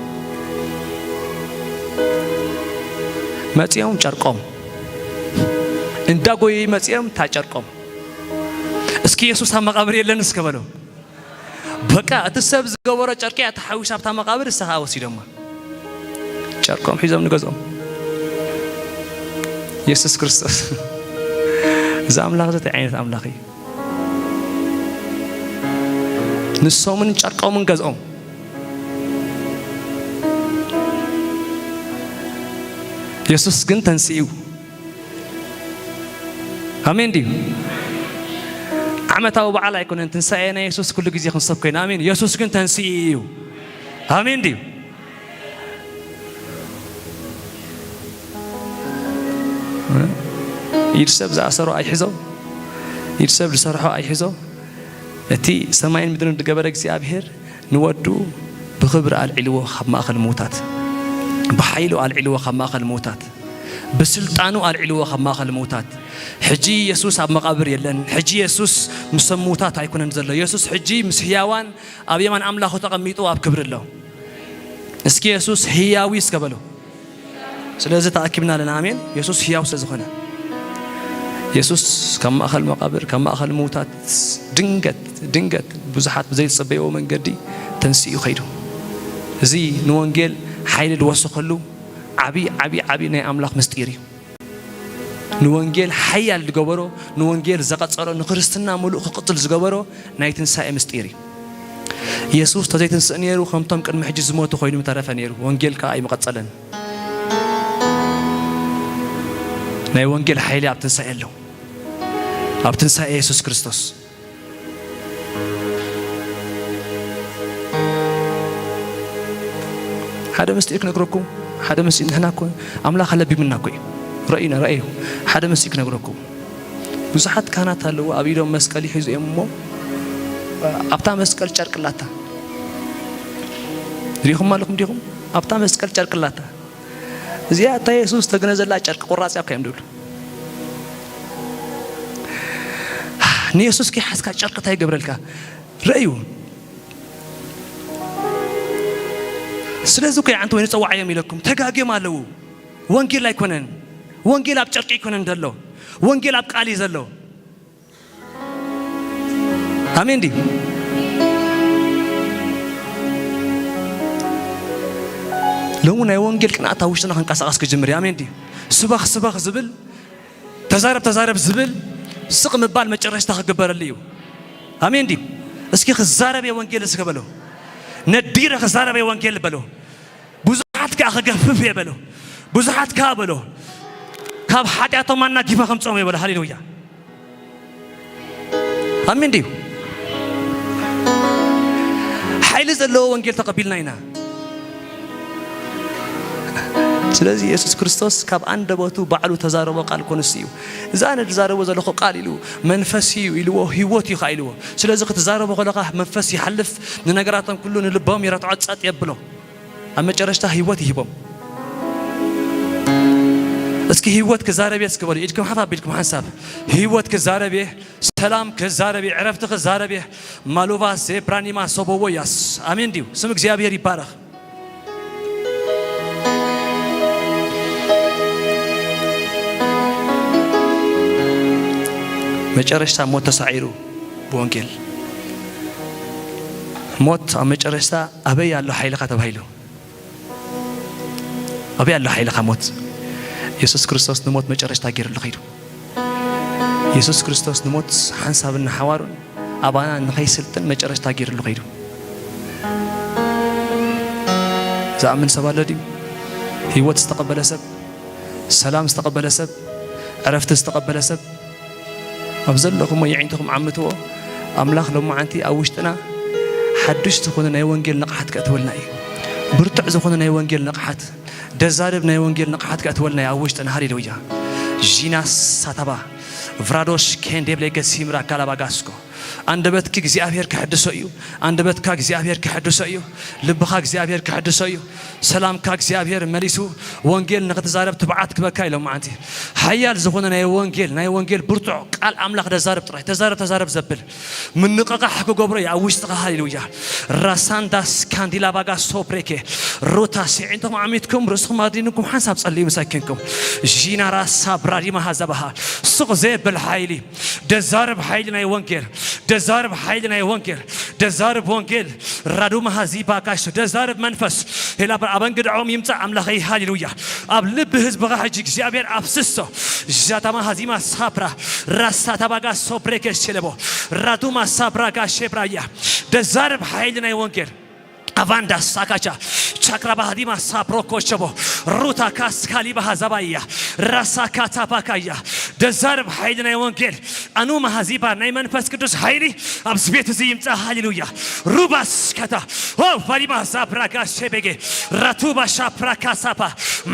መጺኦም ጨርቆም እንዳጎየዩ መጺኦም እታ ጨርቆም። እስኪ የሱስ ኣብ መቓብር የለን እስከ በሎ። በቃ እቲ ሰብ ዝገበሮ ጨርቂ እያ ተሓዊሳ ኣብታ መቓብር፣ እሳ ኸዓ ወሲዶማ። ጨርቆም ሒዞም ንገዝኦም። የሱስ ክርስቶስ እዚ ኣምላኽ እዚ እንታይ ዓይነት ኣምላኽ እዩ? ንሶምን ጨርቆምን ገዝኦም። የሱስ ግን ተንሲኡ። ኣሜን ድዩ? ዓመታዊ በዓል ኣይኮነን ትንሳኤ ናይ የሱስ፣ ኩሉ ግዜ ክንሰብኮ ኢና። ኣሜን። የሱስ ግን ተንሲኡ እዩ። ኣሜን ድዩ? ኢድ ሰብ ዝኣሰሮ ኣይሕዞ፣ ኢድ ሰብ ዝሰርሖ ኣይሕዞ። እቲ ሰማይን ምድርን ዝገበረ እግዚኣብሔር ንወዱ ብኽብሪ ኣልዒልዎ ካብ ማእኸል ምዉታት፣ ብሓይሉ ኣልዒልዎ ካብ ማእኸል ምዉታት፣ ብስልጣኑ ኣልዒልዎ ካብ ማእኸል ምዉታት። ሕጂ የሱስ ኣብ መቓብር የለን። ሕጂ የሱስ ምስቶም ምዉታት ኣይኮነን ዘሎ። የሱስ ሕጂ ምስ ህያዋን ኣብ የማን ኣምላኹ ተቐሚጡ ኣብ ክብሪ ኣሎ። እስኪ የሱስ ህያው እዩ እስከ በሉ። ስለዚ ተኣኪብና ኣለና። ኣሜን። የሱስ ህያው ስለ ዝኾነ፣ የሱስ ካብ ማእኸል መቓብር፣ ካብ ማእኸል ምዉታት ድንገት፣ ድንገት ብዙሓት ብዘይዝጸበይዎ መንገዲ ተንሲኡ ከይዱ። እዚ ንወንጌል ሓይሊ ዝወሰኸሉ ዓቢ፣ ዓቢ፣ ዓቢ ናይ ኣምላኽ ምስጢር እዩ። ንወንጌል ሓያል ዝገበሮ፣ ንወንጌል ዘቐጸሎ፣ ንክርስትና ምሉእ ክቕጽል ዝገበሮ ናይ ትንሳኤ ምስጢር እዩ። የሱስ ተዘይትንስእ ነይሩ፣ ከምቶም ቅድሚ ሕጂ ዝሞቱ ኮይኑ ምተረፈ ነይሩ። ወንጌል ከኣ ኣይምቐጸለን። ናይ ወንጌል ሓይሊ ኣብ ትንሳኤ ኣሎ። ኣብ ትንሳኤ የሱስ ክርስቶስ። ሓደ ምስጢር ክነግረኩም፣ ሓደ ምስጢር፣ ንሕና እኮ ኣምላኽ ኣለቢምና እኮ እዩ። ረእዩና፣ ረእዩ። ሓደ ምስጢር ክነግረኩም። ብዙሓት ካህናት ኣለዉ፣ ኣብ ኢዶም መስቀል ይሕዙ እዮም እሞ፣ ኣብታ መስቀል ጨርቂ ኣላታ። ሪኢኹም ኣለኹም ዲኹም? ኣብታ መስቀል ጨርቂ ኣላታ። እዚኣ እታ የሱስ ተግነዘላ ጨርቂ ቁራጽ እያ እኮ እዮም ዝብሉ። ንየሱስ ከይሓዝካ ጨርቂ እንታይ ይገብረልካ? ረእዩ። ስለዚ እኮ ይዓንተ ወይ ንጸዋዓዮም ኢለኩም። ተጋግዮም ኣለዉ። ወንጌል ኣይኮነን። ወንጌል ኣብ ጨርቂ ኣይኮነን ዘሎ። ወንጌል ኣብ ቃል እዩ ዘሎ። ኣሜን ድዩ? ሎሚ ናይ ወንጌል ቅንኣት ኣብ ውሽጥና ክንቀሳቐስ ክጅምር እዩ። ኣሜን ድዩ? ስበኽ ስበኽ ዝብል፣ ተዛረብ ተዛረብ ዝብል፣ ስቕ ምባል መጨረሽታ ክግበረሉ እዩ። ኣሜን ድዩ? እስኪ ክዛረብ እየ ወንጌል እስከ በሎ። ነዲረ ክዛረብ እየ ወንጌል በሎ። ብዙሓት ከኣ ክገፍፍ እየ በሎ። ብዙሓት ከኣ በሎ፣ ካብ ሓጢኣቶም ኣናጊፈ ከምጽኦም እየ በሎ። ሃሌሉያ። ኣሜን ድዩ? ሓይሊ ዘለዎ ወንጌል ተቐቢልና ኢና። ስለዚ የሱስ ክርስቶስ ካብ ኣንደበቱ ባዕሉ ተዛረቦ ቃል እኮ ንሱ እዩ። እዚ ኣነ ዝዛረቦ ዘለኹ ቃል ኢሉ መንፈስ እዩ ኢልዎ፣ ህይወት እዩ ኸዓ ኢልዎ። ስለዚ ክትዛረቦ ከለኻ መንፈስ ይሓልፍ፣ ንነገራቶም ኩሉ ንልቦም ይረትዖ፣ ጸጥ የብሎ። ኣብ መጨረሽታ ህይወት ይህቦም። እስኪ ህይወት ክዛረብ እየ እስኪ በሉ። ኢድኩም ሓፍ ኣቢልኩም ሓንሳብ። ህይወት ክዛረብ እየ፣ ሰላም ክዛረብ እየ፣ ዕረፍቲ ክዛረብ እየ። ማሉቫ ሴፕራኒማ ሶቦቦያስ። ኣሜን ድዩ? ስም እግዚኣብሔር ይባረኽ። መጨረሽታ ሞት ተሳዒሩ ብወንጌል። ሞት ኣብ መጨረሽታ ኣበይ ኣሎ ሓይልኻ ተባሂሉ። ኣበይ ኣሎ ሓይልኻ ሞት? የሱስ ክርስቶስ ንሞት መጨረሽታ ገይሩሉ ኸይዱ። የሱስ ክርስቶስ ንሞት ሓንሳብን ንሓዋሩን ኣባና ንኸይስልጥን መጨረሽታ ገይሩሉ ኸይዱ። ዝኣምን ሰብ ኣሎ ድዩ? ህይወት ዝተቐበለ ሰብ፣ ሰላም ዝተቐበለ ሰብ፣ ዕረፍቲ ዝተቐበለ ሰብ፣ ኣብ ዘለኹሞ የዒንትኹም ዓምትዎ። ኣምላኽ ሎማዓንቲ ኣብ ውሽጥና ሓድሽ ዝኾነ ናይ ወንጌል ንቕሓት ከእትወልና እዩ። ብርቱዕ ዝኾነ ናይ ወንጌል ንቕሓት፣ ደዛርብ ናይ ወንጌል ንቕሓት ከእትወልና እዩ ኣብ ውሽጥና። ሃሌሉያ። ዢና ሳታባ ቭራዶሽ ኬንዴብሌ ገሲምራ ካላባጋስኮ። ኣንደበትኪ እግዚኣብሔር ክሕድሶ እዩ። ኣንደበትካ እግዚኣብሔር ክሕድሶ እዩ። ልብኻ እግዚኣብሔር ክሕድሶ እዩ። ሰላምካ እግዚኣብሔር መሊሱ ወንጌል ንኽትዛረብ ትብዓት ክበካ ኢሎም መዓንቲ። ሓያል ዝኾነ ናይ ወንጌል፣ ናይ ወንጌል ብርቱዕ ቃል ኣምላኽ ደዛረብ ጥራይ። ተዛረብ፣ ተዛረብ ዘብል ምንቕቓሕ ክገብሮ እዩ ኣብ ውሽጥኻ። ሃሌሉያ። ራሳንዳስ ካንዲላ ባጋ ሶፕሬኬ ሩታ ሲዒንቶም ዓሚትኩም ርእስኹም ኣድኒንኩም ሓንሳብ ጸልዩ ምሳኪንኩም። ዢና ራሳ ብራዲማ ሃዛባሃ ሱቕ ዘብል ሓይሊ፣ ደዛርብ ሓይሊ ናይ ወንጌል፣ ደዛርብ ሓይሊ ናይ ወንጌል፣ ደዛርብ ወንጌል ራዱማ ሃዚባ ጋሽ፣ ደዛርብ መንፈስ ሄላ ኣብ ኣንግድዖም ይምጻእ ኣምላኸይ። ሃሌሉያ። ኣብ ልቢ ህዝብኻ ሕጂ እግዚኣብሔር ኣፍስሶ። ዣታማ ሃዚማ ሳፕራ ራሳ ታባጋ ሶፕሬ ከሸለቦ ራዱማ ሳፕራ ጋሼ ብራያ፣ ደዛርብ ሓይሊ ናይ ወንጌል ኣቫንዳ ሳካቻ ቻክራ ባህዲማ ሳፕሮ ኮሸቦ ሩታ ካስካሊ ባሃዛባያ ራሳ ካታፓካያ፣ ደዛርብ ሓይሊ ናይ ወንጌል ኣኑ ማሃዚባ ናይ መንፈስ ቅዱስ ሓይሊ ኣብዚ ቤት እዚ ይምጻእ። ሃሌሉያ። ሩባስ ካታ ኦ ፋሊማ ሳፕራ ጋሼ ቤጌ ራቱባ ሻፕራ ካሳፓ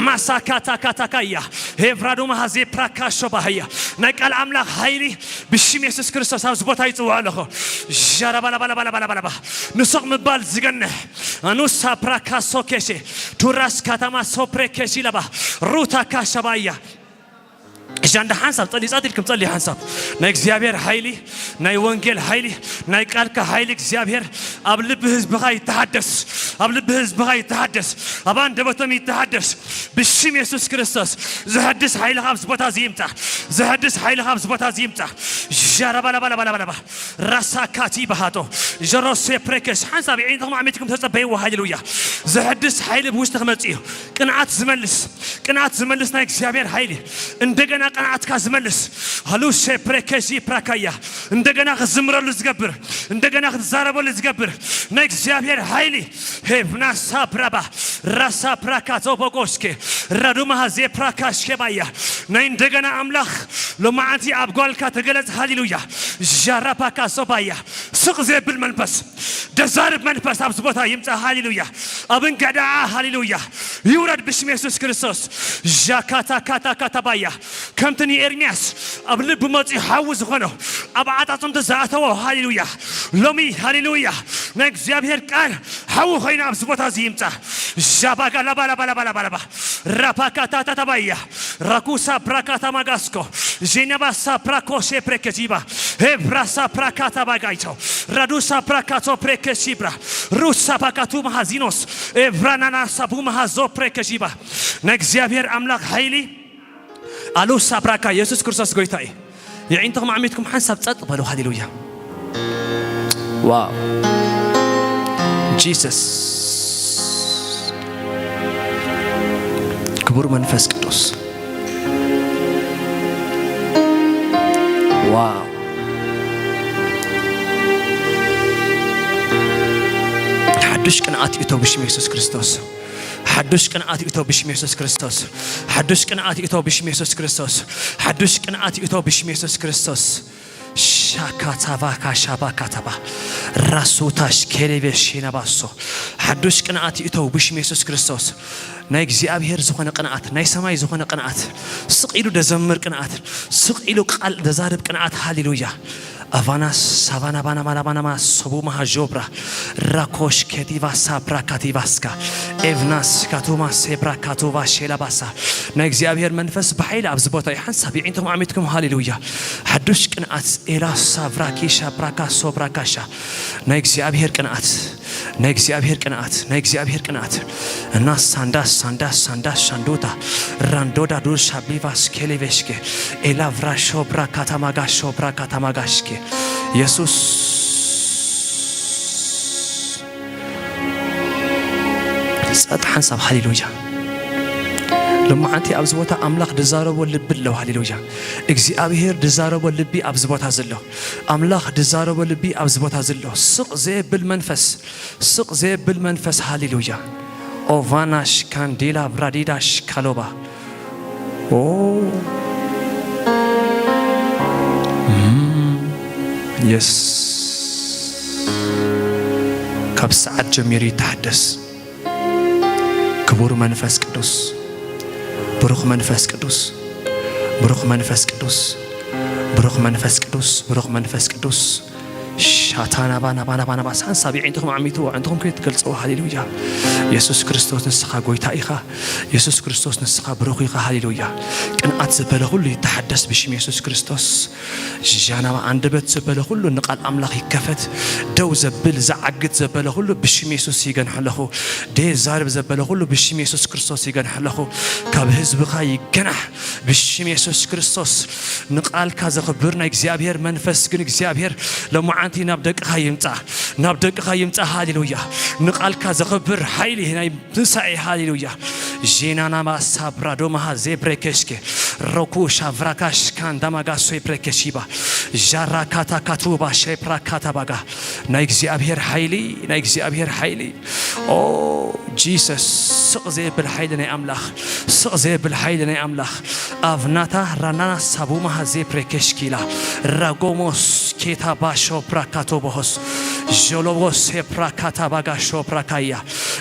ማሳካታ ካታካያ ሄቭራዱ ማሃዜ ፕራካሾ ባህያ ናይ ቃል ኣምላኽ ሓይሊ ብሽም የሱስ ክርስቶስ ኣብዚ ቦታ ይጽውዖ ኣለኹ። ዣራባላባላባላባላባ ንሱቕ ምባል ዝገንሕ ኣኑሳ ፕራካሶ ኬሼ ቱራስ ካታማ ሶፕሬ ኬሺ ለባ ሩታ ካሻባያ እሻ እንደ ሓንሳብ ጸሊ ጻት ኢልኩም ጸሊ ሓንሳብ ናይ እግዚኣብሔር ሓይሊ ናይ ወንጌል ሓይሊ ናይ ቃልካ ሓይሊ እግዚኣብሔር ኣብ ልቢ ህዝብኻ ይተሓደስ፣ ኣብ ልቢ ህዝብኻ ይተሓደስ፣ ኣብ ኣንደበቶም ይተሓደስ። ብሽም የሱስ ክርስቶስ ዝሕድስ ሓይሊ ካብዚ ቦታ እዚ ይምጻእ፣ ዝሕድስ ሓይሊ ካብዚ ቦታ እዚ ይምጻእ። ሻራባላባላባላባላባ ራሳ ካቲ ባሃቶ ጀሮሴ ፕሬከስ ሓንሳብ የዒንትኹም ኣዕሚትኩም ተጸበይዎ። ሃሌሉያ። ዝሕድስ ሓይሊ ብውሽጢ ክመጽእ እዩ። ቅንዓት ዝመልስ፣ ቅንዓት ዝመልስ ናይ እግዚኣብሔር ሓይሊ፣ እንደገና ቅንዓትካ ዝመልስ ሃሉሴ ፕሬከሲ ፕራካያ፣ እንደገና ክትዝምረሉ ዝገብር፣ እንደገና ክትዛረበሉ ዝገብር ናይ እግዚኣብሔር ሓይሊ ሄብና ሳብራባ ራሳ ፕራካ ዞቦጎስኬ ራዱማሃ ዜፕራካሽኬ ባያ ናይ እንደገና ኣምላኽ ሎማዓንቲ ኣብ ጓልካ ተገለጽ። ሃሌሉያ። ዣራፓካ ሶባያ ስቕ ዘብል መንፈስ፣ ደዛርብ መንፈስ ኣብዚ ቦታ ይምጻእ። ሃሌሉያ። ኣብ እንገዳዓ ሃሌሉያ ይውረድ ብሽም የሱስ ክርስቶስ። ዣካታካታካታባያ ከምቲ ንኤርምያስ ኣብ ልቢ መጺኡ ሓዊ ዝኾኖ ኣብ ዓጻጽምቲ ዝኣተዎ ሃሌሉያ ሎሚ ሃሌሉያ ናይ እግዚኣብሔር ቃል ሓዊ ኾይኑ ኣብዚ ቦታ እዚ ይምጻእ። ዣባጋላባላባላባላባ ራፓካታታታባያ ራኩሳ ፕራካታ ማጋስኮ ዤነባሳ ፕራኮሼ ፕሬከቲባ ሄብራሳ ፕራካታ ባጋይቶ ራዱሳ ፕራካቶ ፕሬከሲብራ ሩሳ ፓካቱ ማሃዚኖስ ኤብራናና ሳቡ ማሃዞ ፕሬከቲባ ናይ እግዚኣብሔር ኣምላኽ ሓይሊ ኣሉሳ ፕራካ የሱስ ክርስቶስ ጎይታ እዩ። የዒንትኹም ኣዕሚትኩም ሓንሳብ ጸጥ በሉ። ሃሌሉያ። ዋው ጂሰስ ክቡር መንፈስ ቅዱስ ዋው ሓዱሽ ቅንኣት ይእቶ ብሽም የሱስ ክርስቶስ። ሓዱሽ ቅንኣት ይእቶ ብሽም የሱስ ክርስቶስ። ሓዱሽ ቅንኣት ይእቶ ብሽም የሱስ ክርስቶስ። ሓዱሽ ቅንኣት ይእቶ ብሽም የሱስ ክርስቶስ። ሻካታባ ካሻባ ካታባ ራሱታሽ ኬሌቤ ሼናባሶ ሓዱሽ ቅንኣት ይእቶ ብሽም የሱስ ክርስቶስ። ናይ እግዚኣብሔር ዝኾነ ቅንኣት፣ ናይ ሰማይ ዝኾነ ቅንኣት፣ ስቕ ኢሉ ደዘምር ቅንኣት፣ ስቕ ኢሉ ቃል ደዛርብ ቅንኣት። ሃሌሉያ። ኣቫናስ ሳቫና ባና ማና ማና ማ ሰቡ ማሃ ጆብራ ራኮሽ ኬቲቫ ሳፕራ ካቲቫስካ ኤቭናስ ካቱማ ሴፕራ ካቱቫ ሼላባሳ ናይ እግዚኣብሔር መንፈስ ብሓይሊ ኣብዚ ቦታ እዩ። ሓንሳብ የዒንቶም ኣዕሚትኩም ሃሌሉያ። ሓዱሽ ቅንኣት ኤላ ሳቭራ ኪሻ ብራካ ሶብራ ካሻ ናይ እግዚኣብሔር ቅንኣት ናይ እግዚኣብሔር ቅንኣት ናይ እግዚኣብሔር ቅንኣት እና ሳንዳስ ሳንዳስ ሳንዳስ ሻንዶታ ራንዶዳ ዱር ሻብሊቫስ ኬሌቬሽኬ ኤላ ቭራሾ ብራካታ ማጋሾ ብራካታ ማጋሽኬ የሱስ ጸጥ ሓንሳብ ሃሌሉያ። ሎማዓንቲ ኣብዚ ቦታ ኣምላኽ ድዛረቦ ልቢ ኣለዎ። ሃሌሉያ። እግዚኣብሔር ድዛረቦ ልቢ ኣብዚ ቦታ ዘሎ ኣምላኽ ድዛረቦ ልቢ ኣብዚ ቦታ ዘሎ ስቕ ዘየብል መንፈስ ስቕ ዘየብል መንፈስ ሃሌሉያ። ኦቫናሽ ካንዴላ ብራዲዳሽ ካሎባ። ኦ፣ እም፣ የስ። ካብ ሰዓት ጀሚሩ ይተሓደስ። ክቡር መንፈስ ቅዱስ፣ ብሩኽ መንፈስ ቅዱስ፣ ብሩኽ መንፈስ ቅዱስ፣ ብሩኽ መንፈስ ቅዱስ፣ ብሩኽ መንፈስ ቅዱስ። ሻታናባ ናባ ናባ ናባ ሳንሳብ የዒንትኹም ዓሚትዎ፣ ኣዕንትኹም ከይትገልጽዎ። ሃሌሉያ። የሱስ ክርስቶስ ንስኻ ጎይታ ኢኻ። የሱስ ክርስቶስ ንስኻ ብሩኽ ኢኻ። ሃሌሉያ። ቅንኣት ዘበለ ኩሉ ይተሓደስ ብሽም የሱስ ክርስቶስ። ሻናባ፣ ኣንደበት ዘበለ ኩሉ ንቓል ኣምላኽ ይከፈት። ደው ዘብል ዝዓግት ዘበለ ኩሉ ብሽም የሱስ ይገንሖ ኣለኹ። ደዛርብ ዘበለ ኩሉ ብሽም የሱስ ክርስቶስ ይገንሖ ኣለኹ። ካብ ህዝብኻ ይገናሕ። ብሽም የሱስ ክርስቶስ ንቓልካ ዘኽብር ናይ እግዚኣብሔር መንፈስ ግን እግዚኣብሔር ለማዓንቲ ናብ ደቅኻ ይምጻ፣ ናብ ደቅኻ ይምጻ። ሃሌሉያ። ንቓልካ ዘኽብር ሓይሊ ናይ ትንሳኤ። ሃሌሉያ። ዤናናማ ሳብራዶማሃ ዜብሬኬሽኬ ሮኩ ሻቭራካሽ ካንዳማጋ ሶይፕሬኬሺባ ዣራካታ ካቱባ ሼፕራካታ ባጋ ናይ እግዚኣብሔር ሓይሊ፣ ናይ እግዚኣብሔር ሓይሊ። ኦ ጂሰስ፣ ስቕ ዘየብል ሓይሊ ናይ ኣምላኽ፣ ስቕ ዘየብል ሓይሊ ናይ ኣምላኽ። ኣቭናታ ራናና ሳቡማሃ ዜፕሬኬሽኪላ ራጎሞስ ኬታ ባሾ ፕራካቶ ቦሆስ ዦሎቦስ ሄፕራካታ ባጋ ሾፕራካያ።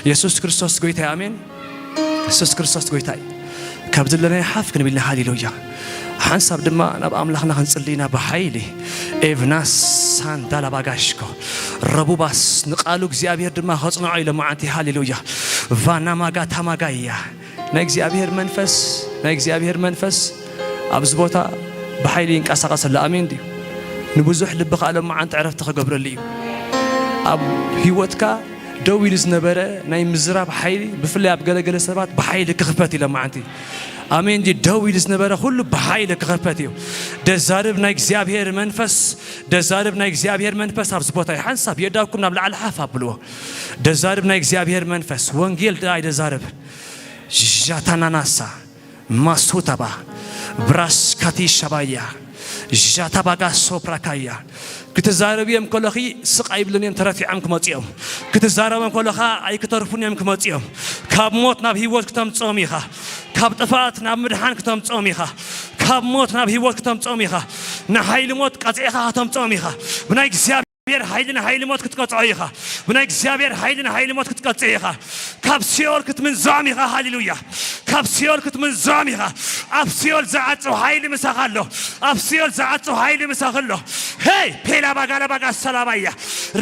የሱስ ክርስቶስ ጎይታ እዩ። ኣሜን። የሱስ ክርስቶስ ጎይታ እዩ። ካብ ዘለናዮ ሓፍ ክንብል ኢና። ሃሌሉያ። ሓንሳብ ድማ ናብ ኣምላኽና ክንጽሊ ኢና ብሓይሊ። ኤቭናስ ሳንዳላ ባጋሽኮ ረቡባስ ንቓሉ እግዚኣብሔር ድማ ከጽንዖ ኢሎ መዓንቲ። ሃሌሉያ። ቫና ማጋ ታማጋያ ናይ እግዚኣብሔር መንፈስ፣ ናይ እግዚኣብሔር መንፈስ ኣብዚ ቦታ ብሓይሊ ይንቀሳቐስ ኣሎ። ኣሜን ድዩ? ንብዙሕ ልቢ ከኣ ሎም መዓንቲ ዕረፍቲ ክገብረሉ እዩ። ኣብ ህይወትካ ደው ኢሉ ዝነበረ ናይ ምዝራብ ሓይሊ፣ ብፍላይ ኣብ ገለገለ ሰባት ብሓይሊ ክኽፈት እዩ ሎም መዓንቲ። ኣሜን ድዩ? ደው ኢሉ ዝነበረ ኩሉ ብሓይሊ ክኽፈት እዩ። ደዛርብ ናይ እግዚኣብሔር መንፈስ፣ ደዛርብ ናይ እግዚኣብሔር መንፈስ ኣብዚ ቦታ እዩ። ሓንሳብ የእዳውኩም ናብ ላዕሊ ሓፍ ኣብልዎ። ደዛርብ ናይ እግዚኣብሔር መንፈስ፣ ወንጌል ደኣ ይደዛርብ። ዣታናናሳ ማሱታባ ብራስ ካቲ ሻባያ ዣታባጋ ሶፕራካያ። ክትዛረብ እዮም ከለኺ ስቕ ኣይብልን እዮም፣ ተረቲዖም ክመጹ እዮም። ክትዛረቦም ከለኻ ኣይክተርፉን እዮም ክመጹ እዮም። ካብ ሞት ናብ ህይወት ክተምጽኦም ኢኻ። ካብ ጥፍኣት ናብ ምድሓን ክተምጽኦም ኢኻ። ካብ ሞት ናብ ህይወት ክተምጽኦም ኢኻ። ንሓይሊ ሞት ቀጺዕኻ ከተምጽኦም ኢኻ። ብናይ እግዚኣብሔር ሓይሊ ንሓይሊ ሞት ክትቀጽዖ ኢኻ። ብናይ እግዚኣብሔር ሓይሊ ንሓይሊ ሞት ክትቀጽዕ ኢኻ። ካብ ሲኦል ክትምንዝዖም ኢኻ። ሃሌሉያ። ካብ ሲኦል ክትምንዝዖም ኢኻ። ኣብ ሲኦል ዝዓጽው ሓይሊ ምሳኻ ኣሎ። ኣብ ሲኦል ዝዓጽው ሓይሊ ምሳኺ ኣሎ። ሄይ ፔላ ባጋላ ባጋ ሰላባያ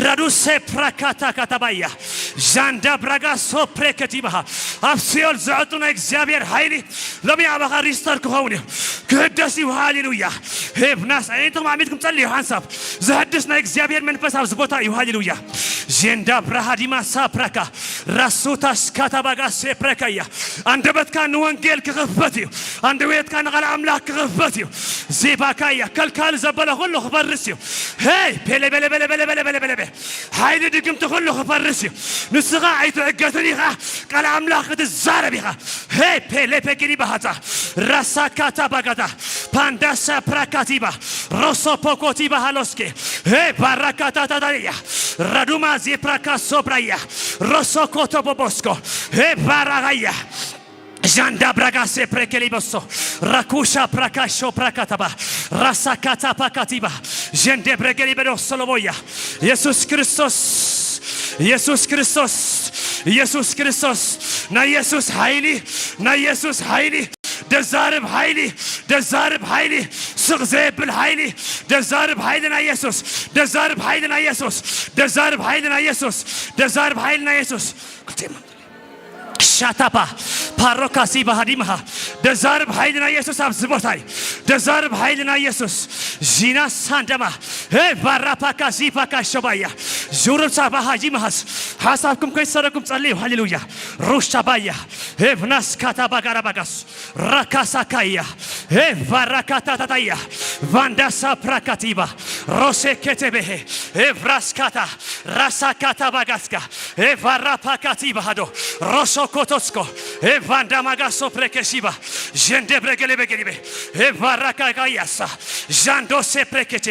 ራዱሴ ፕራካታ ካታባያ ዣንዳ ብራጋ ሶፕሬ ከቲባኻ። ኣብ ሲኦል ዝዕጡ ናይ እግዚኣብሔር ሓይሊ ሎሚ ኣባኻ ሪስተር ክኸውን እዩ። ክህደስ እዩ። ሃሌሉያ። ሄብናስ ኣዒንትኹም ኣዕሚድኩም ጸልዩ። ሓንሳብ ዝሕድስ ናይ እግዚኣብሔር መንፈስ ኣብዚ ቦታ እዩ። ሃሌሉያ። ዜንዳ ብራሃዲማ ሳፕራካ ራሱታስ ካታባጋ ሴፕረካያ። ኣንደበትካ ንወንጌል ክኽፈት እዩ። ኣንደበትካ ንቓል ኣምላኽ ክኽፈት እዩ። ዜባካያ ከልካል ዘበለ ኩሉ ክፈርስ እዩ። ሄይ ፔሌ ቤሌ ቤሌ ቤሌ ቤሌ ቤሌ ቤሌ ቤ ሓይሊ ድግምቲ ኩሉ ክፈርስ እዩ። ንስኻ ኣይትዕገትን ኢኻ። ቃል ኣምላኽ ክትዛረብ ኢኻ። ሄ ፔሌ ፔኪኒ ባሃታ ራሳካታ ባጋታ ፓንዳሳ ፕራካቲባ ሮሶ ፖኮቲባ ሃሎስኬ ሄ ባራካታታታያ ራዱማ ዜፕራካ ሶብራያ ሮሶ ኮቶቦቦስኮ ሄ ባራጋያ ዣንዳ ብራጋሴ ፕሬኬሊበሶ ራኩሻ ፕራካሾ ፕራካታባ ራሳካታ ፓካቲባ ጀንዴ ብረገሊበዶ ሰሎቦያ። የሱስ ክርስቶስ፣ የሱስ ክርስቶስ፣ የሱስ ክርስቶስ። ናይ የሱስ ሓይሊ፣ ናይ የሱስ ሓይሊ፣ ደዛርብ ሓይሊ፣ ደዛርብ ሓይሊ፣ ስቕ ዘየብል ሓይሊ፣ ደዛርብ ሓይሊ ናይ የሱስ፣ ደዛርብ ሓይሊ ናይ የሱስ፣ ደዛርብ ሓይሊ ናይ የሱስ፣ ደዛርብ ሓይሊ ናይ የሱስ። ክልቲኦም ሻታፓ ፓሮካሲ ባህዲምሃ ደዛርብ ሓይሊ ናይ የሱስ ኣብዚ ቦታ እዩ። ደዛርብ ሓይሊ ናይ የሱስ ዚና ሳንደማ ሄ ባራፓካ ዚፓካ ሸባያ ዙርብ ሳባ ሃጂ መሃስ ሓሳብኩም ከይሰረኩም ጸልዩ። ሃሌሉያ። ሩሻባያ ሄ ብናስካታ ባጋራባጋስ ራካሳካያ ሄ ቫራካታታታያ ቫንዳሳ ፕራካቲባ ሮሴ ኬቴቤሄ ሄ ቭራስካታ ራሳካታ ባጋስካ ሄ ቫራፓካቲ ባሃዶ ሮሶ ኮቶስኮ ሄ ቫንዳማጋሶ ፕሬኬሲባ ጀንዴ ብረገሌ በገሊቤ ሄ ቫራካጋያሳ ዣንዶሴ ፕሬኬቴ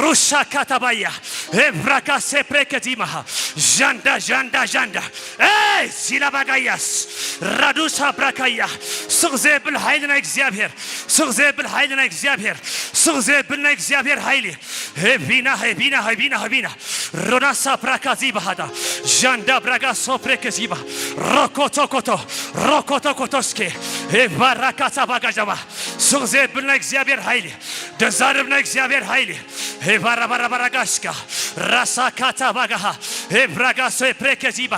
ሩሻካታባያ ኤብራካ ሴፕሬከቲማሃ ዣንዳ ዣንዳ ዣንዳ ኤይ ሲላባጋያስ ራዱሳ ብራካያ ስቕ ዘብል ሓይሊ ናይ እግዚኣብሔር ስቕ ዘብል ሓይሊ ናይ እግዚኣብሔር ስቕ ዘብል ናይ እግዚኣብሔር ሓይሊ ሄቢና ሄቢና ሄቢና ሄቢና ሮዳሳ ብራካ ዚባሃዳ ዣንዳ ብራጋ ሶፕሬከ ዚባ ሮኮቶኮቶ ሮኮቶኮቶስኬ ሄባራካታ ባጋጃባ ስቕ ዘብል ናይ እግዚኣብሔር ሓይሊ ደዛርብ ናይ እግዚኣብሔር ሓይሊ ሄባራባራባራጋሽካ ራሳካታ ባጋሃ ሄብራጋሶ ፕሬከዚባ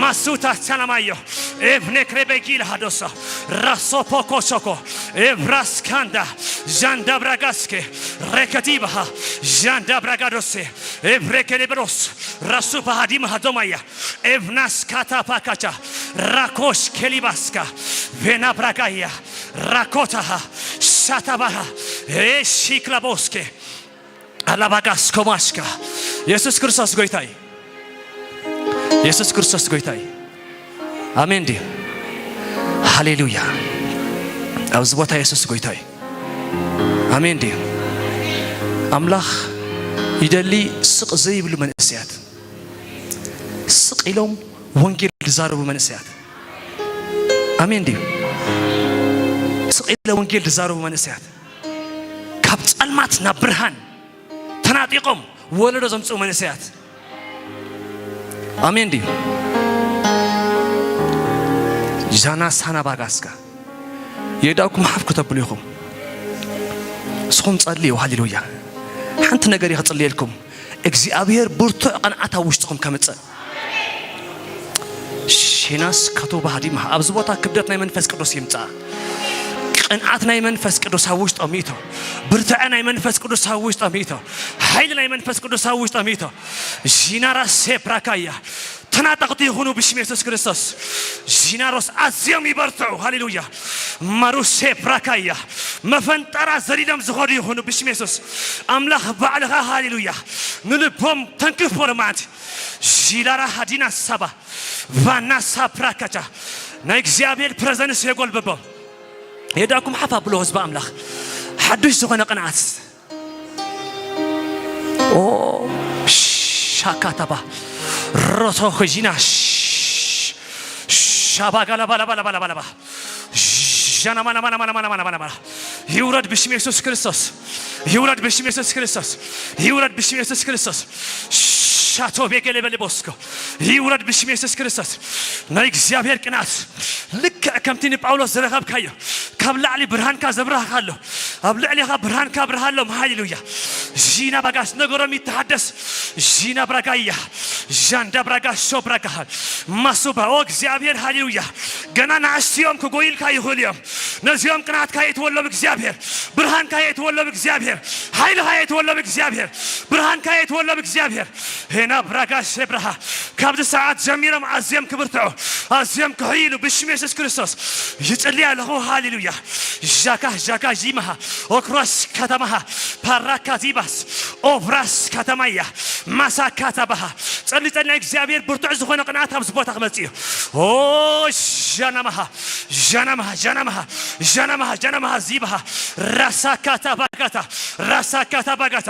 ማሱታ ሰላማዮ ኤቭኔክሬቤጊል ሃዶሶ ራሶ ፖኮሶኮ ኤቭራስካንዳ ዣንዳ ብራጋስኬ ሬከቲባሃ ዣንዳ ብራጋዶሴ ኤቭሬከሌብሮስ ራሱ ባሃዲማ ሃዶማያ ኤቭናስ ካታፓካቻ ራኮሽ ኬሊባስካ ቬና ብራጋያ ራኮታሃ ሳታባሃ ኤሺክላቦስኬ አላባጋስ ኮማሽካ የሱስ ክርስቶስ ጎይታይ የሱስ ክርስቶስ ጎይታይ ኣሜን ድዩ ሃሌሉያ ኣብዚ ቦታ የሱስ ጎይታይ ኣሜን ድዩ ኣምላኽ ይደሊ ስቕ ዘይብሉ መንእሰያት ስቕ ኢሎም ወንጌል ዝዛረቡ መንእሰያት ኣሜን ድዩ ስቕ ኢሎም ወንጌል ዝዛረቡ መንእሰያት ካብ ጸልማት ናብ ብርሃን ተናጢቖም ወለዶ ዘምጽኡ መንእሰያት ኣሜን ድዩ ዛና ሳና ባጋስካ የዳኩም ሓፍ ከተብሉ ኢኹም እስኹም ጸልዩ ሃሌሉያ ሓንቲ ነገር እየ ክጽልየልኩም እግዚኣብሔር ብርቱዕ ቅንዓት ኣብ ውሽጥኹም ከምጽእ ሼናስ ካቶ ባህዲማ ኣብዚ ቦታ ክብደት ናይ መንፈስ ቅዱስ ይምጻእ ቅንዓት ናይ መንፈስ ቅዱስ ኣብ ውሽጦም ይእቶ ብርትዐ ናይ መንፈስ ቅዱስ ኣብ ውሽጦም ይእቶ ሓይሊ ናይ መንፈስ ቅዱስ ኣብ ውሽጦም ይእቶ ዢናራ ሴፕራካያ ተናጠቕቲ ይኹኑ ብሽም የሱስ ክርስቶስ ዢናሮስ ኣዝዮም ይበርትዑ ሃሌሉያ ማሩሴ ፕራካያ መፈንጠራ ዘሊሎም ዝኾዱ ይኹኑ ብሽም የሱስ ኣምላኽ ባዕልኻ ሃሌሉያ ንልቦም ተንክፎ ለማንቲ ዢላራ ሃዲና ሳባ ቫና ሳፕራካቻ ናይ እግዚኣብሔር ፕረዘንስ የጎልብቦም የዳኩም ሓፍ ኣብሎ ህዝቢ ኣምላኽ ሓዱሽ ዝኾነ ቅንዓት ኦ ሻካታባ ሮቶ ኸዚና ሻባጋላባላባላባላባላባ ሻናማናማናማናማናማናማና ይውረድ ብሽም የሱስ ክርስቶስ ይውረድ ብሽም የሱስ ክርስቶስ ይውረድ ብሽም የሱስ ክርስቶስ ሻቶ ቤገሌበሌ ቦስኮ ይውረድ ብሽም የሱስ ክርስቶስ ናይ እግዚኣብሔር ቅንዓት ልክዕ ከምቲ ንጳውሎስ ዝረኸብካዮ ካብ ላዕሊ ብርሃንካ ዘብርሃካ ኣሎ ኣብ ልዕሊኻ ብርሃንካ ኣብርሃሎም ሃሌሉያ ዢና ባጋስ ነገሮም ይተሓደስ ዢና ብራጋያ ዣንዳ ብራጋ ሾ ብራጋ ማሱባ ኦ እግዚኣብሔር ሃሌሉያ ገና ንኣሽትዮም ክጎይልካ ይኽእሉ እዮም ነዚኦም ቅንዓትካ የእትወሎም እግዚኣብሔር ብርሃንካ የእትወሎም እግዚኣብሔር ሓይልኻ የእትወሎም እግዚኣብሔር ብርሃንካ የእትወሎም እግዚኣብሔር ሄና ብራጋ ሸብረሃ ካብዚ ሰዓት ጀሚሮም ኣዝዮም ክብርትዑ ኣዝዮም ክሕይሉ ብሽም የሱስ ክርስቶስ ይጽሊ ኣለኹ ሃሌሉያ ዣካ ዣካ ዢመሃ ኦክሮስ ከተማሃ ፓራካ ዚባስ ኦብራስ ከተማያ ማሳካ ታባሃ ጸሊ ጸሊ ናይ እግዚኣብሔር ብርቱዕ ዝኾነ ቅንዓት ኣብዚ ቦታ ክመጽእ እዩ ኦ ዣናማሃ ዣናማሃ ዣናማሃ ዣናማሃ ዣናማሃ ዚባሃ ራሳካ ታባጋታ ራሳካ ታባጋታ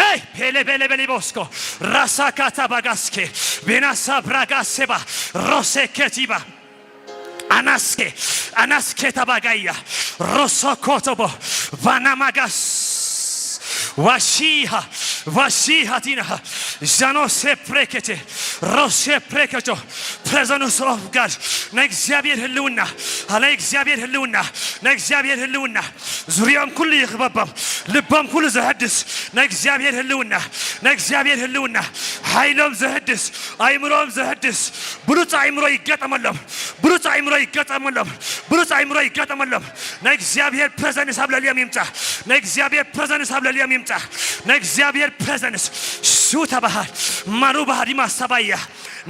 ኤይ ፔሌ ቤሌ ቤሌ ቦስኮ ራሳካታ ባጋስኬ ቤናሳ ብራጋሴባ ሮሴ ኬቲባ አናስኬ አናስኬ ታባጋያ ሮሶ ኮቶቦ ቫናማጋስ ዋሺሃ ዋሺሃ ቲናሃ ዣኖ ሴፕሬኬቴ ሮሴ ፕሬኬጆ presence of God ናይ እግዚኣብሔር ህልውና ናይ እግዚኣብሔር ህልውና ናይ እግዚኣብሔር ህልውና ዙርያኦም ኩሉ ይኽበቦም ልቦም ኩሉ ዘህድስ ናይ እግዚኣብሔር ህልውና ናይ እግዚኣብሔር ህልውና ሓይሎም ዘህድስ ኣይምሮም ዘህድስ ብሉፅ ኣይምሮ ይገጠመሎም ብሉፅ ኣይምሮ ይገጠመሎም ብሉፅ ኣይምሮ ይገጠመሎም ናይ እግዚኣብሔር presence ኣብ ልዕሊኦም ይምፃ ናይ እግዚኣብሔር presence ኣብ ልዕሊኦም ይምፃ ናይ እግዚኣብሔር presence ሹ ተባሃል ማሩ ባህዲማ ሰባያ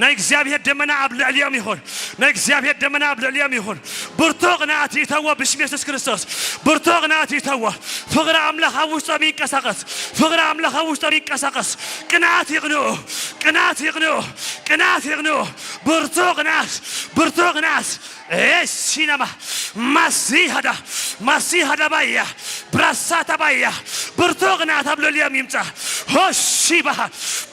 ናይ እግዚኣብሔር ደመና ኣብ ልዕሊኦም ይኹን ናይ እግዚኣብሔር ደመና ኣብ ልዕሊኦም ይኹን ብርቱዕ ቅንኣት ይእተዎ ብሽም የሱስ ክርስቶስ ብርቱዕ ቅንኣት ይእተዎ ፍቕሪ ኣምላኽ ኣብ ውሽጦም ይንቀሳቐስ ፍቕሪ ኣምላኽ ኣብ ውሽጦም ይንቀሳቐስ ቅንኣት ይቕንኡ ቅንኣት ይቕንኡ ቅንኣት ይቕንኡ ብርቱዕ ቅንኣት ብርቱዕ ቅንኣት ኤሲናማ ማሲሃዳ ማሲሃዳ ባያ ብራሳታ ባያ ብርቱዕ ቅንኣት ኣብ ልዕሊኦም ይምፃ ሆሺባሃ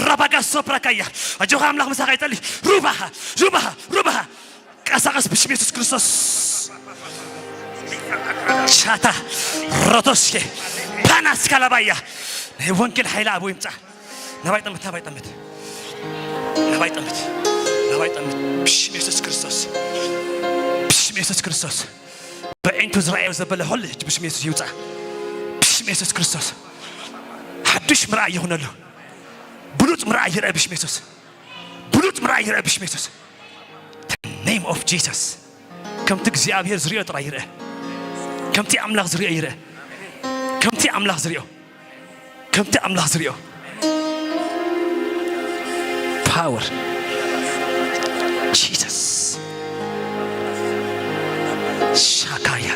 ራባጋ ሶፕራካያ። ኣጆኻ ኣምላኽ ምሳኻ ይጸሊ። ሩባሃ፣ ሩባሃ፣ ሩባሃ። ቀሳቀስ ብሽም የሱስ ክርስቶስ። ሻታ ሮቶስኬ ፓናስ ካላባያ። ናይ ወንጌል ሓይሊ ኣብኡ ይምጻእ። ናባይ ጠምት፣ ናባይ ጠምት፣ ናባይ ጠምት፣ ናባይ ጠምት። ብሽም የሱስ ክርስቶስ፣ ብሽም የሱስ ክርስቶስ። በዒንቱ ዝረኣዮ ዘበለ ኩሉ ሕጂ ብሽም የሱስ ይውጻእ። ብሽም የሱስ ክርስቶስ ሓድሽ ምርኣይ ይኹነሉ። ብሉጽ ምርኣይ ይርአ ብሽም የሱስ። ብሉጽ ምርኣይ ይርአ ብሽም የሱስ። Name of Jesus። ከምቲ እግዚኣብሔር ዝሪኦ ጥራይ ይርአ። ከምቲ ኣምላኽ ዝሪኦ ይርአ። ከምቲ ኣምላኽ ዝሪኦ፣ ከምቲ ኣምላኽ ዝሪኦ። Power Jesus። ሻካያ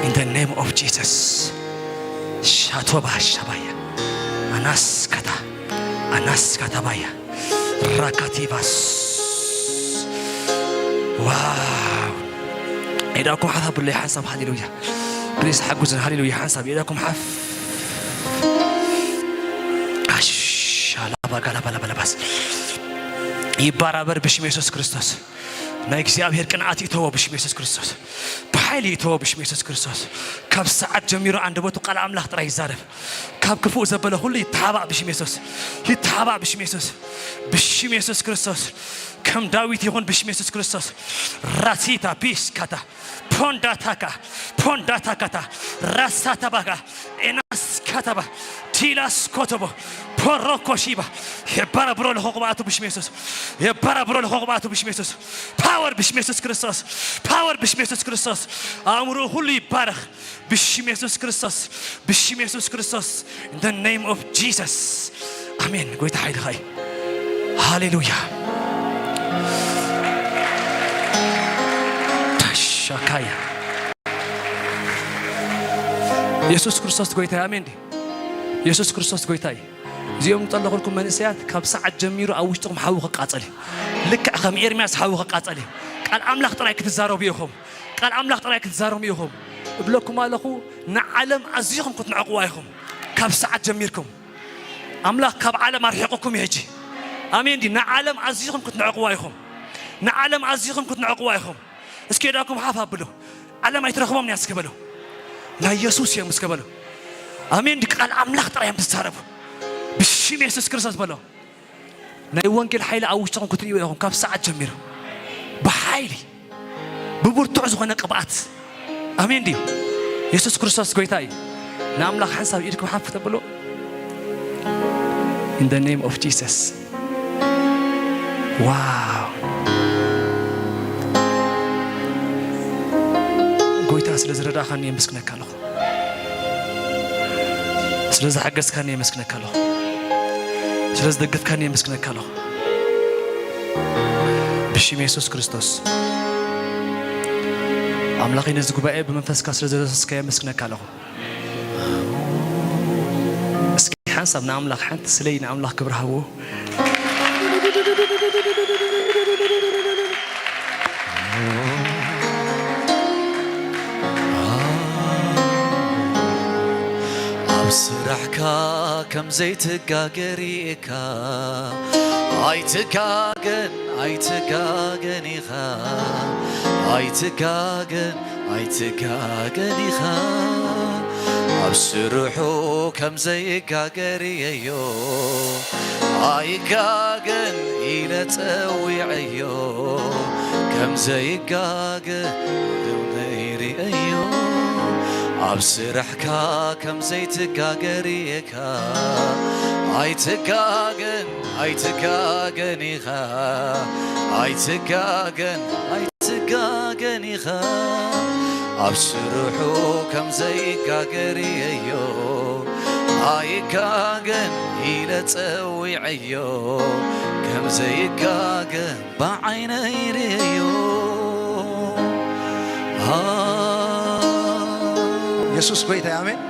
in the name of Jesus። ሻቶባ ሻባያ። ኣናስካታ፣ ኣናስካታ ባያ። ራካቲቫስ። ዋው። ኢዳኩም ሓፍ ኣብሉለይ ሓንሳብ። ሃሌሉያ። ፕሊዝ ሓጉዝን። ሃሌሉያ። ሓንሳብ ኢዳኩም ሓፍ። ኣሻላባ ጋላባላባላባስ። ይባራበር ብሽም የሱስ ክርስቶስ። ናይ እግዚኣብሔር ቅንዓት ይእተዎ ብሽም የሱስ ክርስቶስ። ብሓይሊ ይእተዎ ብሽም የሱስ ክርስቶስ። ካብ ሰዓት ጀሚሩ ኣንደበቱ ቃል ኣምላኽ ጥራይ ይዛረብ። ካብ ክፉእ ዘበለ ኩሉ ይተሓባእ ብሽም የሱስ። ይተሓባእ ብሽም የሱስ። ብሽም የሱስ ክርስቶስ። ከም ዳዊት ይኹን ብሽም የሱስ ክርስቶስ። ራሲታ ቢስ ካታ ፖንዳታካ ፖንዳታካታ ራሳታባካ ኤናስ ካታባ ቲላስ ኮቶቦ ፖሮኮሺባ። የባራብሮ ለኾ ቅብኣቱ ብሽም የሱስ። የባራብሮ ለኾ ቅብኣቱ ብሽም የሱስ። ፓወር ብሽም የሱስ ክርስቶስ። ፓወር ብሽም የሱስ ክርስቶስ። ኣእምሮ ሁሉ ይባረኽ ብሽም የሱስ ክርስቶስ። ብሽም የሱስ ክርስቶስ። In the name of Jesus። ኣሜን። ጎይታ ሓይልኻ እዩ። ሃሌሉያ። ታሻካያ። የሱስ ክርስቶስ ጎይታ እዩ። ኣሜን ድዩ? የሱስ ክርስቶስ ጎይታ እዩ። እዚኦም ዝጠለኹልኩም መንእሰያት ካብ ሰዓት ጀሚሩ ኣብ ውሽጥኹም ሓዊ ክቃጸል እዩ። ልክዕ ከም ኤርምያስ ሓዊ ክቃጸል እዩ። ቃል ኣምላኽ ጥራይ ክትዛረቡ ኢኹም። ቃል ኣምላኽ ጥራይ ክትዛረቡ ኢኹም። እብለኩም ኣለኹ፣ ንዓለም ኣዚኹም ክትንዕቕዋ ኢኹም። ካብ ሰዓት ጀሚርኩም ኣምላኽ ካብ ዓለም ኣርሒቑኩም እዩ ሕጂ። ኣሜን ድዩ? ንዓለም ኣዚኹም ክትንዕቕዋ ኢኹም። ንዓለም ኣዚኹም ክትንዕቕዋ ኢኹም። እስኪ ኢዳኩም ሓፍ ኣብሉ። ዓለም ኣይትረኽቦም እያ እስኪ በሉ። ናይ የሱስ እዮም እስኪ በሉ። ኣሜን ድዩ? ቃል ኣምላኽ ጥራይ እዮም ትዛረቡ። ብሽም የሱስ ክርስቶስ በሎ። ናይ ወንጌል ሓይሊ ኣብ ውሽጥኹም ክትርእዩ ኢኹም። ካብ ሰዓት ጀሚሩ ብሓይሊ ብብርቱዕ ዝኾነ ቅብኣት። ኣሜን ድዩ? የሱስ ክርስቶስ ጎይታ እዩ። ንኣምላኽ ሓንሳብ ኢድኩም ሓፍ ተብሎ። In the name of Jesus። ዋው። ጎይታ ስለ ዝረዳእኻኒ የመስግነካ ኣለኹ። ስለ ዝሓገዝካኒ የመስግነካ ኣለኹ። ስለ ዝደገፍካኒ የመስግነካ ኣለኹ። ብሽም የሱስ ክርስቶስ ኣምላኸይ ነዚ ጉባኤ ብመንፈስካ ስለ ዘደሰስካ የመስግነካ ኣለኹ። እስኪ ሓንሳብ ንኣምላኽ ሓንቲ ስለይ ንኣምላኽ ክብሪ ሃብዎ። ኣብ ስራሕካ ከም ዘይትጋገር ኢኻ። ኣይትጋገን፣ ኣይትጋገን ኢኻ። ኣይትጋገን፣ ኣይትጋገን ኢኻ። ኣብ ስርሑ ከም ዘይጋገር እየዮ። ኣይጋገን ኢለ ጸዊዐዮ። ከም ዘይጋገ ደው ነይርአዮ። ኣብ ስራሕካ ከም ዘይትጋገር እየካ። ኣይትጋገን፣ ኣይትጋገን ኢኻ። ኣይትጋገን፣ ኣይትጋገን ኢኻ። ኣብ ስርሑ ከም ዘይጋገር እየዮ። ኣይጋገን ኢለ ጸዊዐዮ። ከም ዘይጋገ ብዓይነይ ርእዮ። የሱስ ጎይታ እዩ። ኣሜን።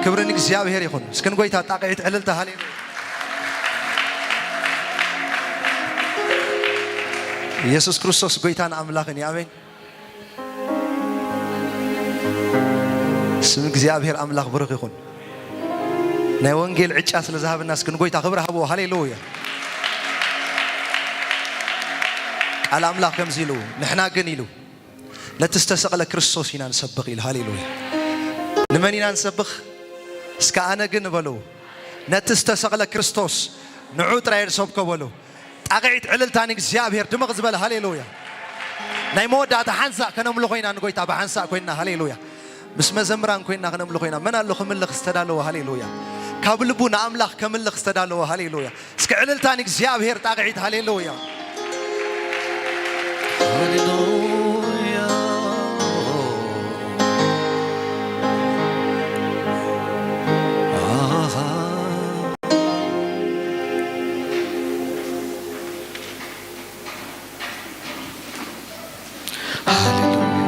ክብሪ ንእግዚኣብሔር ይኹን። እስኪ ንጎይታ ጣቕዒት ዕልልታ። ሃሌሉያ። የሱስ ክርስቶስ ጎይታን ኣምላኽን እዩ። ኣሜን። ስም እግዚኣብሔር ኣምላኽ ብሩኽ ይኹን። ናይ ወንጌል ዕጫ ስለ ዝሃበና እስኪ ንጎይታ ክብሪ ሃብዎ። ሃሌሉያ። ቃል ኣምላኽ ከምዚ ኢሉ፣ ንሕና ግን ኢሉ፣ ነቲ ዝተሰቕለ ክርስቶስ ኢና ንሰብኽ ኢሉ። ሃሌሉያ። ንመን ኢና ንሰብኽ? እስከ ኣነ ግን በሉ፣ ነቲ ዝተሰቕለ ክርስቶስ ንዑ ጥራይ ንሰብኮ በሉ። ጣቕዒት ዕልልታ ንእግዚኣብሔር ድምቕ ዝበለ። ሃሌሉያ። ናይ መወዳእታ ሓንሳእ ከነምልኾ ኢና ንጎይታ ብሓንሳእ ኮይንና። ሃሌሉያ። ምስ መዘምራን ኮይንና ከነምልኾ ኢና። መን ኣሎ ክምልኽ ዝተዳለወ? ሃሌሉያ። ካብ ልቡ ንኣምላኽ ከምልኽ ዝተዳለወ? ሃሌሉያ። እስኪ ዕልልታ ንእግዚኣብሔር ጣቕዒት። ሃሌሉያ። ሃሌሉያ። ኣሃ። ሃሌሉያ።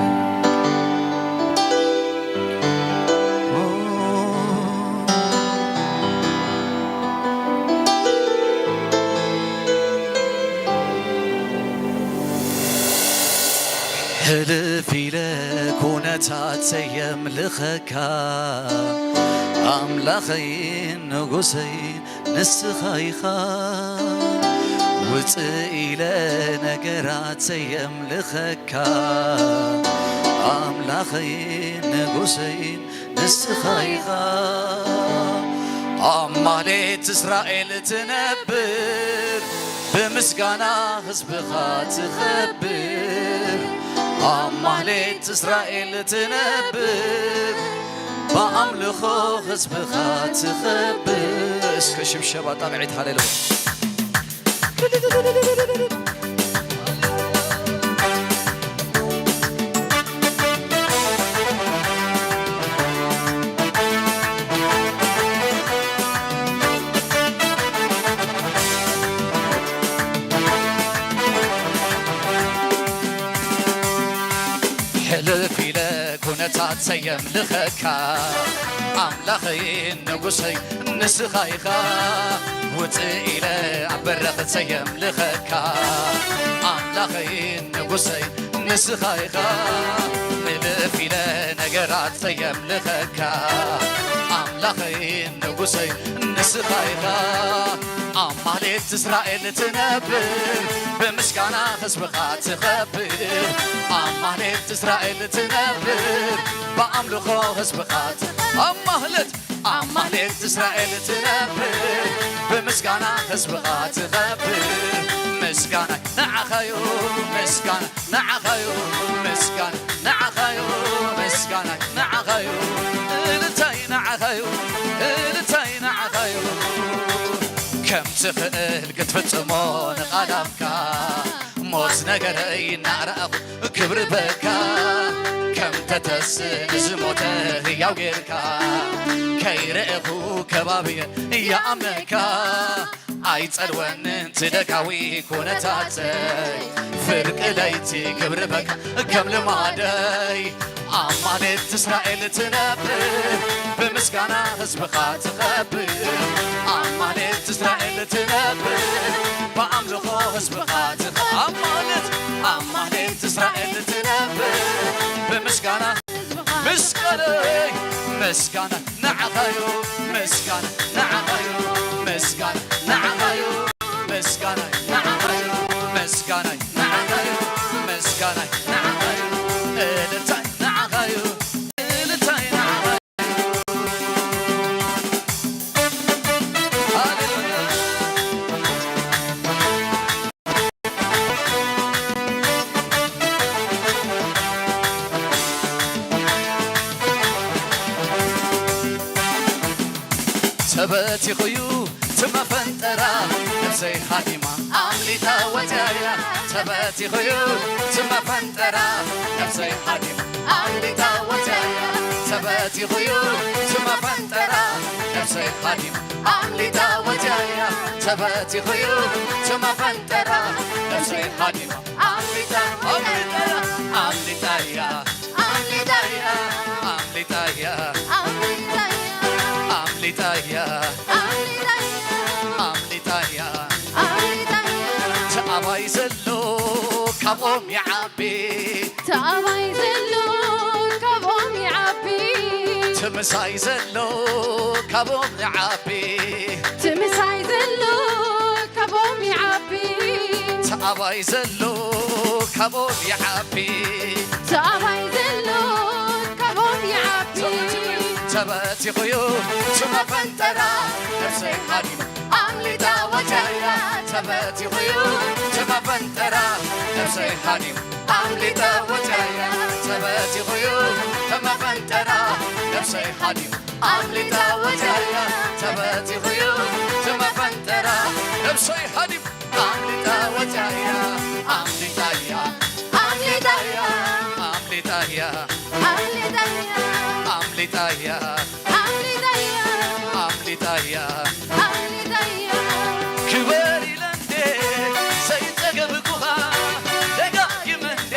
ሕልፍ ኢለ ኩነታት ዘየምልኸካ ኣምላኸይን ንጉሰይን ንስኻ ኢኻ። ውፅእ ኢለ ነገራት ዘየምልኸካ ኣምላኸይን ንጉሰይን ንስኻ ኢኻ። ኣብ ማሌት እስራኤል ትነብር፣ ብምስጋና ህዝብኻ ትኸብር። ኣብ ማሌት እስራኤል ትነብር፣ ብኣምልኾ ህዝብኻ ትኸብር። እስከ ሽብሸባ ጣቕዒት ሃሌሉያ። ሕልፍ ኢለ ኩነታት ዘየምልኸካ ኣምላኸይን ንጉሰይ ንስኻ ኢኻ። ውፅእ ኢለ ኣብ በረኽት ዘየምልኸካ ኣምላኸይን ንጉሰይ ንስኻ ኢኻ። ሕልፍ ኢለ ነገራት ዘየምልኸካ ኣምላኸይን ንጉሰይ ንስኻ ኢኻ። ኣብ ማሌት እስራኤል ትነብር፣ ብምስጋና ህዝብኻ ትኸብር። ኣብ ማሌት እስራኤል ትነብር፣ ብኣምልኾ ህዝብኻ ት-፣ ኣብ ማህሌት፣ ኣብ ማህሌት እስራኤል ትነብር፣ ብምስጋና ህዝብኻ ትኸብር። ምስጋና ንዓኻዩ፣ ምስጋና ንዓኻዩ፣ ምስጋና ንዓኻዩ፣ ምስጋና ንዓኻዩ፣ እልልታይ ንዓኻዩ፣ እልልታይ ንዓኻዩ። ከም ትኽእል ክትፍጽሞ ንቓላፍካ፣ ሞት ነገረይ እናረኣኹ ክብሪ በካ። ከም ተተስ ንዝሞተ ህያው ጌርካ፣ ከይረእኹ ከባብየ ይኣምነካ። ኣይጸልወንን ትደጋዊ ኩነታተይ፣ ፍርቂ ለይቲ ክብሪ በካ ከም ልማደይ። ኣብ ማሌት እስራኤል ትነብር፣ ብምስጋና ህዝብኻ ትኸብር። ኣብ ማሌት እስራኤል ትነብር፣ ብኣምልኾ ህዝብኻ ትኸ-፣ ኣብ ማሌት፣ ኣብ ማሌት እስራኤል ትነብር፣ ብምስጋና ምስጋናይ፣ ምስጋና ንዓኻዩ፣ ምስጋና ንዓኻዩ፣ ምስጋና ንዓኻዩ፣ ምስጋና ንዓኻዩ፣ ምስጋና ንዓኻዩ፣ ምስጋና ንዓኻዩ፣ እልልታይ ንዓኻዩ፣ እልልታይ ንዓኻዩ። ሃሌሉያ። ተበቲኹዩ ትመፈንጠራ፣ ነብሰይ ሃዲማ ኣምሊጣ ወፅያያ። ተበቲኹዩ ትመፈንጠራ፣ ነብሰይ ሃዲማ ኣምሊጣ ወፅያያ። ተበቲኹዩ ትመፈንጠራ፣ ነብሰይ ሃዲማ ኣምሊጣ ወፅያያ። ተበቲኹዩ ትመፈንጠራ፣ ነብሰይ ሃዲማ ኣምሊጣ፣ ኣምሊጣያ፣ ኣምሊጣያ፣ ኣምሊጣያ፣ ኣምሊጣያ፣ ኣምሊጣያ፣ ኣምሊጣያ፣ ኣምሊጣያ፣ ኣምሊጣያ። እቲ ኣባይ ዘሎ ካብኦም ይዓቢ። እቲ ኣባይ ዘሎ ካብኦም ይዓቢ። እቲ ምሳይ ዘሎ ካብኦም ይዓቢ። እቲ ምሳይ ዘሎ ካብኦም ይዓቢ። እቲ ኣባይ ዘሎ ካብኦም ይዓቢ። እቲ ኣባይ ዘሎ ካብኦም ይዓቢ። ተበቲኹ እዩ እቲ መፈንጠራ፣ ነፍሰይ ሃዲሙ ኣምሊጣ ወፅያ እያ። ተበቲኹ እዩ እቲ መፈንጠራ፣ ነፍሰይ ሃዲሙ ኣምሊጣ ወፅያ እያ። ተበቲኹ እዩ እቲ መፈንጠራ፣ ነፍሰይ ሃዲሙ ኣምሊጣ ወፅያ እያ። ተበቲኹ እዩ እቲ መፈንጠራ፣ ነፍሰይ ሃዲሙ ኣምሊጣ ወፅያ እያ። ኣምሊጣ እያ። ኣምሊጣ እያ። ኣምሊጣ እያ። ኣምሊጣ እያ። ኣምሊጣ እያ። ኣምሊጣ እያ። ኣምሊጣ እያ። ኣምሊጣ እያ። ክበር ኢለ እንዴ ዘይጸገብኩኻ፣ ደጋጊመ እንዴ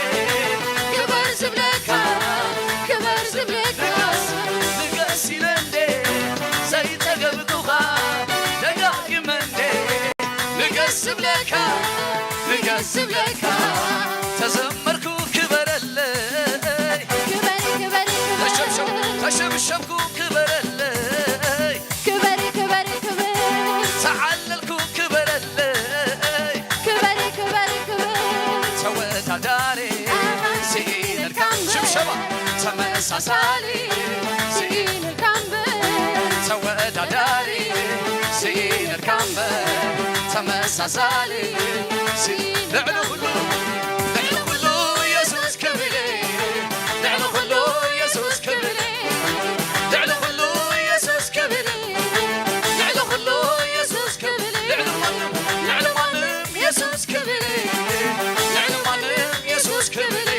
ክበር ዝብለካ፣ ክበር ዝብለካ። ንገስ፣ ንገስ ኢለ እንዴ ዘይጸገብኩኻ፣ ደጋጊመ እንዴ ንገስ ዝብለካ፣ ንገስ ዝብለካ። ተዘመርኩ ክበረለይ፣ ክበሪ፣ ክበሪ፣ ክበሪ። ተሸብሸብ-፣ ተሸብሸብኩ ክበረለይ፣ ክበሪ፣ ክበሪ፣ ክበሪ። ተዓለልኩ ክበረለይ፣ ክበሪ፣ ክበሪ፣ ክበሪ። ተወዳዳሪ ኣሃ። ስኢንልካ እምበር። ሽብሸባ። ተመሳሳሊ ስኢንልካ እምበር። ተወዳዳሪ ስኢንልካ እምበር። ተመሳሳሊ ስኢንልካ ልዕሊ ኩሉ፣ ልዕሊ ኩሉ ኢየሱስ ክብሪ፣ ልዕሊ ኩሉ ኢየሱስ ክብሪ፣ ልዕሊ ኩሉ ኢየሱስ ክብሪ፣ ልዕሊ ኩሉ ኢየሱስ ክብሪ፣ ልዕሊ ማንም፣ ልዕሊ ማንም ኢየሱስ ክብሪ፣ ልዕሊ ማንም ኢየሱስ ክብሪ።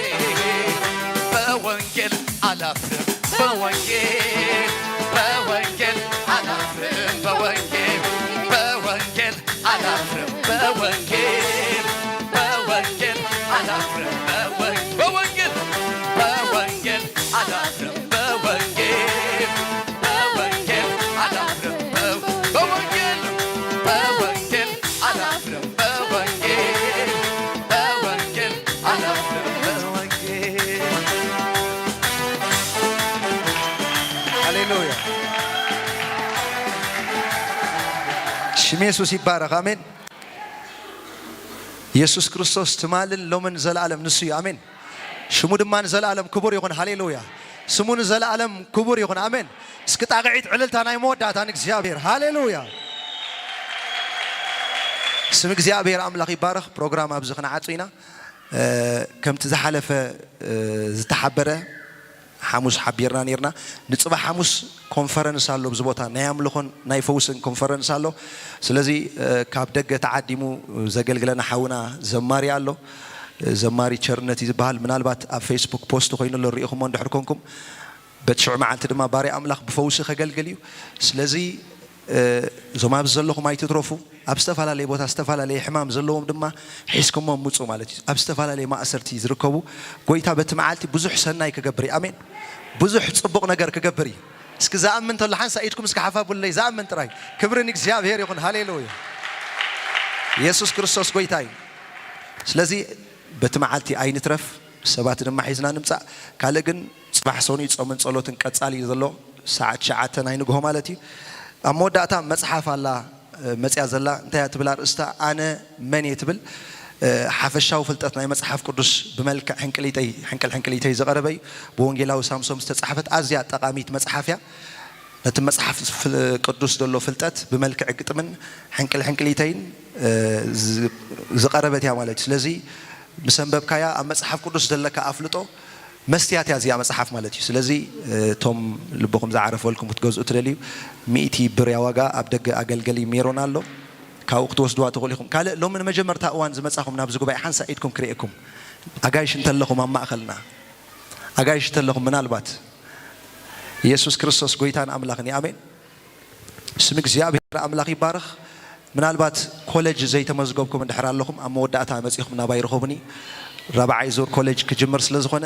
በወንጌል አላፍርም፣ በወንጌል፣ በወንጌል አላፍርም፣ በወንጌል፣ በወንጌል አላፍርም በወንጌል፣ በወንጌል አላፍርም በወን-፣ በወንጌል፣ በወንጌል አላፍርም በወንጌል፣ በወንጌል አላፍርም በወ-፣ በወንጌል፣ በወንጌል አላፍርም በወንጌል፣ በወንጌል አላፍርም በወንጌል። ሃሌሉያ። ሽም የሱስ ይባረኽ። ኣሜን። የሱስ ክርስቶስ ትማልን ሎምን ዘለኣለም ንሱ እዩ። ኣሜን። ሽሙ ድማ ንዘለኣለም ክቡር ይኹን። ሃሌሉያ። ስሙ ንዘለኣለም ክቡር ይኹን። ኣሜን። እስኪ ጣቕዒት ዕልልታ ናይ መወዳእታ ንእግዚኣብሔር። ሃሌሉያ። ስም እግዚኣብሔር ኣምላኽ ይባረኽ። ፕሮግራም ኣብዚ ክንዓጹ ኢና። እ፣ ከምቲ ዝሓለፈ፣ እ፣ ዝተሓበረ ሓሙስ ሓቢርና ኔርና። ንጽባሕ ሓሙስ ኮንፈረንስ ኣሎ ኣብዚ ቦታ፣ ናይ ኣምልኾን ናይ ፈውስን ኮንፈረንስ ኣሎ። ስለዚ፣ እ፣ ካብ ደገ ተዓዲሙ ዘገልግለና ሓውና ዘማሪ ኣሎ። እ፣ ዘማሪ ቸርነት እዩ ዝበሃል። ምናልባት ኣብ ፌስቡክ ፖስት ኮይኑ ኣሎ፣ ርኢኹሞ እንድሕር ኮንኩም። በቲ ሽዑ መዓልቲ ድማ ባርያ ኣምላኽ ብፈውሲ ከገልግል እዩ። ስለዚ፣ እ፣ እዞም ኣብዚ ዘለኹም ኣይትትረፉ። ኣብ ዝተፈላለየ ቦታ ዝተፈላለየ ሕማም ዘለዎም ድማ ሒዝኩሞም ምጹ ማለት እዩ። ኣብ ዝተፈላለየ ማእሰርቲ ዝርከቡ፣ ጎይታ በቲ መዓልቲ ብዙሕ ሰናይ ክገብር እዩ። ኣሜን። ብዙሕ ጽቡቕ ነገር ክገብር እዩ። እስኪ ዝኣምን እንተሎ ሓንሳእ ኢድኩም እስኪ ሓፍ ኣብሉለይ። ዝኣምን ጥራይ። ክብሪ ንእግዚኣብሔር ይኹን። ሃሌሉያ። የሱስ ክርስቶስ ጎይታ እዩ። ስለዚ በቲ መዓልቲ ኣይንትረፍ፣ ሰባት ድማ ሒዝና ንምጻእ። ካልእ ግን ጽባሕ ሰኑይ ጾምን ጸሎትን ቀጻሊ እዩ ዘሎ፣ ሰዓት ትሽዓተ ናይ ንግሆ ማለት እዩ። ኣብ መወዳእታ መጽሓፍ ኣላ፣ እ፣ መጽያ ዘላ፣ እንታይ እያ ትብል ኣርእስታ? ኣነ መን እየ ትብል። እ፣ ሓፈሻዊ ፍልጠት ናይ መጽሓፍ ቅዱስ ብመልክዕ ሕንቅሊተይ፣ ሕንቅል ሕንቅሊተይ ዝቐረበ እዩ። ብወንጌላዊ ሳምሶም ዝተጻሕፈት ኣዝያ ጠቓሚት መጽሓፍ እያ። ነቲ መጽሓፍ ፍል-፣ ቅዱስ ዘሎ ፍልጠት ብመልክዕ ግጥምን ሕንቅል ሕንቅሊተይን፣ እ፣ ዝ-፣ ዝቐረበት እያ ማለት እዩ። ስለዚ ምስ ኣንበብካያ ኣብ መጽሓፍ ቅዱስ ዘለካ ኣፍልጦ መስትያት እያ እዚኣ መጽሓፍ ማለት እዩ። ስለዚ፣ እ፣ እቶም ልብኹም ዝዓረፈልኩም ክትገዝኡ ትደልዩ፣ ሚእቲ ብር እያ ዋጋ። ኣብ ደገ ኣገልገሊ ሜሮን ኣሎ፣ ካብኡ ክትወስድዋ ትኽእሉ ኢኹም። ካልእ ሎሚ ንመጀመርታ እዋን ዝመጻኹም ናብዚ ጉባኤ ሓንሳእ ኢድኩም ክርእየኩም፣ ኣጋይሽ እንተለኹም ኣብ ማእኸልና፣ ኣጋይሽ እንተለኹም ምናልባት ኢየሱስ ክርስቶስ ጎይታን ኣምላኽን እዩ። ኣሜን። ስም እግዚኣብሔር ኣምላኽ ይባረኽ። ምናልባት ኮሌጅ ዘይተመዝገብኩም እንድሕር ኣለኹም፣ ኣብ መወዳእታ መጺኹም ናባይ ርኸቡኒ። ራብዓይ ዙር ኮሌጅ ክጅምር ስለ ዝኾነ፣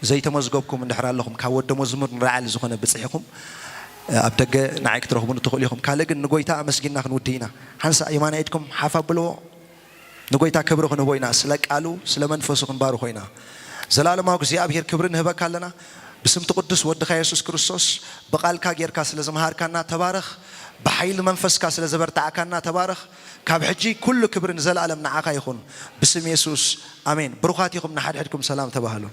ዘይተመዝገብኩም እንድሕር ኣለኹም፣ ካብ ወደ መዝሙር ንላዕሊ ዝኾነ ብጽሕ ኢኹም፣ ኣብ ደገ ንዓይ ክትረኽቡኒ ትኽእሉ ኢኹም። ካልእ ግን ንጎይታ ኣመስጊንና ክንውድእ ኢና። ሓንሳእ የማናይ ኢድኩም ሓፍ ኣብልዎ። ንጎይታ ክብሪ ክንህቦ ኢና፣ ስለ ቃሉ፣ ስለ መንፈሱ ክንባርኾ ኢና። ዘላለማዊ እግዚኣብሔር ክብሪ ንህበካ ኣለና። ብስምቲ ቅዱስ ወድኻ የሱስ ክርስቶስ ብቓልካ ጌርካ ስለ ዝመሃርካና ተባረኽ። ብሓይሊ መንፈስካ ስለ ዘበርታዕካና ተባረኽ። ካብ ሕጂ ኩሉ ክብሪ ንዘለኣለም ንዓኻ ይኹን። ብስም የሱስ ኣሜን። ብሩኻት ኢኹም፣ ንሓድሕድኩም ሰላም ተባህሉ።